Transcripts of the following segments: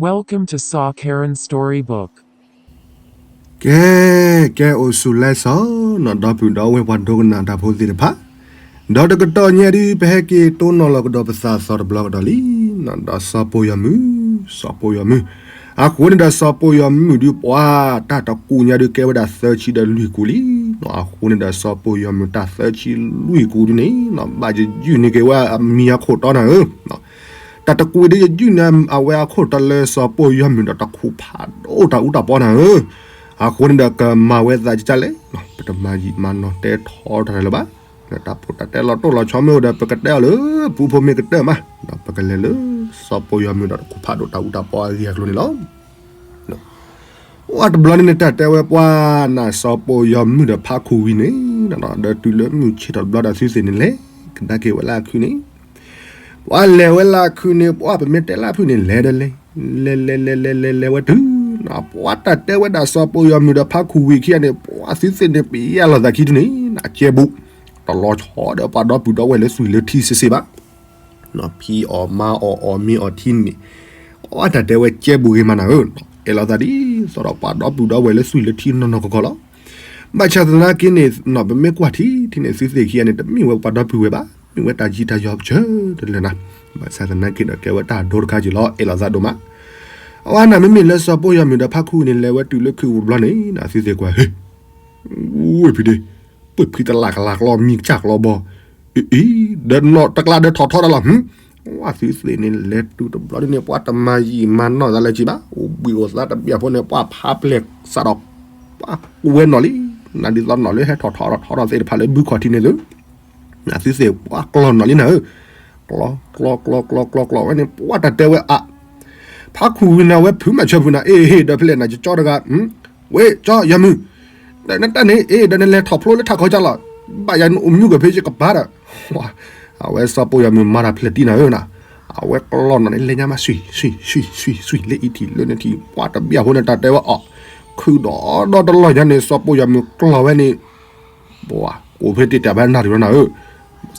Welcome to Saw Karen Storybook. ကဲ, ကဲအိၣ်ဆူၣ်လၢစီၤနီၤ ဒီပုၢ်ဒီဝဲၢ်ပှၤဒိကနၣ်တၢ်ဖိသ့ၣ်တဖၣ်, ဒီးတကတီၢ်ညါဒုး ပဟဲက့ၤတိၢ်နီၣ်လီၤကဒီးပသးသီတဘျီကဒီးလံနီၤ ဒီးစီၤပိာ်ယီၤမုၣ်, စီၤပိာ်ယီၤမုၣ်, အဃိန့ၣ်ဒီးစီၤပိာ်ယီၤမုၣ်ဒုး ပှၤတၢ်တကူၣ်ညါဒုး ကဲဝဲဒၣ်သၢဆံဒီးလွံၢ်ကူၣ်လံနီၤ. အဃိန့ၣ်ဒီးစီၤပိာ်ယီၤမုၣ်တၢ်သၢဆံလွံၢ်ကူၣ်ဒုးန့ၣ်နီၤ ဘၣ်ယယုၢ်န့ၢ်က့ၤဝဲအမံၤအခိၣ်တီနၤဧၢ တၢ်တကူၣ်အံၤဒုး ယယုၢ်န့ၢ်အဝဲအခိၣ်တီလၢစီၤပိာ်ယီၤမုၣ်ဒီးတခူၣ်ဖးဒိၣ်တၢ်အူတၢ်ပီနၤဧၢ. အဃိန့ၣ်ဒီးကမၤဝဲသးကစၢ်လဲၣ်, ပတမၤယံာ်မၤနီၢ်တဲထီတၢ်လၢၤဘၣ်. တၢ်ဖိတၢ်တဲလီၤတိၢ်လီၤဆီမ့ၢ်အိၣ်ဒီး ပကတဲအီၤလၢပူဖိမ့ၢ်ကတၢၢ်မး, ဒီးပကလဲၤလၢစီၤပိာ်ယီၤမုၣ်ဒီးတခူၣ်ဖးဒိၣ်တၢ်အူတၢ်ပီအဂ့ၢ်အကျိၤန့ၣ်လီၤ. အိၣ်တဘျီန့ၣ်န့ၣ် တၢ်တဲဝဲပှၤနၤစီၤပိာ်ယီၤမုၣ်ဒီးဖးခူၣ်ဝံၤန့ၣ်, ဒီးတုၤလၢမုၢ်ဆ့ၣ်ထီၣ်တဘျီဒီး သုသ့ၣ်န့ၣ်လဲၤကဒါက့ၤဝဲလၢအခုန့ၣ်, ပှၤလဲၤဝဲလၢအခုန့ၣ် ပှၤပမ့ၢ်တဲလၢအဖုၣ်န့ၣ် လဲၤဒီးလဲၤ, လဲၤလဲၤလဲၤလဲၤလဲၤလဲၤဝဲတုၤ, ပှၤတၢ်တဲဝဲဒၣ်စီၤပိာ်ယီၤမုၣ်ဒီးဖးခူၣ်ဝံၤခံဂၤန့ၣ် ပှၤသုသ့ၣ်န့ၣ် ပယဲၢ်လီၤသးခံဒုန့ၣ် နကဲဘူး, တလီၤဆီဒီးပှၤဒီပုၢ်ဒီဝဲၢ်လၢသွံၣ်လၢထံစ့စ့ဘၣ် ဖံးအီၣ်မၤအီၣ်အီၣ်မ့ၤအီၣ်ထံန့ၣ်, ပှၤတၢ်တဲဝဲကဲဘူးဂ့ၤမးနၤဧၢ, အဲၣ်လီၤသးဒ်သိးဒီးပှၤဒီပုၢ်ဒီဝဲၢ်လၢသွံၣ်လၢထံနီၢ်နီၢ်ကီၢ်ကီၢ်လီၤ. ဘၣ်ဆၣ်သနာ်က့န့ၣ် ပမ့ၢ်ကွၢ်ထံထံန့ၣ် သုသ့ၣ်ခံဂၤန့ၣ် တမ့ၢ်ဝဲပှၤဒီပုၢ်ဝဲၢ်ဘၣ်, မ့ၢ်ဝဲတၢ်ယံၤတၢ်ယီၤကစၢၢ်တလၢာ်နၤ, ဘၣ်ဆၣ်သနာ်က့ဒီးကဲဝဲတၢ်ဒိတခါက့ၤလီၤ အဲၣ်လီၤသးဒိၣ်မး. အဝဲန့ၣ်မ့မ့ၢ်လၢစီၤပိာ်ယီၤမုၣ်ဒီးဖးခူၣ်န့ၣ် လဲၤဝဲတုၤလၢခုးဝံၤတဘျီန့ၣ် သုသ့ၣ်ကွၢ် ဟ့ၣ် ဝ့ၢ်ဖံးဒ့, ပှ့ၤဖံးတလးကလးကျီ မံၤကစၢ်ကျီဘီ, အံၤ ဒီးနီၢ်တကျါဒီးထီၣ်ထီတၢ်လီၤ, ပှၤသုသ့ၣ်န့ၣ် လဲၤတုၤတဘျီဒ်န့ၣ် ပှၤတမၤယံာ်မၤနီၢ်သးလၢၤက့ၤဘၣ်, အိၣ်ဘှံးအိၣ်သါတဘျီဖိန့ၣ် ပှၤဖးပျဲၢ်စးဒီး ပှၤကူဝဲနီၢ်လံ, နဒ်သိးနီၢ်လၢဟဲထီၣ်ထီထီၣ်ထီထီၣ်သ့ၣ်တဖၣ်လၢဘုခီၣ်ထံးန့ၣ်သု, သုသ့ၣ်ပှၤကျီနီၢ်လံနၤဧၢ, ကျီ ကျီ ကျီ ကျီ ကျီ ကျီဝဲန့ၣ် ပှၤတၢ်တဲဝဲအါ ဖးခူၣ်ဝံၤနၤဝဲဖုးမၤဆၢဖုးနၤ အ့ၣ်ဟ့ၣ်ဒီးဖဲလဲၣ်နၤ ကကၠီတဂၤ, ဝ့ၢ်ကၠီယီၤမုၣ်, နတၢ်န့ၣ် အ့ၣ် ဒီးနလဲၤထီၣ်ဖျိလၢထးခီကၢ်လီၤ, ဘၣ်ယၤနအိၣ်မူကဖဲယကပၤဒီး, အဝဲစီၤပိာ်ယီၤမုၣ်မၤတၢ်ဖျဲးတံၢ်နၤဧၢနၤ, အဝဲကျီနီၢ်န့ၣ် လဲၤညါမး ဆွံၣ် ဆွံၣ် ဆွံၣ် ဆွံၣ် ဆွံၣ် လၢအံၤထံးလၢန့ၣ်ထံး ပှၤတဘျီအဃိန့ၣ် တၢ်တဲဝဲအီၤ, ခုးဒီးဒီတလီၢ်ညါန့ၣ် စီၤပိာ်ယီၤမုၣ်ကျီဝဲန့ၣ် ပှၤကိးဖဲတ့ၢ်တၢ်ဘၣ်နၢ်ရံၣ်ဝဲနၤဧၢ,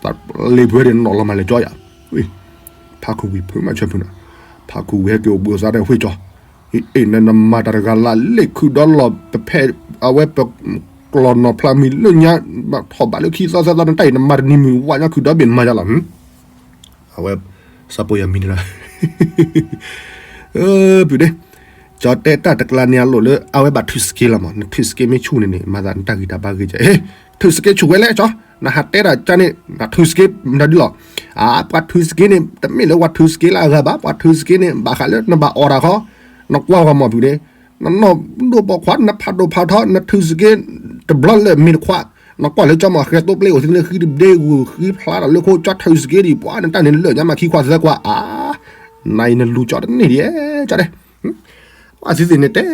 သးလ့ၤဖုးဝဲဒၣ်နီၢ်လီၤမးလဲၤကၠီယၤ, ဖးခူၣ်ဝံၤဖုးမၤဆၢဖုးနၤ, ဖးခူၣ်ဝံၤဟဲက့ၤအိၣ်ဘှံးအိၣ်သါဒီးဝ့ၢ်ကၠီ, အ့ၣ် နနမၤတၢ်တဂၤလၢလ့ၣ်ခုးဒီလီၢ်ပဖဲ အဝဲပကျီၢ်နီၢ်ဖျါမံၤလၢညါ, ထီၣ်ဘးလၢခံသီသၢသီ နတၢ်အံၤနမၤတနံၤမုၢ်ဝးညါ ခုးဒီဘ့ၣ်နမၤယၤလီၤ, အဝဲ စီၤပိာ်ယီၤမုၣ်န့ၣ်ဒီး ပုၢ်ဒ့, ကၠီတဲတၢ်တကျါန့ၣ်အလိၣ်လၢ အဝဲဘၣ်ထုးစက့လီၤမး, နထုးစက့မ့ၢ်ဆူၣ်န့ၣ်န့ၣ် မၤသးနတၢ်ဂံၢ်တၢ်ဘါဂ့ၤကဲ, ထုးစက့ဆူၣ်ဝဲလဲၣ်ကၠီ, နဟးတဲတၢ်ကၠီန့ၣ် နထုးစက့မတၤဒုလီၤ, အါ ပှၤထုးစက့န့ၣ် တမ့ၢ်လၢပှၤထုးစက့လၢအဂၤဘၣ်, ပှၤထုးစက့န့ၣ် ဘၣ်ဃးလၢနဘၣ်အီၣ်တၢ်ခီ, နကွၢ်ဂီၤမးပုၢ်ဒ့, နနီၢ်ဒိၣ်ပိာ်ခွါ နဖးဒိၣ်ဖးထီ နထုးစက့ တဘျီလၢမ့ၢ်တခွး, နကွၢ်လၢကၠီမး ဃဲၤသိပျ့အိၣ်သ့လၢဃံတဘျ့ဂုာ် ဃံဖျါဒီးလၢခိကၠီထုးစက့ဒံး ပှၤနတၢ်န့ၣ်လၢာ်ညါမးခံခွါသၢခွါ, အါ နအံၤနလူၤကၠီတန့ၢ်ဒံး, ကၠီတဲ ပှၤသုသ့ၣ်န့ၣ်တဲ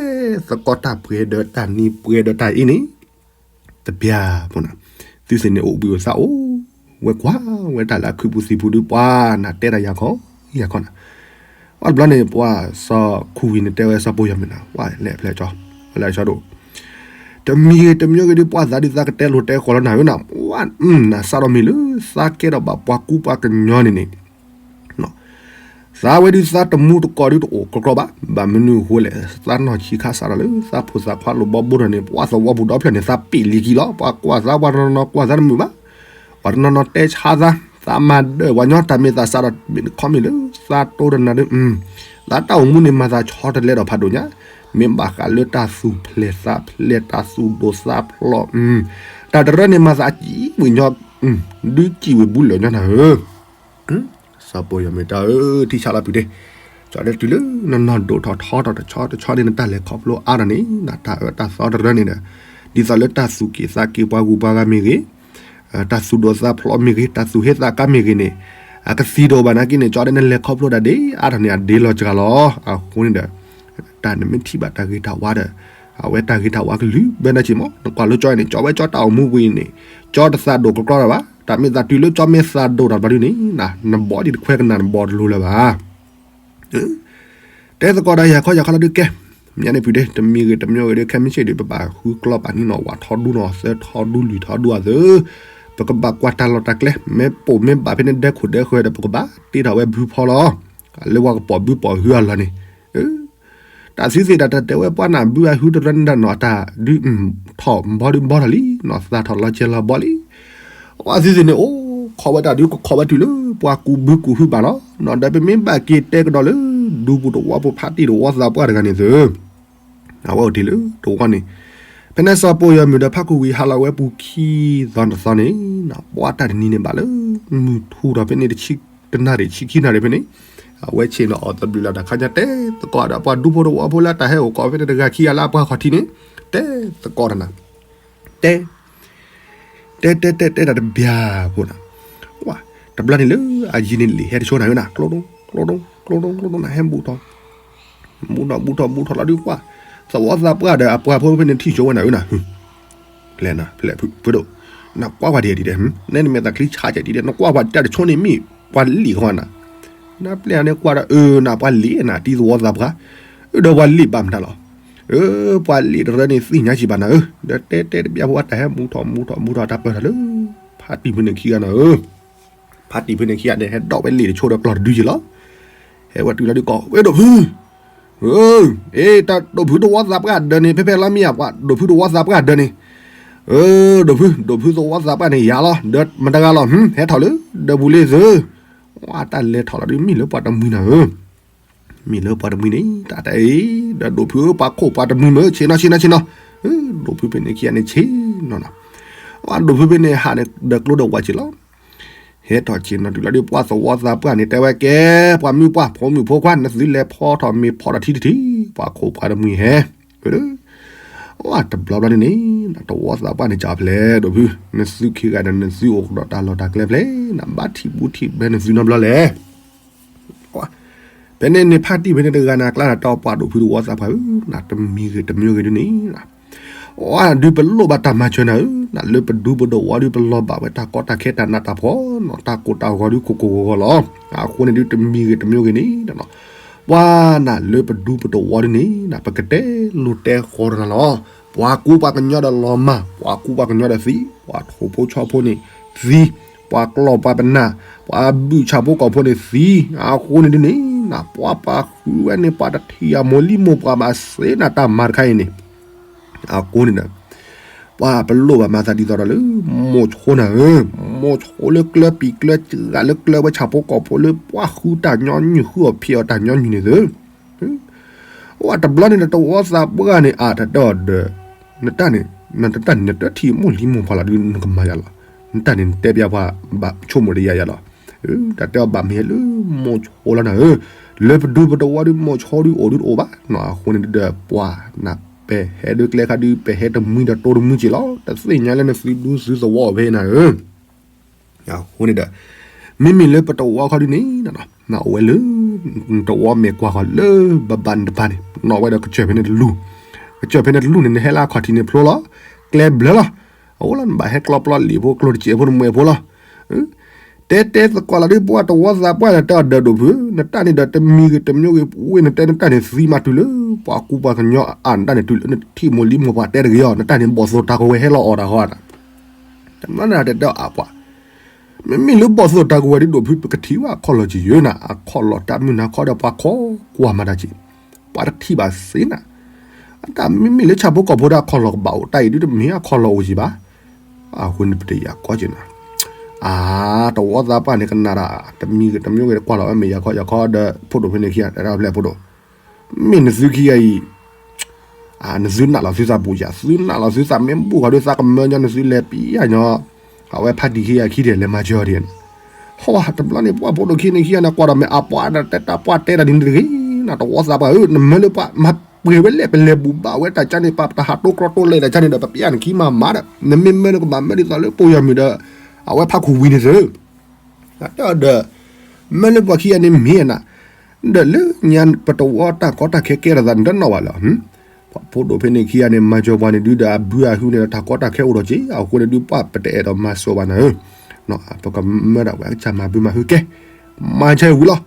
သကိးတၢ်ပှဲၤဒီးတၢ်နံၤပှဲၤဒီးတၢ်အ့န့ၣ် တပျၢ်ဖိနၤ, သုသ့ၣ်န့ၣ်အိၣ်ဘှံးအိၣ်သါအိၣ်ဝဲကွၢ်ဝဲတၢ်လၢအခုးပူၤသံၣ်ပူၤဒုး ပှၤနၤတဲတၢ်ယၤခီ ယၤခီနၤ, အီၣ်တဘျီန့ၣ် ပှၤစီၤခူၣ်ဝံၤန့ၣ်တဲဝဲစီၤပိာ်ယီၤမုၣ်နၤ ပှၤလဲၤဖျဲၣ်ကၠီ, လဲၤကၠီဒိၣ်, တမံၤဂ့ၤတမံၤဂ့ၤဒုး ပှၤသးဒုးသးကတဲလိာ်တဲဃီၤလီၤနၤဧၢနၤ, နစးထီၣ်မ့ၢ်လၢသးကဲထီၣ်ဘၣ်ပှၤကူပှၤကညီန့ၣ်န့ၣ် သးဝဲဒုးသးတမူတကိးဒုးတအိၣ်ကြီကြီဘၣ်, ဘၣ်မနုၤအဃိလဲၣ်, သးနီၢ်ဆံးခါစးထီၣ်လၢ သးဖိသးခွါလိာ်ဘီဘိထီၣ်န့ၣ် ပှၤသဝီပူၤဒီဖျၢၣ်န့ၣ် သးပ့ၢ်လံၤကံလီၤ, ပှၤကွၢ်သး ပှၤတနီၤနီၤကွၢ်သးတမုာ်ဘၣ်, ပှၤတနီၤနီၤတဲဆါသး, သးမၤဒၢၣ်ပှၤညီတၢ်မ့ၢ်သးစးထီၣ်မ့ၢ်တခီမ့ၢ်လၢ သးတိတနၤဒုး, သးတၢ်အိၣ်မူန့ၣ်မၤသးဆီတလဲဒီးဖးဒိၣ်ညါ, မ့ၢ်ဘၣ်ဃးလၢတၢ်သူၣ်ဖျဲၣ်သးဖျဲၣ် တၢ်သူၣ်ဒိၣ်သးဖျိး, တၢ်တရၢန့ၣ်မၤသးအစံးဝံၤညီ, ဒုးစံးဝံၤဘူးလၢာ်ညီနၤဧၢ စီၤပိာ်ယီၤမုၣ်တၢ်အၢ ထံဆးလီၤပုၢ်ဒ့, ကၠီတဲတုၤလၢနနီၢ်ဒိၣ်ထီၣ်ထီထီၣ်တဆီတဆီန့ၣ် နတၢ်လဲၤခီဖျိအါထီၣ်န့ၣ် နတၢ်အၢတၢ်သီတရၢန့ၣ်ဒီး, ဒ်သိးလၢတၢ်သူၣ်က့ၣ်သးက့ၣ်ပှၤဂုၤပှၤဂၤမ့ၢ်ဂ့ၤ, တၢ်သူၣ်ဒိၣ်သးဖျိးမ့ၢ်ဂ့ၤ, တၢ်သူၣ်ဟ့သးကါမ့ၢ်ဂ့ၤန့ၣ်, အကသံတအိၣ်ဘၣ်နာ်က့န့ၣ် ကၠီတဲနလဲၤခီဖျိတၢ်ဒ်အါထီၣ်န့ၣ် အဒ့လီၤစှၤလီၤ. အဃိန့ၣ်ဒီး တၢ်နမ့ၢ်ထံၣ်ဘၣ်တၢ်ဂ့ၤတၢ်ဝါဒီး အဝဲတၢ်ဂ့ၤတၢ်ဝါကလုာ်ဘၢနၤက့မး, နကွၢ်လၢကၠီန့ၣ် ကၠီဝဲကၠီတၢ်အိၣ်မူဝံၤန့ၣ် ကၠီတသးဒိၣ်ကြီကြီတၢ်ဘၣ်, တၢ်မ့ၢ်သးတုၤလၢကၠီမ့ၢ်သးဒိၣ်တၢ်ဘျီဒုန့ၣ် နဘီဒံးတခွဲကနၣ်နဘီတလိၤလၢၤဘၣ်. တဲသကိးဒီးယၤခီယၤခီလၢဒုးကဲ, မ့ၢ်န့ၣ်ပုၢ်ဒ့ တမံၤဂ့ၤတမံၤဂ့ၤဒုး ခဲမုၢ်ဆ့ၣ်ဒုး ပဘၣ်ဃုကျီပာ်န့ၢ်နီၢ်ဝးထီဒူနီၢ်သၢထီဒူလွံၢ်ထီဒူအသိး, ပကဘၣ်ကွၢ်တၢ်လီၢ်တၢ်ကျဲ, မ့ၢ်ပိာ်မ့ၢ်ဘၣ်ဖဲန့ၣ်ဒဲခိၣ်ဒဲဃၢၤဒီး ပကဘၣ်တ့ထီၣ်ဝဲဘုဖီလီၤ. လၢပှၤကပိာ်ဘုပိာ်ဟုအလီၢ်န့ၣ်, အ တၢ်သုသ့ၣ်တၢ်တတဲဝဲပှၤနၢ်ဘုအဟုတရၢန့ၣ်တၢ်နီၤ အတၢ်ဒုးထီၣ်ဘီဒုးဘီထီၣ်လံနီၤ သၣ်ထီၣ်လီၤကဲၤလီၤဘီလံ. အသုသ့ၣ်န့ၣ် အိၣ်ခိးဝဲတၢ်ဒုး ကခိးဝဲတုၤလၢပှၤကူးဘုကူးဟုဘၣ်လီၤနီၤ. ဒီးပမ့ၢ်ဘၣ်က့ၤတဲကဒီးလၢ ဒူပူၤတဝီပူၤဖးတံၢ်တဝီသးပှၢ်တဂၤန့ၣ်သု အဝဲအိၣ်တ့ၢ်လၢတဝီန့ၣ် ဖဲန့ၣ်စီၤပိာ်ယီၤမုၣ်ဒီးဖးခူဝံၤဟးလီၤဝဲပူၤခံသီတသီန့ၣ် ပှၤတၢ်တနံၤန့ၣ်ဘၣ်လၢ မုၢ်ထူၣ်ထီၣ်ဖဲန့ၣ် တနၣ်ရံၣ်ဆံခံနၣ်ရံၣ်ဖဲန့ၣ် အဝဲဆ့ၣ်နီၤအီၤသဘျုးလီၤတၢ်ခါညါ တဲသကိးဒီးပှၤဒူဖိတဝီဖိလၢတၢ်ဟဲအိၣ်ကီးဖဲန့ၣ်တဂၤခံဂၤလၢအပှၤခီၣ်ထံးန့ၣ် တဲသကိးတၢ်နၤ တဲ တဲတဲတဲတဲတၢ်တဘျၢ်ဖိနၤ ဝါ တဘျီန့ၣ်လၢအယံၤန့ၣ်လံာ်ဟဲတဆိနၤဧၢနၤ ကျိဒိ ကျိဒိ ကျိဒိ ကျိဒိနၤ ဟဲဘူးထီၣ် ဘူးထီၣ်ဘူးထီၣ်လီၤဒုးကွၢ် သဝီသးပှၢ်ဒီးအပှၤဖိဖဲန့ၣ်ထံၣ်ဆိဝဲနၤဧၢနၤ ဖျဲၣ်နၤ ဖျဲၣ်ဖုဒိၣ် နကွၢ်ပှၤဒ်ဒ် နဲနမဲာ်သးချံဆါကဲဒ်ဒ် နကွၢ်ပှၤတၢ်တဆိန့ၣ်မ့ၢ်ပှၤလံာ်ဃီနၤ နပျဲၢ်န့ၣ်ကွၢ်ဒီးအၢနၤပှၤလံာ်နၤ တံၤသဝီသးပှၢ် အၢဒီးပှၤလံာ်ဘၣ်မတၤလီၤ အၢ ပှၤလံာ်တရၢန့ၣ်သ့ၣ်ညါစံးဘၣ်နၤဧၢ ဒီးတဲတဲတဘျီဖိအတၢ်ဟဲမူထီၣ်မူထီၣ်မူထီၣ်တၢ်ပၢၢ်ထီၣ်လၢ ဖးတံၢ်ဖုန့ၣ်ခံဂၤနၤဧၢ ဖးတံၢ်ဖုန့ၣ်ခံဂၤန့ၣ် ဟဲဒိးဝဲလံာ်တဆိဒီးကျီၢ်တဒုယ့ၣ်လီၤ ဟဲဝဲတုၤလီၤဒုးကိး ဝဲဒိၣ်ဖု အ့ တၢ်ဒိၣ်ဖုတဝီသးပှၢ်ဒၢးန့ၣ် ဖဲဖဲလီၤမ့ၢ်ဧါ ပှၤဒိၣ်ဖုတဝီသးပှၢ်ဒၢးန့ၣ် အၢ ဒိၣ်ဖု ဒိၣ်ဖုသဝီသးပှၢ်န့ၣ်ယၤလီၤ ဒၢးမတဂၤလီၤ ဟဲထီၣ်လၢ ဒၢးပူၤလံသု ဝဲတၢ်လဲၤထီၣ်လီၤဒုး မ့ၢ်လၢပှၤတမှံၤနၤဧၢ မ့ၢ်လၢပှၤတမှံၤန့ၣ် တၢ်တၢ်အံၤ ဒီးဒိၣ်ဖုဧၢ ပှၤခိၣ်ပှၤတမှံၤမ့ၢ် ဆ့ၣ်နီၤဆ့ၣ်နီၤဆ့ၣ်နီၤ ဒိၣ်ဖုဖဲန့ၣ်ခံဂၤန့ၣ်ဆ့ၣ်နီၤနီၤ ဝဲဒိၣ်ဖုဖဲန့ၣ်ဟးန့ၣ် ဒီးကျိဒီးဝးက့ၤလီၤ ဟဲထီၣ်ဆ့ၣ်နီၤတုၤလီၤဒုး ပှၤသဝီသးပှၢ်န့ၣ် တဲဝဲကဲ ပှၤမုၣ်ပှၢ် ဖိမုၣ်ဖိခွါ နသုလဲၤဖီထီၣ်မ့ၤဖီထီၣ်ထံတထံ ပှၤခိၣ်ပှၤတမှံၤဟဲ ဝဲဒၣ် ဝဲတဘျီဘျီန့ၣ်န့ၣ် တဝီသးပှၢ်န့ၣ်ကၠီဖျဲး ဒိၣ်ဖု နသုခံဂၤဒီးနသုအိၣ်ကဒီးတၢ်လီၢ်တၢ်ကျဲဖျဲး နဘၣ်ထံၣ်ဘူးထံၣ်ဘဲနသုနီတဘျီလဲၣ် ဖဲန့ၣ်န့ၣ်ဖးတံၢ်ဖဲန့ၣ်တဂၤန့ၣ် အကျါန့ၣ်တဲပှၤဒိၣ်ဖုတဝီသးပှၢ်ဧၢ နတမံၤဂ့ၤတမံၤဂ့ၤဒုးန့ၣ် အဒုးပလိၣ်ဘၣ်တၢ်မၤစၢၤနၤဧၢ နလၢပဒူပတဝီဒုးပလီၤဘၣ်ဝဲတၢ်ကီတၢ်ခဲတၢ်နးတၢ်ဖှီၣ်နီၤ တၢ်ကိၢ်တၢ်ဂီၤဒုးကိၢ်ကိၢ်ဂီၤဂီၤလီၤ အဃိန့ၣ်ဒုးတမံၤဂ့ၤတမံၤဂ့ၤန့ၣ် ပှၤနၤလၢပဒူပတဝီဒုးန့ၣ် ပကတဲလိၤတဲဃီဒီးနၤလီၤ ပှၤကူပှၤကညီဒီးလီၤမၢ် ပှၤကူပှၤကညီဒီးသံ ပှၤထိၣ်ဖိဆီဖိန့ၣ်သံ ပှၤကျီၢ်ပှၤပနၢ် ပှၤဘုၣ်ဆၣ်ဖိကီၢ်ဖိန့ၣ်သံ အဃိန့ၣ်ဒုးန့ၣ် နပှၤပာ်ဃုာ်ဝဲန့ၣ် ပှၤတထံၣ်အမိၢ်လံမိၢ်ပှၢ်ဘၣ်စ့နၤတၢ်မၤတခါအံၤန့ၣ် အဃိန့ၣ်ဒီး ပှၤပလိၣ်ဘၣ်မၤသးဒ်သိးဒီးလၢ မိၢ်ဆိနၤဧၢ, မိၢ်ဆိလၢကျၢပံၤကျၢစှၤ လၢကျၢဝဲဆၣ်ဖိကီၢ်ဖိလၢပှၤဃုတၢ်ညီနုၢ် ဃုအီၣ်ဖံးအီၣ်တၢ်ညီနုၢ်န့ၣ်သု, ဝဲတဘျီန့ၣ်ဒီးတဝီသးပှၢ်န့ၣ် အတၢ်တဲအီၤဒီး နတၢ်န့ၣ် နတၢ်န့ၣ် နတထံၣ်မိၢ်လံမိၢ်ပှၢ်လီၤဒုး နကမၤယၤလီၤ, နတၢ်န့ၣ် နတဲပျးပှၤဘၣ်ဆိကမိၣ်တယၤယၤလီၤ, တၢ်တဲအီၤဘၣ်မ့ၢ်ဟဲလၢမိၢ်ဆိလီၤနၤဧၢ, လၢပဒူပတဝီဒုး မိၢ်ဆိဒုးအိၣ်ဒုးတအိၣ်ဘၣ်, အဃိန့ၣ်ဒီးပှၤနၢ် ပဟဲဒုးကျဲခါဒုး ပဟဲတမှံဒီးတိတမှံက့ၤလီၤ, တသ့ၣ်ညါလၢနသုဒူသုသဝီအီၤဖဲနၤဧၢ, အဃိန့ၣ်ဒီး မ့မ့ၢ်လၢပတဝီခီဒုးန့ၣ် နအိၣ်ဝဲလၢ နတဝီမဲာ်ကွၢ်ဃီလၢဘၣ်ဘၣ်နတပၤန့ၣ် နီၣ်ဝဲဒီးကစၢၢ်ဖဲန့ၣ်တလူၢ်, ကစၢၢ်ဖဲန့ၣ်တလူၢ်န့ၣ် နဟဲလၢအခီၣ်ထံးန့ၣ်ဖျိလီၤ, ကျဲဘျၢလီၤ, အအိၣ်လီၤ နဘၣ်ဟဲကျီပျီလံာ်ဖိကျိၣ်တစဲးဖိနမဲာ်ဖိလီၤ, တဲတဲသကိးလီၤဒုး ပှၤတဝီသးပှၢ်ဒီးတဲအီၤဒီးဒိၣ်ဖု, နတၢ်န့ၣ်ဒီးတမံၤဂ့ၤတမံၤဂ့ၤ ဝ့ၢ်နတဲနတၢ်န့ၣ် သံမးတုၤလၢ ပှၤကူပှၤကညီအါနတၢ်န့ၣ် တုၤလၢနထံၣ်မိၢ်လံမိၢ်ပှၢ်တဲတဂ့ၤအီၤ နတၢ်န့ၣ် ဘီၣ်သိၣ်တၢ်ကဝဲၤဟဲလီၤအီၣ်တၢ်ဃီတၢ် တမ့ၢ်နတတဲအီၤအပှၤ, မ့မ့ၢ်လၢဘီၣ်သိၣ်တၢ်ကဝဲၤဒုးဒိၣ်ဖု ပကထံၣ်ဝဲအခီၣ်လီၢ်က့ၤယဲနၤ, အခီၣ်လီၢ်တၢ်မုၢ်နၤခီဒီးပှၤခိးကွၢ်မၤတၢ်က့ၤ, ပှၤတထံၣ်ဘၣ်စ့နၤ, အတၢ်မ့မ့ၢ်လၢဆၣ်ဖိကီၢ်ဖိဒီးအခီၣ်လီၢ်ကဘၣ်အိၣ် တၢ်အံၤဒုးတမ့ၢ်အခီၣ်လီၢ်အိၣ်က့ၤဘၣ်, အဃိန့ၣ်ပတယာ်ကီက့ၤနၤ, အါ တဝီသးပှၢ်န့ၣ်ကနၣ်ဒၣ် တမံၤဂ့ၤတမံၤဂ့ၤ ကွၢ်လီၤဝဲမဲာ်ယၤခီယၤခီဒီး ဖိဒိၣ်ဖဲန့ၣ်ခံဂၤ တဲဒၣ်ဖျဲၣ်ဖိဒိၣ် မ့ၢ်နသုခံဂၤအံၤ နသုနာ်လီၤသုသးဘူးယၤ သုနာ်လီၤသုသးမ့ၢ်ဘူးဃီဒီးသးကမၢညီနသုလဲၤပျးညီ, အဝဲဖးတံၢ်ခံဂၤခံဒဲးလဲၤမၤစၢၤအီၤဒ်န့ၣ်, ဟီတဘျီန့ၣ် ပှၤဖိဒိၣ်ခံန့ၣ်ခံဂၤန့ၣ် ကွၢ်ဒီးမဲာ်အပှၤဒီးတဲတၢ်ပှၤတဲတၢ်ဒ်န့ၣ်တဂ့ၤ, နတဝီသးပှၢ်ဧၢ နမၢလၢပှၤမၤပှဲၤဝဲလဲၣ် ပလဲၤဘူၣ်ဘၣ်ဝဲတၢ်ကါန့ၣ် ပတဟးတိကျီတိလဲၣ်တၢ်ကါန့ၣ်ဒီး ပပျးနခံမၤမၤဒီး နမ့ၢ်မၢနကဘၣ်မၢဒ်သိးလၢပိာ်ယီၢ်မုၢ်ဒီး အဝဲဖးခူၣ်ဝံၤန့ၣ်သု တဲအီၤဒီး မၢလၢပှၤခံဂၤန့ၣ်မ့ၢ်နၤ, ဒီးလၢညါပတဝီတၢ်ကီတၢ်ခဲကဲထီၣ်သးန့ၣ် တနီၣ်ဘၣ်လၢၤ, ပှၤဖိဒိၣ်ဖဲန့ၣ်ခံဂၤန့ၣ် မၤစၢၤပှၤန့ၣ်ဒုးဒီးအဘုအဟုန့ၣ်ဒီးတၢ်ကီတၢ်ခဲအိၣ်ဒီးက့ၤ အဃိန့ၣ်ဒုးပှၤပတအဲၣ်ဒိးမၤစၢၤဘၣ်နၤဧၢ, ပကမၢဒၣ်ဝဲအကစၢ်မၤဘုမၤဟုကဲ, မၤကါအံၤဝံၤလီၤ,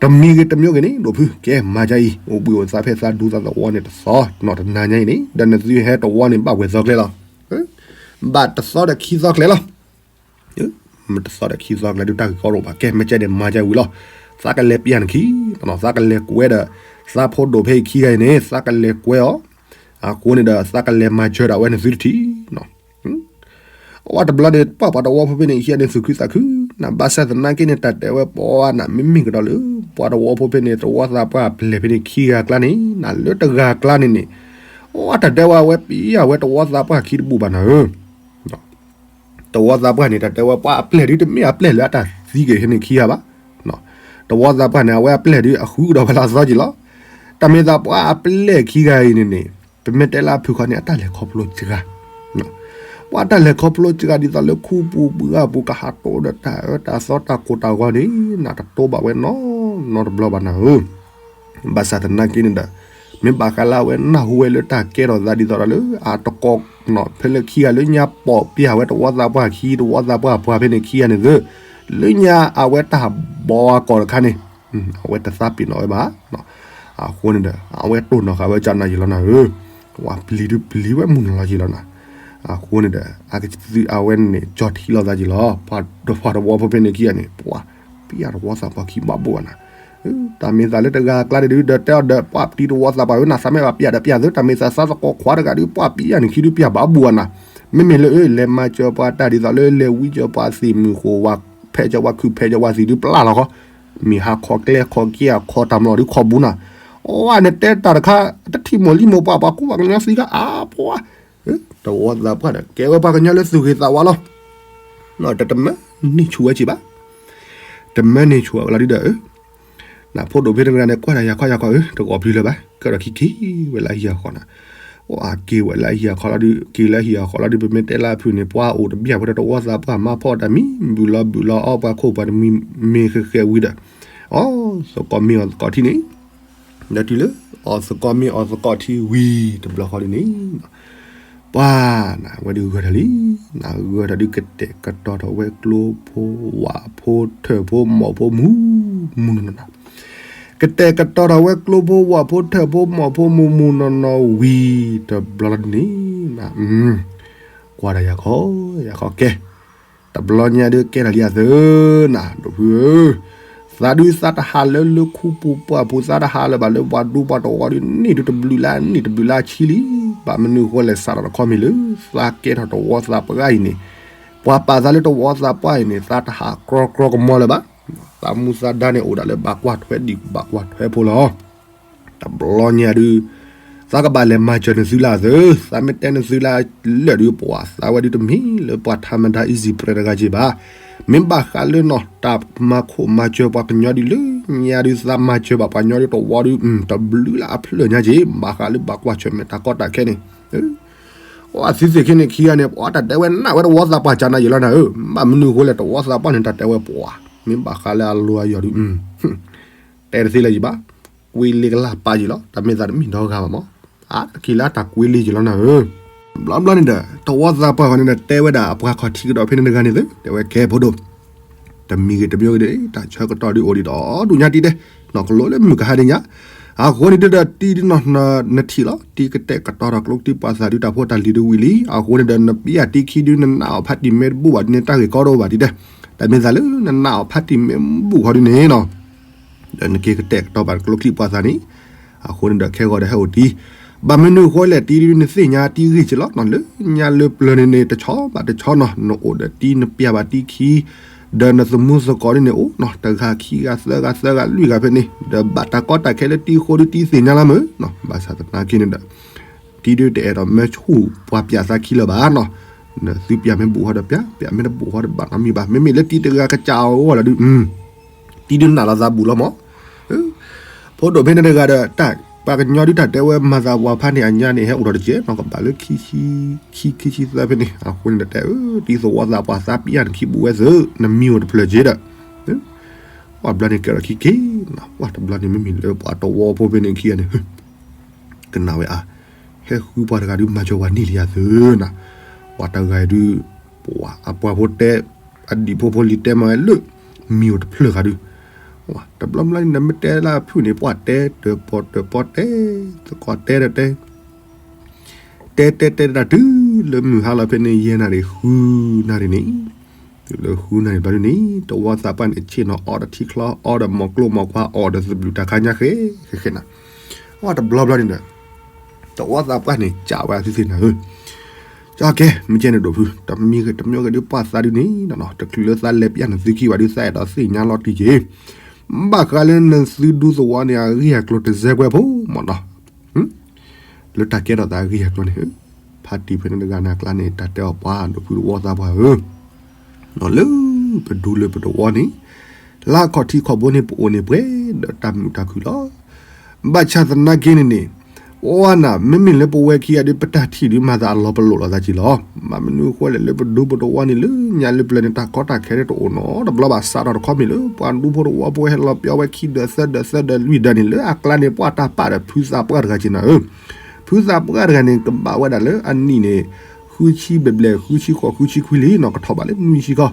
တမံၤဂ့ၤတမံၤဂ့ၤန့ၣ် ဒိၣ်ဖု ကဲမၤကါအံၤ အိၣ်ဘှံးအိၣ်သါဖဲသးဒူသးသဝီန့ၣ်တသီ နီၢ်တနၤညါအံၤန့ၣ် ဒီးနသုဟဲတဝီန့ၣ် ဘၣ်ဝဲၢ်သီကျဲလီၤ, ဘၣ်တသီဒီးခံသီကျဲလီၤ မ့ၢ်တသီဒီးခံသီကျဲဒုးတၢ်ဂ့ၢ်ကီတအိၣ်ဘၣ် ကဲမ့ၢ်ကဲန့ၣ် မၤကါဝံၤလီၤ, သးကလဲၤပျးနခံ, သးကလဲၤကွဲဒီး သးဖိဒိၣ်ဖဲအံၤခံဂၤအံၤန့ၣ် သးကလဲၤကွဲအီၤ, အဃိန့ၣ်ဒီး သးကလဲၤမၤစၢၤဒၣ်ဝဲန့ၣ်သုတထံၣ် အဝဲတဘျီန့ၣ် ပှၤပှၤတဝီဖိဖဲန့ၣ်ခံဂၤန့ၣ် သူၣ်ခုသးခု, နဘၣ်ဆၣ်သနာ်က့န့ၣ် တၢ်တဲဝဲပှၤနၤ မ့မ့ၢ်ကဒီးလၢ ပှၤတဝီဖိဖဲန့ၣ် တဝီသးပှၢ်အပျဲၢ်ဖဲန့ၣ်ခံဂၤအကျါန့ၣ် နလၢတဂၤအကျါန့ၣ်န့ၣ်, အတၢ်တဲဝဲအဝဲပျံၤအဝဲတဝီသးပှၢ်ခံတဘူၣ်ဘၣ်နၤဧၢ တဝီသးပှၢ်န့ၣ် တၢ်တဲဝဲပှၤအပျဲၢ်ဒုတမ့ၢ်အပျဲၢ်လၢအတၢ်သံက့ၤဖဲန့ၣ်ခံဂၤဘၣ်. တဝီသးပှၢ်န့ၣ် အဝဲအပျဲၢ်ဒုအဃုကဒီးဖဲလၢအသီက့ၤလီၤ. တၢ်မ့ၢ်သးပှၤအပျဲၢ်ခံဂၤအံၤန့ၣ်န့ၣ် ပမ့ၢ်တဲလၢအဖုၣ်ခီန့ၣ် အတၢ်လဲၤခီဖျိစှၤ ပှၤတၢ်လဲၤခီဖျိစှၤဒ်သိးလၢခူပူၤပှၤပူၤ ကဟးတိၢ်ဒီးတၢ်အၢတၢ်သီတၢ်ကိၢ်တၢ်ဂီၤန့ၣ် နတတိၢ်ဘၣ်ဝဲနီတဘျီဘၣ်နၤဧၢ ဘၣ်ဆၣ်သနာ်က့န့ၣ်ဒီး မ့ၢ်ဘၣ်ဃးလၢအဝဲနၢ်ဟူဝဲလၢတၢ်ကဲထီၣ်သးဒ်သိးဒီးလၢ အတကိး ဖဲလၢခံဂၤလၢညါပိာ်ပျံၤဝဲတဝီသးပှၢ်ခံ တဝီသးပှၢ်ပှၢ်ဖဲန့ၣ်ခံဂၤန့ၣ်သၢ လၢညါအဝဲတၢ်ဘီအကီၢ်တခါန့ၣ် အဝဲတသးပ့ၤနီၣ်ဝဲဘၣ်. အဃိန့ၣ်ဒီး အဝဲတိၢ်နီၣ်ဃာ်ဝဲကၠီနၤယံၤလီၤနၤဧၢ ဝဲပျံၤဒုပျံၤဝဲမုၢ်နၤလီၤယံၤလီၤနၤ. အဃိန့ၣ်ဒီး အကသုအဝဲန့ၣ် ကၠီထံလီၤသးယံၤလီၤ ပှၤတဝီဖိဖဲန့ၣ်ခံဂၤန့ၣ် ပှၤပျံၤတဝီသးပှၢ်ခံဘၣ်ဘိၣ်ဘၣ်နၤ တၢ်မ့ၢ်သးလၢတဂၤအကျါန့ၣ်ဒု ဒီးတဲအီၤဒီး ပှၤပျံၤတဝီသးပှၢ်ဧၢ နသးမ့ၢ်ဘၣ်ပျံၤဒီးပျံၤသၢ တၢ်မ့ၢ်သးသးသကိးခွါတဂၤဒု ပှၤပျံၤယၤန့ၣ်ခံဒုပျံၤဘၣ်ဘိၣ်ဘၣ်နၤ. မ့မ့ၢ်လၢအလဲၤမၤစၢၤပှၤတၢ်ဒ်သိးလၢလဲၤဝံကၢၤပှၤသ့ၣ်မုၢ်ဃိၣ်ဝဲ ဖဲးကၢၤပှၤခုၣ်ဖဲးကၢၤပှၤသ့ၣ်ဒုပျၢ်လီၤဃီ မ့ၢ်ဟးခီကျဲခီက့အခီတၢ်မလီၤဒုခီဘူးနၤ. အဝဲနတဲတၢ်တခါ တထံၣ်မိၢ်လံမိၢ်ပှၢ်ပှၤကူပှၤကညီသံခါအါပှၤ တဝီသးပှၢ်ဒီး ကဲဝဲပှၤကညီလၢသူၣ်ဂ့ၤသးဝါလီၤ. တတမၢန့ၢ်ဆူၣ်ဝဲက့ၤဘၣ် တမၢန့ၢ်ဆူၣ်ဝဲလီၤဒုဒီး နဖိဒိၣ်ဖဲတဂၤန့ၣ် ကွၢ်တၢ်ယၤခီယၤခီဧၢ တဂီၤပျံၤလၢၤဘၣ် ကဲထီၣ်ခံက့ၤဝဲလၢအဟံၣ်အဃီနၤ. အိၣ်အက့ၤဝဲလၢအဟံၣ်အဃီလီၤဒု က့ၤလၢအဟံၣ်အဃီလီၤဒု ပမ့ၢ်တဲလၢအဖုၣ်န့ၣ် ပှၤအိၣ်တဘျုးဖဲဒီးတဝီသးပှၢ်မၤဖီၣ်တၢ်မံ ဘုၣ်လီၤဘုၣ်လီၤအီပှၤခိၣ်ပှၤတမံၤမ့ၢ်ဃဲၤဃဲၤဝံၤဒီး အီသကိးမ့ၢ်အီသကိးထံန့ၣ် ဒီးတုၤလၢ အီသကိးမ့ၢ်အီသကိးထံဝံၤတဘျီဃီဒုန့ၣ် ပှၤနဝဲဒုဂၢၢ်ထီၣ်လံ နဂၢၢ်ထီၣ်ဒုကတဲာ်ကတီၤထီၣ်ဝဲကျိဖိ ဝၣ်ဖိ ထၢၣ်ဖိ မိၢ်ဖိ မူမူနီၢ်နီၢ် ကတဲာ်ကတီၤထီၣ်ဝဲကျိဖိ ဝၣ်ဖိ ထၢၣ်ဖိ မိၢ်ဖိ မူမူနီၢ်နီၢ်ဝံၤတဘျီလီၤဒုန့ၣ် ကွၢ်တၢ်ယၤခီ ယၤခီကဲ တဘျီညါဒုကဲထီၣ်လံအသၢနၤ ဒိၣ်ဖုဧၢ, သးဒုသးတဟးလၢလၢခူပူၤပှၢ်ပူၤ သးတဟးလၢၤဘၣ်လၢပှၤဒူပှၤတဝီဒုန့ၣ်ဒုတဘျုးလၢနံၣ်တဘျုးလၢဆံလံ. ဘၣ်မနုၤအဃိလဲၣ် စးထီၣ်တခီမ့ၢ်လၢ သးကဲထီၣ်တဝီသးပှၢ်အံၤန့ၣ်, ပှၤပာ်သးလၢတဝီသးပှၢ်အံၤန့ၣ် သးတဟးကြီကြီကမီလၢၤဘၣ်. သးမူသးဒါန့ၣ်အိၣ်ဒၣ်လၢဘၣ်ကွၢ်ထွဲဒံးဘၣ်ကွၢ်ထွဲဖိလီၤ. တဘျီညါဒု သးကဘၣ်လဲၤမၤစၢၤနသုလၢအသၢ, သးမ့ၢ်တဲနသုလၢလၢာ်ဒု ပှၤသးဝဲဒုတမ့ၢ်လၢပှၤထးမဒါ easy prey တဂၤက့ၤဘၣ်. မ့ၢ်ဘၣ်ဃးလၢနီၢ်တၢ်မၤခိၣ်မၤစၢၤပှၤကညီဒုလၢညါဒု သးမၤစၢၤဘၣ်ပှၤကညီဒုတဝီဒု တဘျုးလၢအဖျၢၣ်ညါက့ၤ ဘၣ်ဃးလၢဘၣ်ကွၢ်ဆၢၣ်မဲာ်တၢ်ကီတၢ်ခဲန့ၣ် အသ့သ့ၣ်ခဲန့ၣ်ခံဂၤန့ၣ် ပှၤတၢ်တဲဝဲနၢ်ဝဲတဝီသးပှၢ်ကၢ်နၤယံာ်လီၤနၤဧၢ, ဘၣ်မနုၤအဃိလဲၣ် တဝီသးပှၢ်န့ၣ် တၢ်တဲဝဲပှၤ မ့ၢ်ဘၣ်ဃးလၢအလီၢ်အယီၤဒု တဲတသ့လၢၤယံာ်ဘၣ်, ကွ့လ့ကလၢ်ပာ်ယံာ်လီၤ, တၢ်မ့ၢ်သးတမ့ၢ်ဒီဂၤဘၣ်မး, အါတက့ၢ်လၢအတၢ်ကွ့လ့ယံာ်လီၤနၤဧၢ. ဘျီဘျီန့ၣ်ဒီး တဝီသးပှၢ်ဃီန့ၣ်ဒီး တဲဝဲဒၣ်အပှၤခီၣ်ထံးကဒီးဖဲန့ၣ်တဂၤန့ၣ်သ့, တဲဝဲကဲဖိဒိၣ် တမံၤဂ့ၤတမံၤဂ့ၤဒီး တၢ်ဆၢကတီၢ်ဒုအိၣ်ဒံးဒီးဒူၣ်ညါတံၢ်တဲ, နီၢ်ကလိလၢမုၢ်ကဟါဒ့ညါ, အဃိန့ၣ်ဒုဒီးတံၢ်ဒုနီၢ်နထံၣ်လီၤ, တံၢ်ကတဲာ်ကတီၤထီၣ်ကျိချံပှၤသးဒုတၢ်ဖိတၢ်လံၤဒုဝံၤလံ, အဃိန့ၣ်ဒီးနပျံၤအတံၢ်ခံဒု နနာ်အီၤဖးတံၢ်မ့ၢ်တဘူၣ်ဘၣ်ဒ်န့ၣ် တၢ်ဂ့ၢ်ကီတအိၣ်ဘၣ်တံၢ်တဲ, တၢ်မ့ၢ်သးလၢနနာ်အီၤဖးတံၢ်မ့ၢ်ဘူၣ်ဃီဒုန့ၣ်နီၤ ဒီးနက့ၤကတဲာ်ကတီၤဘၣ်ကျိချံပှၤသးန့ၣ်, အဃိန့ၣ်ဒီးခဲဂီၤဒီးဟဲအိၣ်တံၢ်, ဘၣ်မနုၤအဃိလဲၣ် တံၢ်ဒုနသ့ၣ်ညါတံၢ်ဂ့ၢ်က့ၤလီၤနီၤ, လၢညါလၢပျၢၤန့ၣ်န့ၣ် တဆီဘၣ်တဆီနီၤ နအိၣ်ဒီးတံၢ်နပျံၤဘၣ်တံၢ်ခံ ဒီးနသမူသကိးဒုန့ၣ်အိၣ်နီၤ တဂၤခံဂၤသၢဂၤသၢဂၤလွံၢ်ဂၤဖဲန့ၣ်, ဒီးဘၣ်တၢ်ကီတၢ်ခဲလၢတံၢ်ဃိဒုတံၢ်သ့ၣ်ညါလီၤမ့ၢ်နီၤ, ဘၣ်ဆၣ်သနာ်က့န့ၣ်ဒီး တံၢ်ဒုတအဲၣ်ဒိးမၢဆူၣ်ပှၤပျံၤသးခံလၢၤဘၣ်နီၤ, နသုပျံၤမ့ၢ်ဘူၣ်ဃီဒီးပျံၤ, ပျံၤမ့ၢ်တဘူၣ်ဃီဒီးဘၣ်နီတမံၤဘၣ်, မ့မ့ၢ်လၢတံၢ်တဂၤကစၢ်အဂီၢ်လီၤဒု တံၢ်ဒုနာ်လီၤသးဘူၣ်လီၤမး, ဖိဒိၣ်ဖဲန့ၣ်တဂၤဒီး တၢ်ပှၤကညီဒုတၢ်တဲဝဲမၤသးပှၤဖးန့ၣ်အညါန့ၣ် ဟဲအိၣ်ထီၣ်တကဲးနီၤ ကဘၣ်လၢခံဆံ, ခံ, ခံဆံသၢဖဲန့ၣ် အဃိန့ၣ်ဒီးတဲအၢ တံၢ်သဝီသးပှၢ်သးပျံၤနခံဘူးဝဲသၢ နမံၤအိၣ်တဖျၢၣ်က့ၤဒီး ပှၤဘျီန့ၣ်ကဲထီၣ်ခံက့ၤနီၤ, ပှၤတဘျီန့ၣ်မ့မ့ၢ်လၢပှၤတဝီဖိဖဲန့ၣ်ခံဂၤန့ၣ် ကနၣ်ဝဲအါ, ဟဲဃုပှၤတဂၤဒုမၤစၢၤပှၤန့ၢ်လံယၤသၢနၤ, ပှၤတဂၤဒု ပှၤအပှၤဖိတဲ အဒံၣ်ဖိဖိလံၤတဲမၤဝဲလၢ မံၤအိၣ်တဖျၢၣ်ဃီဒု, တဘျီဘျီန့ၣ် နမ့ၢ်တဲလၢအဖုၣ်န့ၣ် ပှၤတဲတၢၢ်ပီၢ်တၢၢ်ပီၢ်တဲ, သကိးတဲတၢ်တဲ, တဲတဲတဲတၢ်တုၤလၢမုၢ်ဟါလီၤဖဲန့ၣ် ယဲၢ်နၣ်ရံၣ်ဃုနၣ်ရံၣ်န့ၣ်, တုၤလၢဃုနၣ်ရံၣ်ဘျီဒုန့ၣ် တဝီသးပှၢ်န့ၣ် ဆ့ၣ်နီၤအီဒီးထံချီ အီဒီးမိၢ်ကျိၣ်မိၢ်ခွါ အီဒီးသဘျုးတၢ်ခါညါဃဲဃဲဃဲနၤ ဝဲတဘျီဘျီန့ၣ်ဒီး တဝီသးပှၢ်န့ၣ် ကးဝဲအသုသ့ၣ်နၤဧၢ, ကၠီကဲ မ့ၢ်ကဲန့ၣ်ဒိၣ်ဖု တမံၤတမံၤဂ့ၤဒုးပှၢ်သးဒုန့ၣ်နီၤ တချုးလၢသးလဲၤပျၢ်နသုခံဘၣ်ဒုး သးအဲၣ်ဒိးသ့ၣ်ညါလီၤတံၢ်က့ၤ ဘၣ်ဃးလၢနသုဒူသဝီန့ၣ် အဂ့ၢ်အကျိၤတစဲးကွဲးဖိမ့ၢ်နီၤ, လၢတၢ်ကဲထီၣ်သးအဂ့ၢ်အကျိၤန့ၣ် ဖါတံၢ်ဖဲန့ၣ်တဂၤန့ၣ်အကျါန့ၣ် တၢ်တဲအီၤပှၤဒိၣ်ဖုတဝီသးပှၢ်ဧၢ လၢပဒူလၢပတဝီန့ၣ် လၢအခီၣ်ထံးခီၣ်ဘိန့ၣ် ပအိၣ်န့ၣ်ပှဲၤဒီးတၢ်မုာ်တၢ်ခုၣ်လီၤ. ဘၣ်ဆၣ်သနာ်က့န့ၣ်န့ၣ် ပဝဲနၤ မ့မ့ၢ်လၢပဝဲခံဂၤဒုး ပတၢ်ထံၣ်ဒုးမၤသးအလီၤပလိာ်လိာ်သးက့ၤလီၤ. ဘၣ်မနုၤအဃိလဲၣ် လၢပဒူပတဝီန့ၣ် လၢညါလၢပျၢၤန့ၣ် တၢ်ကီတၢ်ခဲဒုးတအိၣ်နီတဘျီဘၣ် စးထီၣ်တခီမ့ၢ်လၢ ပှၤဒူဖိတဝီဖိဟဲလီၤပျီဝဲခံဒၢးသၢဒၢးသၢဒၢးလွံၢ်ဒၢးန့ၣ် လၢအကျါန့ၣ် ပှၤတၢ်ပာ်ဒီးဖုသးပှၢ်တဂၤက့ၤနၤဧၢ ဖုသးပှၢ်တဂၤန့ၣ် ကဘၣ်ဝဲဒၣ်လၢအနံၣ်န့ၣ် ဃုဆံဘျဲၣ်ဘျဲၣ် ဃုဆံဃိး ဃုဆံခွံလံနီၤ ကထီၣ်ဘးလၢနွံဆံခီ,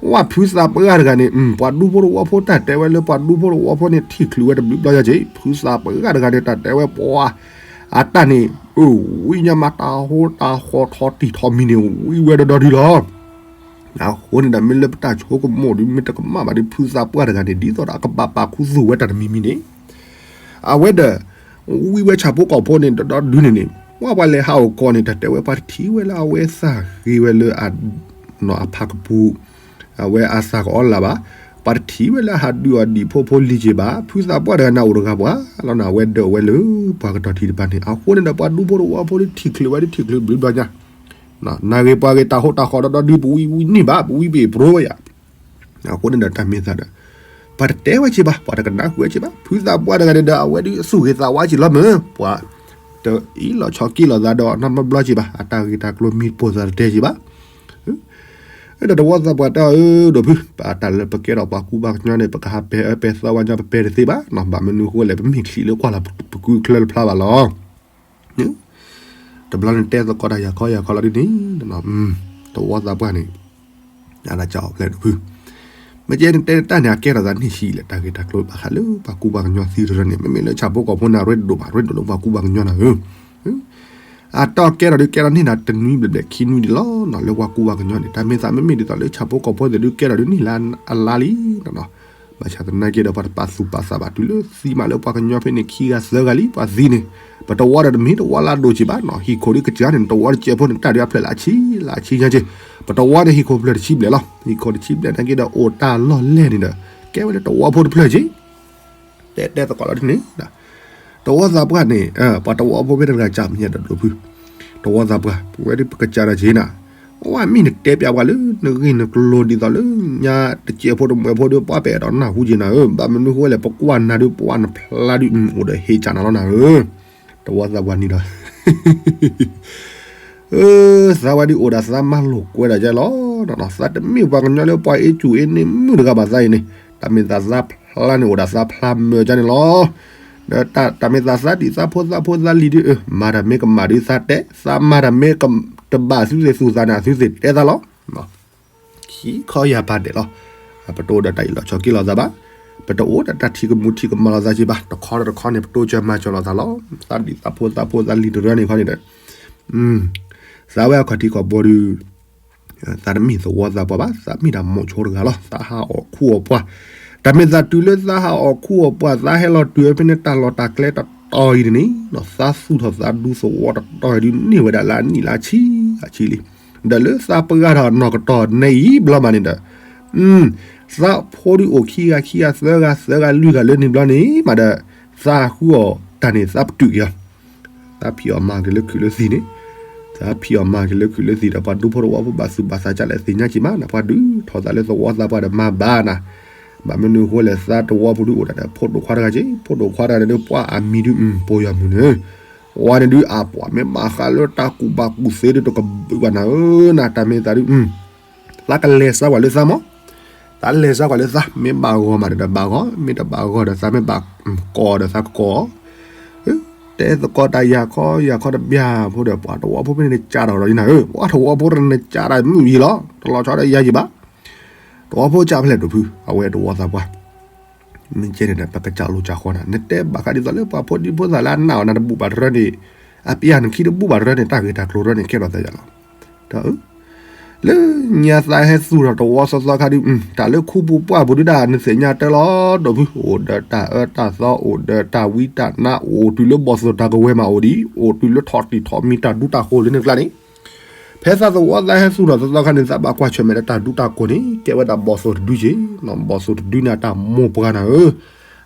ဝဲဖုသးပှၢ်တဂၤန့ၣ် ပှၤဒူဖိတဝီဖိတၢ်တဲဝဲလၢပှၤဒူဖိတဝီဖိန့ၣ် ထံၣ်ချုးဝဲတဘျုးဘျီယါက့ၤ ဖုသးပှၢ်တဂၤန့ၣ် တၢ်တဲဝဲပှၤ အတၢ်န့ၣ် အဝံညါမး တၢ်ဟိတၢ်ဃီထီတံၢ်ထီမံၤန့ၣ် ဝံဝဲဒီဒီဒုလီၤ. အဃိန့ၣ်ဒီး မ့ၢ်လၢပတၢ်ဆိကမိၣ်ဒုး မ့ၢ်တကမၣ်ဘၣ်ဒီး ဖုသးပှၢ်တဂၤန့ၣ် ဒ်သိးဒီးအကဘၣ်ပာ်ခူသူၣ်ဝဲတၢ်တမံၤမံၤန့ၣ် အဝဲဒီး ဝံဝဲဆၣ်ဖိကီၢ်ဖိန့ၣ် ဒီဒီဒုန့ၣ်န့ၣ် ပှၤပှၤလဲၤဟးအိၣ်ကီၢ်န့ၣ် တၢ်တဲဝဲပှၤတထံၣ်ဝဲလၢအဝဲသးဃ့ဝဲလၢ အဖးကပူၤ အဝဲအသးကအီလၢ်ဘၣ်, ပှၤတထံၣ်ဝဲလၢအဟးဒုးအီၤဒံးဖိဖိလံၤက့ၤဘၣ်, ဖုသးပှၢ်တဂၤန့ၣ်အိၣ်တဂၤပှၤလီၤန့ၣ် အဝဲဒၢးဝဲလၢပှၤကတီၤထံတဖၣ်န့ၣ် အဃိန့ၣ်ဒီး ပှၤဒူဖိတဝီဖိဒုးထံၣ်ချုးဝဲဒုးထံၣ်ချုးဘျုးဘျီညါ နၢ်ဂ့ၤပှၤဂ့ၤ တၢ်ဟိတၢ်ဃီဒီဒီဒုး ပဝံဝံန့ၢ်ဘၣ် ပဝံပ့ၢ်ပြိဝဲယၤ, အဃိန့ၣ်ဒီးတၢ်မ့ၢ်သးဒီး ပှၤတတဲဝဲက့ၤဘၣ် ပှၤတကနၣ်ဃုာ်ဝဲက့ၤဘၣ် ဖုသးပှၢ်တဂၤန့ၣ်ဒီး အဝဲဒုးသူၣ်ဂ့ၤသးဝါက့ၤလီၤမ့ၢ် ပှၤ တအံးလီၤဆီက့ၤလီၤသးဒီးနီတဘျီက့ၤဘၣ် အတၢ်ဂ့ၢ်တၢ်ကျိၤမံၤပိာ်သးတတဲက့ၤဘၣ် ဒီးတဝီသးပှၢ်တဲအီၤ အၢ ဒိၣ်ဖု ပတၢ်လၢပကဲထီၣ်ပှၤကူပှၤကညီန့ၣ် ပကဟးပဲာ်အၢပဲာ်သီဝဲညီ ပပဲာ်တသ့ဘၣ်နီၤ, ဘၣ်မနုၤအဃိလဲၣ် ပမ့ၢ်ချံးလၢကွၢ်လီၤပကုချၢတဖျါဘၣ်လီၤ. တဘျီန့ၣ်တဲသကိးတၢ်ယၤခီယၤခီလီၤဒ်န့ၣ်, တဝီသးပှၢ်န့ၣ် အါဒၣ်ကၠီအီၤဖျဲၣ်ဒိၣ်ဖု, မ့ၢ်ကဲန့ၣ်တဲတၢ်န့ၣ် အကဲထီၣ်သးန့ၢ်ဆံးလဲၣ် တၢ်ဂ့ၢ်တၢ်ကျိၤဘၣ်ဃးလၢပှၤကူပှၤကညီသံတရၢန့ၣ် မ့မ့ၢ်လၢဆၣ်ဖိကီၢ်ဖိန့ၣ် အရ့ဒိၣ်ဘၣ် ရ့ဒိၣ်လၢပှၤကူပှၤကညီနၤဧၢ အတၢ်ကဲထီၣ်ဒုးကဲထီၣ်န့ၢ်နၤတနွံဘျဲၣ်ဘျဲၣ်ခံနွံဒံးလီၤ, လၢပှၤကူပှၤကညီန့ၣ် တၢ်မ့ၢ်သးမ့မ့ၢ်ဒ်သိးလၢဆၣ်ဖိကီၢ်ဖိသ့ၣ်ဒုးကဲထီၣ်ဒုးန့ၢ်လၢအလါလံ, ဘၣ်ဆၣ်သနာ်က့ဒီး ပှၤတပာ်သူၣ်ပာ်သးဘၣ်တုၤလၢသံမးလၢပှၤကညီဖဲန့ၣ် ခံဂၤသၢဂၤလံ ပှၤသံန့ၣ်, ပတဝီဒီးတမ့ၢ်တဝီလၢအဒိၣ်က့ၤဘၣ်နီၤ, ဟံၣ်ခိၣ်ဒုးကစၢ်န့ၣ် တဝီတကဲးဖိန့ၣ် တၢ်ဒုးအဖျၢၣ်လၢအဆံးလၢအဆံးညါက့ၤ, ပတဝီန့ၣ်ဟံၣ်ခိၣ်ဖျၢၣ်တဆံဘျဲၣ်လီၤ, ဟံၣ်ခိၣ်တဆံဘျဲၣ်နာ်က့ဒီး အိၣ်တၢ်လီၢ်လဲၢ်န့ၣ်ဒီး ကဲဝဲလၢတဝီဖိတဖျၢၣ်က့ၤ တဲတဲသကိးလီၤဒ်န့ၣ်, တဝီသးပှၢ်န့ၣ် ပှၤတဝီဖိဖဲတဂၤကးမ့ၢ်ညါဒီးဒိၣ်ဖု, တဝီသးပှၢ် ပဝဲဒုးပကစၢ်ဒီးက့ၤနၤ, ဝဲမ့ၢ်နတဲပျးပှၤလၢနဂ့ၢ်နကျိၤဒ်သိးလၢညါတကဲးဖိတမှဲးဖိဒီး ပှၤပဲာ်အဲၣ်ဒိးနၢ်ဟူက့ၤနၤဧၢ, ဘၣ်မနုၤဃိလဲၣ် ပကွၢ်နၤဒုး ပှၤနဖျါဒုး အိၣ်ဒီးဟ့ၣ်ကၢ်နၤလီၤနၤဧၢ, တဝီသးပှၢ်န့ၣ်ဒီး သးဝဲဒုးအိၣ်ဒီးသးမၤလိာ်ကွဲဒီးယဲလီၤ, သးတမ့ၢ်ပှၤကညီလၢပှၤအ့ၣ်ကူၣ်အ့ၣ်န့ၢ်မုၣ်တဂၤဘၣ်သးအံၤန့ၣ်, တၢ်မ့ၢ်သးသးဖျါန့ၣ်အိၣ်ဒီးသးဖျါမၢကန့ၣ်လီၤ, ဒီးတၢ်မ့ၢ်သးသးဒံးသးဖိသးဖိသးလံၤဒုး မၤတၢ်မ့ၢ်ကမၣ်ဒုးသးတဲ, သးမၤတၢ်မ့ၢ်တဘၣ်သုသ့ၣ်သူၣ်သးန့ၣ် အသုသ့ၣ်တဲသးလီၤ ခံခီယၤပာ်ဒဲးလီၤ, ပတအိၣ်ဒီးတၢ်အ့ၣ်လိာ်ဆိးက့လိာ်သးဘၣ်, ပတအိၣ်ဒီးတၢ်ထံၣ်ကမူထံၣ်ကမီၤလိာ်သးက့ၤဘၣ်, တခီဒီးတခီန့ၣ် ပတိစၢၤမၤစၢၤလိာ်သးလီၤ, သးဒံးသးဖိသးဖိသးလံၤတရၢန့ၣ်ခီန့ၣ်ဒီး, သးဝဲအခီၣ်ထံးခီၣ်ဘိဒုး သးတမ့ၢ်သဝီသးပှၢ်ဘၣ်, သးမ့ၢ်ဒၣ်မိၤဆိတဂၤလီၤ, သးဟးအီၣ်ခူအီၣ်ပှၢ်, တၢ်မ့ၢ်သးတုၤလၢသးဟးအီၣ်ခူအီၣ်ပှၢ် သးဟဲလီၤတုၤဖဲန့ၣ်တၢ်လီၢ်တၢ်ကျဲတတီၤအံၤန့ၣ်, သးသူၣ်ထီၣ်သးဒူသဝီတတီၤအံၤဒုးန့ၢ်ဝဲဒၣ်လၢအနံၣ်လၢအဆံအဆံလံ, ဒီးလၢသးပှၢ်ထီၣ်နီၢ်ကတီၢ်န့ၣ်အံၤဘျီမးန့ၣ်ဒီး, သးဖိဒုးအိၣ်ခံဂၤခံဂၤသၢဂၤသၢဂၤလွံၢ်ဂၤလၢန့ၣ်ဘျီန့ၣ်မးဒီး, သးဃုအီၣ်တၢ်န့ၣ် သးပတုာ်က့ၤအီၤ သးဖံးအီၣ်မၤက့ၤလၢခုးလၢသံၣ်န့ၣ်, သးဖံးအီၣ်မၤက့ၤလၢခုးလၢသံၣ်ဒီး ပှၤဒူဖိတဝီဖိဘၣ်သူၣ်ဘၣ်သးကလဲၣ်သ့ၣ်ညါက့ၤမးန့ၣ်, ပှၤဒုးထီၣ်သးလၢသဝီသးပှၢ်ဒီးမၤဘၣ်နၤ, ဘၣ်မနုၤအဃိလဲၣ် သးတဝီဖိဒုးအိၣ်ဒၣ်ဒီး ဖိဒိၣ်ခွါတဂၤက့ၤ, ဖိဒိၣ်ခွါတဂၤန့ၣ်ဒုး ပှၤအမံၤဒုး ပိာ်ယွၤမုၣ်န့ၣ်, ဝဲန့ၣ်ဒုး အပှၤမ့ၢ်ဘၣ်ဃးလၢတၢ်ကူၣ်ဘၣ်ကူၣ်သ့ဒုး တကဘုးဘၣ်နၤဧၢ, နတၢ်မ့ၢ်သးဒုး သးကလဲၤစၢၤကွၢ်လၢသးမး, သးလဲၤစၢၤကွၢ်လၢသး, မ့ၢ်ဘၣ်ဂီၤမးဒီးဘၣ်ဂီၤ, မ့ၢ်တဘၣ်ဂီၤဒီးသးမ့ၢ်ဘၣ်ကီဒီးသးကကီ, တဲသကိးတၢ်ယၤခီယၤခီတဘျီဖိဒီး ပှၤတဝီဖိဖဲန့ၣ်န့ၣ် ကးထီၣ်ဒီးနၤဧၢ, ပှၤတဝီဖိတန့ၣ်ကးတၢ်မုၢ်ယံၤလီၤ, တလီၤဆီဒီးယၤယံၤဘၣ်, တဝီဖိကးဖဲလဲၣ်ဒိၣ်ဖု, အဝဲတဝီသးပှၢ် မ့ၢ်ကဲန့ၣ်ဒီး ပကစၢ်လိာ်ကၢ်ဃီနၤ, နတဲဘၣ်ဃးဒ်သိးလၢပှၤဖိဒံဖိသၣ်လၢအနာ်အီၤနၤတဘူၣ်ဘၣ်တရၢန့ၣ်, အပျၢ်နခံတဘူၣ်ဘၣ်တရၢန့ၣ် တၢ်ဂ့ၢ်တၢ်ကျိၤတရၢန့ၣ် ကဲထီၣ်သးယၤလီၤ. ဒီး လၢညါသးဟဲသူၣ်ထီၣ်တဝီသီသီခါဒုး တၢ်လၢခူပူၤပှၢ်ပူၤဒုးဒၣ် နသ့ၣ်ညါတဲလီၤ ဒီးဖု အိၣ်ဒီးတၢ်အၢတၢ်သီ အိၣ်ဒီးတၢ်ဝံတၢ်နါ အိၣ်တုၤလၢဘီၣ်သိၣ်တၢ်ကဝဲၤမးအိၣ်ဒံး အိၣ်တုၤလၢထီၣ်တံၢ်ထီၣ်မံၤတၢ်ဒူတၢ်ဃိၤလၢန့ၣ်ကျါန့ၣ် ဖဲသးသဝီသးဟဲသူၣ်ထီၣ်သီသီခါန့ၣ် သးဘၣ်ကွၢ်ဆၢၣ်မဲာ်ဒီးတၢ်ဒူတၢ်ဃိၤန့ၣ် ကဲဝဲဒၣ်ဘီၣ်သိၣ်တဒုက့ၤ, ဘီၣ်သိၣ်တဒုန့ၣ်အတၢ်မိၢ်ပှၢ်နၤဧၢ,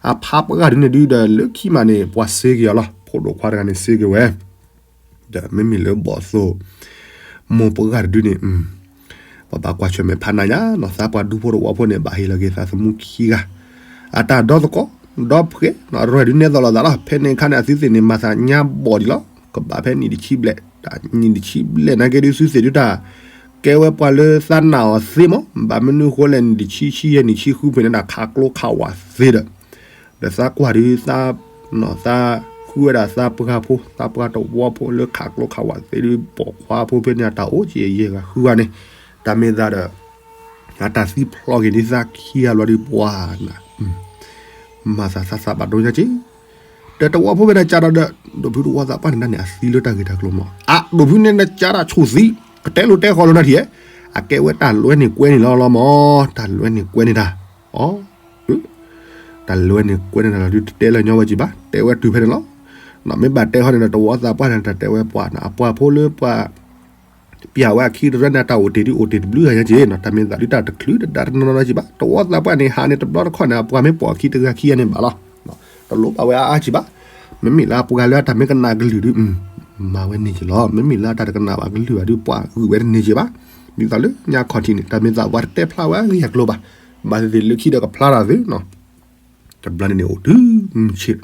အဖါပှၢ်တဒုန့ၣ်ဒုးဒီးလၢခံမးန့ၣ် ပှၤစ့က့ၤအီၤလီၤ, ဖိဒိၣ်ခွါတဂၤန့ၣ်စ့က့ၤဝဲ ဒီးမ့မ့ၢ်လၢဘီၣ်သိၣ် မိၢ်ပှၢ်တဒုန့ၣ် ပဘၣ်ကွၢ်ဆၢၣ်မဲာ်ဖးနးညါနီၤ, သးပှၢ်ဒူဖိတဝီဖိန့ၣ် ဘၣ်ဟ့ၣ်လီၤက့ၤသးသမူခံဂၤ, အတၢ်ဒီသကိး ဒီဖှဲး အရၢၢ်ဒုးနဲၣ်သီၣ်လီၤသးလီၤ, ဖဲန့ၣ်အခါန့ၣ် အသုသ့ၣ်န့ၣ် မၤသးညါဘီၣ်ဒံးလီၤ, ကဘၣ်ဖဲနံၣ်တဆံဘျဲၣ်, နံၣ်တဆံဘျဲၣ်နာ်က့ဒုး သုသ့ၣ်ဒုးတၢ် ကဲဝဲပှၤလၢသးနာ်အီၤသ့မး, ဘၣ်မနုၤဃိလဲၣ် နံၣ်တဆံဆံယဲၢ်နံၣ်ဆံဃုဖဲန့ၣ် တၢ်ခးကျိခးဝးသ့ဒီး ဒီးသးကွၢ်ဒုး သး သးဃုဝဲဒၣ်သးပှၢ်ဖိ သးပှၢ်တဝီဖိလၢခးကျိခးဝးသ့ဒုး ပိာ်ခွါဖိဖဲန့ၣ် အတၢ်အိၣ်က့ၤယဲၢ်ဂၤဃုဂၤန့ၣ်, တၢ်မ့ၢ်သးဒီး အတၢ်သံဖျိက့ၤန့ၢ်သးခံဂၤလီၤဒုး ပှၤနၤ မၤသးသးသးဘၣ်ဒိညါက့ၤ, ဒီးတဝီဖိဖဲန့ၣ်ကးဒီးဒီး ဒိၣ်ဖုတဝီသးပှၢ်န့ၣ်ဒၣ်န့ၣ် အသံလၢတၢ်ဂ့ၢ်တၢ်ကျိၤမး, အဒိၣ်ဖုန့ၣ်နကးတၢ်ဆိၣ်သံ, ကတဲလိာ်တဲဃီလိာ်နၤထံၣ်, အကဲဝဲတၢ်လွဲန့ၢ်ကွဲန့ၣ်လီၤလီၤမး, တၢ်လွဲန့ၢ်ကွဲန့ၣ်တၢ်, တၢ်လွဲန့ၢ်ကွဲန့ၣ်တၢ်လီၤဒုး တတဲလၢာ်ညီဝဲက့ၤဘၣ်, တဲဝဲတုၤဖဲန့ၣ်လီၤ, မ့ၢ်ဘၣ်တဲဃီန့ၣ်ဒီး တဝီသးပှၢ်န့ၣ် တၢ်တဲဝဲပှၤနၤ အပှၤဖိလၢပှၤ ပျၢ်ဝဲအခံတရၢန့ၣ် တၢ်အိၣ်တ့ၢ်ဒုးအိၣ်တ့ၢ်တဘျုးဂၤညါက့ၤနီၤ, တၢ်မ့ၢ်သးဒုးတၢ်တချုးတဒါတနီၤနီၤက့ၤဘၣ်, တဝီသးပှၢ်န့ၣ် ဟးန့ၣ်တဘျီတခီၣ်န့ၣ် အပှၤမ့ၢ်ပိာ်အခံတဂၤခံဂၤန့ၣ်ဘၣ်လီၤ, တလိၣ်ဘၣ်ဝဲအါအါက့ၤဘၣ်, မ့မ့ၢ်လၢအပှၤလၢအတၢ်မ့ၢ်ကနၣ်ကလုၢ်ဒုး မၤဝဲန့ၢ်က့ၤလီၤ, မ့မ့ၢ်လၢအတၢ်တကနၣ်ဘၣ်ကလုၢ်ဘၣ်ဒုး ပှၤဂုာ်ဝဲတန့ၢ်က့ၤဘၣ်, ဒ်သိးလၢညါခီၣ်ထံးန့ၣ် တၢ်မ့ၢ်သးပှၤတတဲဖျါဝဲအဂ့ၢ်အကျိၤဘၣ်, ဘၣ်သ့ၣ်သ့ၣ်လၢခံဒီးကဖျါတၢ်သ့နီၤ, တဘျီန့ၣ်န့ၣ်အိၣ်တုၤမုၢ်ဆ့ၣ်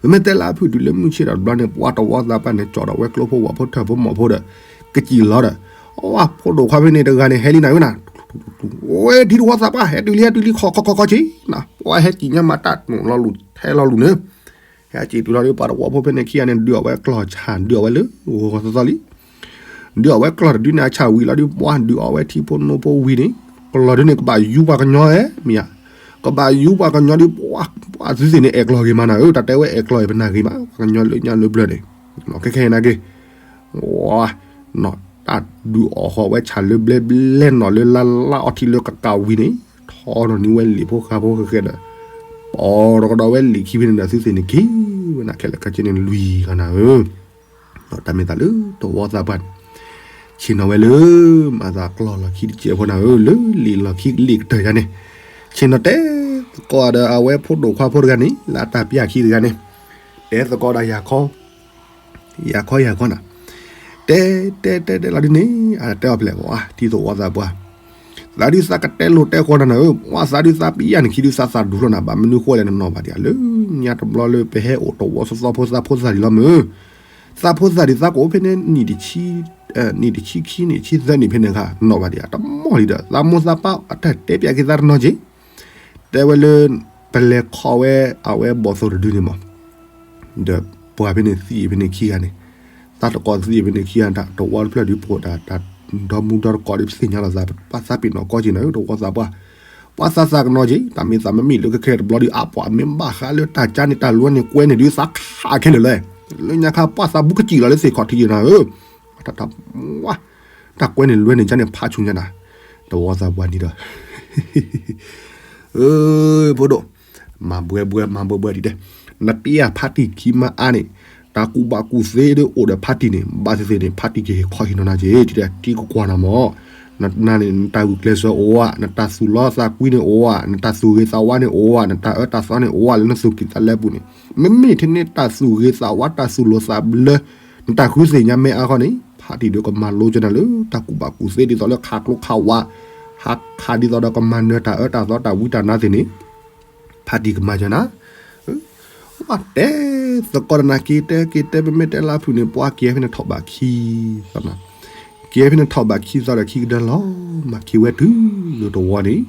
ပမ့ၢ်တဲလၢအဖုၣ်တုၤလၢမုၢ်ဆ့ၣ်ဒီးတဘျီန့ၣ် ပှၤတဝီသးပှၢ်န့ၣ် ကၠီၣ်ဒီးဝဲကျိဖိဝၣ်ဖိထၢၣ်ဖိမီၢ်ဖိဒီး ကစံၣ်လီၤဒီး အဝဲဖိဒိၣ်ခွါဖဲန့ၣ်တဂၤန့ၣ် ဟဲလံနၤဝဲနၤ, ဝဲထံတဝီသးပှၢ် ဟဲတုၤလံ ဟဲတုၤလံ ခီခီခီခီက့ၤနၤ, ပှၤဟဲစံၣ်ညါမၤတၢ်တိၢ်လီၤလူၤ ထဲလီၤလူၤန့ၣ်, ဟဲစံၣ်တုၤလီၤဒီး ပှၤတဝီဖိဖဲန့ၣ်ခံဂၤန့ၣ် ဒုးအီၣ်ဝဲကျီၢ်ဆၣ် ဒုးအီၣ်ဝဲလၢဂီၤသီသီလံ ဒုးအီၣ်ဝဲကျီၢ်တဒုန့ၣ် အဆၣ်ဝံၤလီၤဒုး ပှၤဒုးအီၣ်ဝဲထံဖိနိဖိဝံၤန့ၣ်, ကျီၢ်ဒုန့ၣ် ကဘၣ်ယူပှၤကညီဧါ မ့ၢ်ဧါ, ကဘၣ်ယူပှၤကညီဒုး ပှၤသုသ့ၣ်န့ၣ် အဲၣ်ကျီၢ်ဂ့ၤမးနၤဧၢ, တၢ်တဲဝဲအဲၣ်ကျီၢ်အံၤ ပနၢ်ဂ့ၤမး ပှၤကညီလၢညါလၢဘျၢန့ၣ်, ခဲခဲအံၤနာ်က့ၤ ဝါ တၢ်ဒုးအီၣ်ဃီၤဝဲဆၣ်လၢဘျဲဘျဲနီၤ လၢလါလါအီထံလၢကကးဝံၤန့ၣ်, ထီၣ်နီၣ်န့ၢ်ဝဲလံာ်ဖိဃါဖိဃဲဃဲဒီး, ပီၢ်တကဒီးဝဲလံာ်ခံဖဲန့ၣ်ဒီး သုသ့ၣ်န့ၣ်က့ၤဝဲနၤခဲလၢာ်ခဲဆ့န့ၣ် လွံၢ်ဂၤနၤဧၢ, တၢ်မ့ၢ်သးလၢတဝီသးပှၢ်န့ၣ်, ဆ့ၣ်နီၤဝဲလၢ မၤသးကျီၢ်လီၢ်ခံတစဲးဖိနၤဧၢ, လၢလံာ်လီၢ်ခံကလံၢ်ကတၢၢ်ယါန့ၣ်, ဆ့ၣ်နီၤတဲသကိးဒီးအဝဲဖိဒိၣ်ခွါဖိတဂၤန့ၣ် လၢအတၢ်ပျၢ်ခံတဂၤန့ၣ်, တဲသကိးဒီးယၤခီ ယၤခီယၤခီနၤ, တဲတဲတဲတဲလီၤဒုန့ၣ် အတဲအီၤဖျဲၣ်ဝဲ ထံသဝီသးပှၢ်, သးဒုးသးကတဲလိာ်တဲဃီနၤနၤဧၢ, ပှၤသးဒုးသးပျၢ်နခံဒုးသးသးဒူလီၤနၤ, ဘၣ်မနုၤဃိလဲၣ်နနီၢ်ဘၣ်ဒံးဧါ, လၢညါတဘျီလၢပဟဲအိၣ်တဝီသီသီဖိသးဖိသးဒံးလီၤမ့ၢ်, သးဖိသးဒံးသးကအိၣ်ဖဲန့ၣ် နံၣ်တဆံခံနံၣ်ဆံသၢနံၣ်ဖဲန့ၣ်ခါ နီၢ်ဘၣ်ဒံးဧါ, တမီၢ်လံဒီး သးမိၢ်သးပၢ်အတၢ်တဲပျၢ်က့ၤသးတနီၤက့ၤ တဲဝဲလၢ ပလဲၤခီဝဲ အဝဲဘီၣ်သိၣ်တဒုန့ၣ်မး, ဒီးပှၤဖဲန့ၣ်သံဖဲန့ၣ်ခံဂၤန့ၣ်, သးတကိးသံဖဲန့ၣ်ခံဂၤ တဝီတဖျၢၣ်ဒုးပှၤတၢ် ဒီမူဒီတကိးဒုးသ့ၣ်ညါလီၤသး ပှၤသးပ့ၤနီၣ်ကီက့ၤနၤဧၢ တဝီသးပှၢ်, ပှၤသးသးကနီၤက့ၤ တၢ်မ့ၢ်သးမ့မ့ၢ်လၢခဲခဲတဘျီဒုး အပှၤမ့ၢ်ဘၣ်ဃးလၢတၢ်ကါန့ၣ် တၢ်လွဲန့ၢ်ကွဲန့ၣ်ဒုး သးခးခဲလၢာ်လၢ လၢညါခါပှၤသးဘူးကစံၣ်လီၤလၢသ့ၣ်ခီၣ်ထံးက့ၤနၤဧၢ, တၢ် တၢ်ကွဲန့ၣ်လွဲန့ၢ်ကါန့ၣ် ဖးဆူညါနၤ, တဝီသးပှၢ်န့ၣ်ဒီး ဖိဒိၣ်, မၤဘှဲဘှဲ မၤဘှဲဘှဲဒ်တဲ, နပျၢ်ဖါတံၢ်ခံမးအါန့ၣ်, တၢ်ကူၣ်ဘၣ်ကူၣ်သ့ဒုးအိၣ်ဒီးဖါတံၢ်န့ၣ် ဘၣ်သ့ၣ်သ့ၣ်န့ၣ် ဖါတံၢ်ကဟ့ၣ်ခီဟ့ၣ်နီၤနၤက့ၤ ဒ်တဲတံၤကကွၢ်နၤမး, နနၤန့ၣ် နတၢ်ဂုာ်ကျဲးစၢးအိၣ်ဧါ, နတၢ်သူၣ်လီသးကွံန့ၣ်အိၣ်ဧါ, နတၢ်သူၣ်ဂ့ၤသးဝါန့ၣ်အိၣ်ဧါ, နတၢ်အၢတၢ်သီန့ၣ်အိၣ်ဧါ လၢနသူၣ်ကံၢ်သးလဲပူၤန့ၣ်, မ့မ့ၢ်ထဲန့ၣ်တၢ်သူၣ်ဂ့ၤသးဝါ တၢ်သူၣ်လီသးဘျၢ နတၢ်ဃုသ့ၣ်ညါမ့ၢ်အါခီန့ၣ် ဖါတံၢ်ဒုးကမၤလိကနၤလၢ တၢ်ကူၣ်ဘၣ်ကူၣ်သ့ဒ်သိးလၢခးကျိခးဝး, ဟးခးဒ်သိးဒီးကမၤနၢၤတၢ်အၢတၢ်သီတၢ်ဝံတၢ်နါသ့ၣ်န့ၣ်, ဖါတံၢ်ကမၤကနၤ, တဲသကိးတနၤက့ၤတဲက့ၤတဲ ပမ့ၢ်တဲလၢအဖုၣ်န့ၣ် ပှၤက့ၤဖဲန့ၣ်ထီၣ်ဘးခံသီနၤ, က့ၤဖဲန့ၣ်ထီၣ်ဘးခံသီဒီးခံကတၢၢ်လီၤ မၤက့ၤဝဲတုၤလၢတဝီန့ၣ်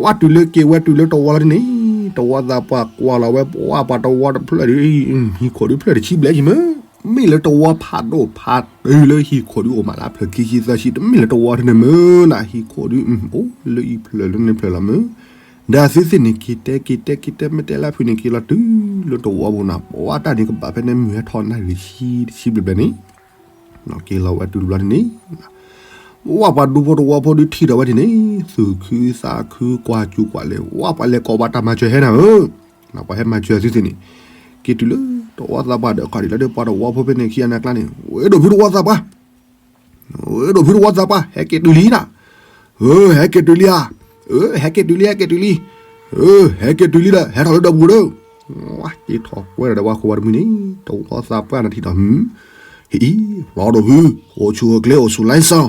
ဝဲတုၤလၢက့ၤဝဲတုၤလၢတဝီလီၤန့ၣ်, တဝီသးပှၢ်ကွၢ်လီၤဝဲ ပှၤပှၤတဝီတဖျၢၣ်ဒုး ဟံၣ်ခိၣ်ဒုးဖျၢၣ်တဆံဘျဲၣ်က့ၤမ့ၢ်, မ့ၢ်လၢတဝီဖးဒိၣ်ဖးတုၤလၢဟံၣ်ခိၣ်ဒုးအိၣ်မးလၢဖျၢၣ်ခံဆံသၢဆံ တမ့ၢ်လၢတဝီထဲန့ၣ်မ့ၢ်နၤ ဟံၣ်ခိၣ်ဒုး အိၣ်လၢအံၤဖျၢၣ်လၢန့ၣ်ဖျၢၣ်လီၤမ့ၢ်, ဒီးသုသ့ၣ်န့ၣ်က့ၤတဲက့ၤတဲက့ၤတဲ မ့ၢ်တဲလၢဖုၣ်န့ၣ်က့ၤလီၤတုၤလၢတဝီပူၤနၤ ပှၤတၢ်န့ၣ်ကဘၣ်ဖဲန့ၣ်မုၢ်ဟဲထီၣ်နၣ်ရံၣ်တဆံတဆံဘျဲၣ်ဘျဲၣ်န့ၣ် က့ၤလီၤဝဲတုၤတဘျီန့ၣ်, ဝဲပှၤဒူဖိတဝီဖိဒုးထံၣ်ဒီးဝဲဒ်န့ၣ် သူၣ်ခုသးခုကွၢ်ကူကွၢ်လဲၤ ဝဲပှၤလဲၤကိးဘၣ်တၢ်မၤစၢၤဟဲနၤဧၢ, ပှၤဟဲမၤစၢၤသုသ့ၣ်န့ၣ် က့ၤတုၤလၢတဝီသးပှၢ်ဒီးခီၣ်ထံးလၢဒ်ပှၤတဝီဖိဖဲန့ၣ်ခံဂၤန့ၣ်အကျါန့ၣ် ဝဲဒိၣ်ဖုတဝီသးပှၢ် ဝဲဒိၣ်ဖုတဝီသးပှၢ် ဟဲက့ၤတုၤလံနၤ, အၢ ဟဲက့ၤတုၤလံဧါ, အၢ ဟဲက့ၤတုၤလံ ဟဲက့ၤတုၤလံ, အၢ ဟဲက့ၤတုၤလံဒီး ဟဲထီၣ်လၢဒီပူၤဒီး, က့ၤထီၣ်ကွဲဒီးပှၤခိၣ်ပှၤတမှံၤန့ၣ် တဝီသးပှၢ်နထံၣ်ဒီး ဟံၣ်အံၤ လီၤဒိၣ်ဖု အိၣ်ဆူၣ်အိၣ်ချ့အိၣ်ဆူၣ်လါစီ,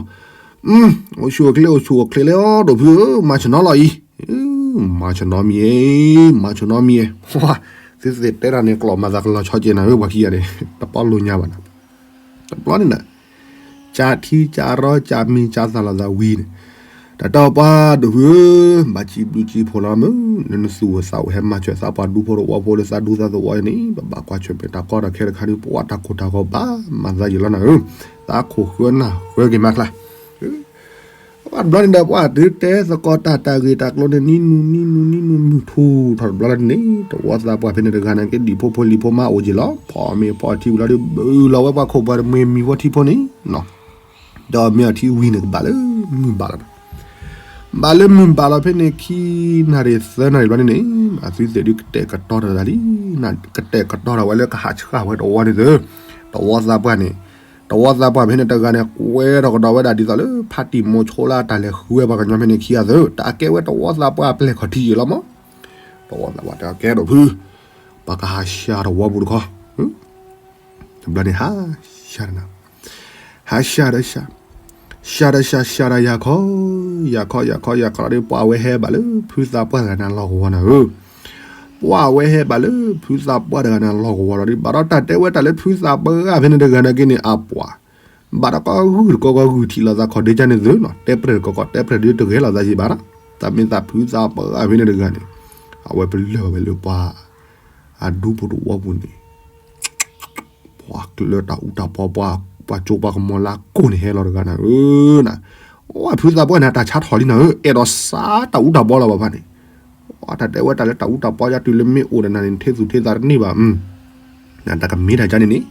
အိၣ်ဆူၣ်အိၣ်ချ့အိၣ်ဆူၣ်အိၣ်ချ့လၢအီၤဒိၣ်ဖုဧၢ မၤဆနီလီၤအံၤ, မၤဆနီမံၤ, မၤဆနီမံၤ, သုသ့ၣ်တဲတၢ်န့ၣ် ကျိာ်မၤသးကလီၤဆီကဲနၤဧၢ ပှၤခံဂၤန့ၣ် တပီလိာ်ညါဘၣ်နၤ, တဘျီန့ၣ်နၤ ကၢထံကၢရီကၢမံၤကၢသးလီၤသးဝံၤန့ၣ်, တၢ်တဲပှၤဒိၣ်ဖုဧၢ, ဘၣ်စံးဘျုးစံးဖှိၣ်လီၤမုၢ် နနသူၣ်အိၣ်သးအိၣ်ဟဲမၤစၢၤသးပှၤဒူဖိတဝီဖိလၢသးဒူသးသဝီအံၤန့ၣ် ပဘၣ်ကွၢ်ဆၢၣ်မဲာ်တၢ်ကီတၢ်ခဲတခါဒုး ပှၤတၢ်ခိၣ်တၢ်ဂီၤဘၣ်မၤသးယံာ်လီၤနၤဧၢ, သးခိၣ်ဃၢနၢ်ဃၢက့ၤမးကျါ ပှၤတဘျီန့ၣ်ဒီး ပှၤတုၤတဲသကိးတၢ်တၢ်ဂ့ၢ်တၢ်ကျိၤန့ၣ် နံၤနုၤနံၤနုၤနံၤနုၤမုၢ်ထူၣ်ထီၣ်တဘျီလၢန့ၣ် တဝီသးပှၢ်ဖဲန့ၣ်တဂၤန့ၣ်က့ၤ ဒံၣ်ဖိဖိလံၤဖိမါအိၣ်က့ၤလီၤ. ဖီမ့ၤဖီထံဝံၤလီၤဒီး ဘုလီၤဝဲပှၤခိၣ်ပှၤတမှံၤမံၤဖိထံဖိန့ၣ် ဒီးမ့ၢ်အထံဝံၤန့ၣ်ကဘၣ်လၢမုၢ်ဘၣ်လီၤ. ဘၣ်လၢမုၢ်ဘၣ်လီၤဖဲန့ၣ် ခံနၣ်ရံၣ်သၢနၣ်ရံၣ်ဘျီန့ၣ်န့ၣ် အသုသ့ၣ်ဒုးကတဲာ်ကတီၤတၢ်လံ ကတဲာ်ကတီၤတၢ်ဝဲလၢကဟးဆှၣ်ဝဲတဝီန့ၣ်သၢ တဝီသးပှၢ်န့ၣ် တဝီသးပှၢ်ဖဲန့ၣ်တဂၤန့ၣ် ကွဲထီၣ်ကဒီးဝဲဒၣ်ဒ်သိးလၢ ဖါတံၢ်မိၤဆိလၢအတၢ်လဲၤဃုဝဲပှၤကညီဖဲန့ၣ်ခံဂၤသၢ တၢ်ကဲဝဲတဝီသးပှၢ်အပျဲၢ်ခီၣ်ထံးယံာ်လီၤမး. တဝီသးပှၢ်တဲကဲဒိၣ်ဖု ပှၤကဟးဆှၣ်တဝီပူၤတခီ တဘျီန့ၣ်ဟးဆှၣ်တနၤ ဟးဆှၣ်ဒီးဆှၣ် ဆှၣ်ဒီးဆှၣ် ဆှၣ်ဒီးယၤခီ ယၤခီ ယၤခီ ယၤခီလီၤဒီး ပှၤဝဲဟဲဘၣ်လၢဖုသးပှၢ်တဂၤန့ၣ်အလီၢ်ကဝီၤနၤဧၢ, ပှၤဝဲဟဲဘၣ်လၢဖုသးပှၢ်တဂၤန့ၣ်အလီၢ်ကဝီၤလီၤဒီး ဘၣ်ဒီးတၢ်တဲဝဲတၢ်လၢဖုသးပှၢ်ဖဲန့ၣ်တဂၤန့ၣ်က့ၤန့ၣ် အပှၤ ဘၣ်ဒီးကီၢ်ဂုၢ်ထံၣ်လိာ်သးခီၣ်ဒ့ကါန့ၣ်သုနီၤ တဲပြဲၢ်တကီၢ်ကီၢ် တဲပြဲၢ်ဒုးတဂဲၤလိာ်သးယံာ်ဘၣ်နီၤ, တၢ်မ့ၢ်သးဖုသးပှၢ်ဖဲန့ၣ်တဂၤန့ၣ် အဝဲပလၢၢ်ဝဲလၢပှၤ အဒူဖိတဝီပူၤန့ၣ် ပှၤကျၢၤတၢ်အူတၢ်ပီ ပှၤကၠိပှၤကမီၤလၢအကိၢ်န့ၣ်ဟဲလီၤတဂၤနၤဧၢ, နၤ, အိၣ်ဖုသးပှၢ်န့ၣ် တၢ်ဆါထီၣ်လံနၤဧၢ, အဲၣ်ဒိးစးတၢ်အူတၢ်ပီလီၤဘၣ်ဖၣ်န့ၣ်, အိၣ်တၢ်တဲဝဲတၢ်လၢတၢ်အူတၢ်ပီယါတုၤလၢမ့ၢ်အိၣ်ဒီးနၤန့ၣ် ထ့သူၣ်ထ့သးတန့ၢ်ဘၣ်, နတၢ်ကမ့ၢ်တၢ်ကါန့ၣ်န့ၣ်,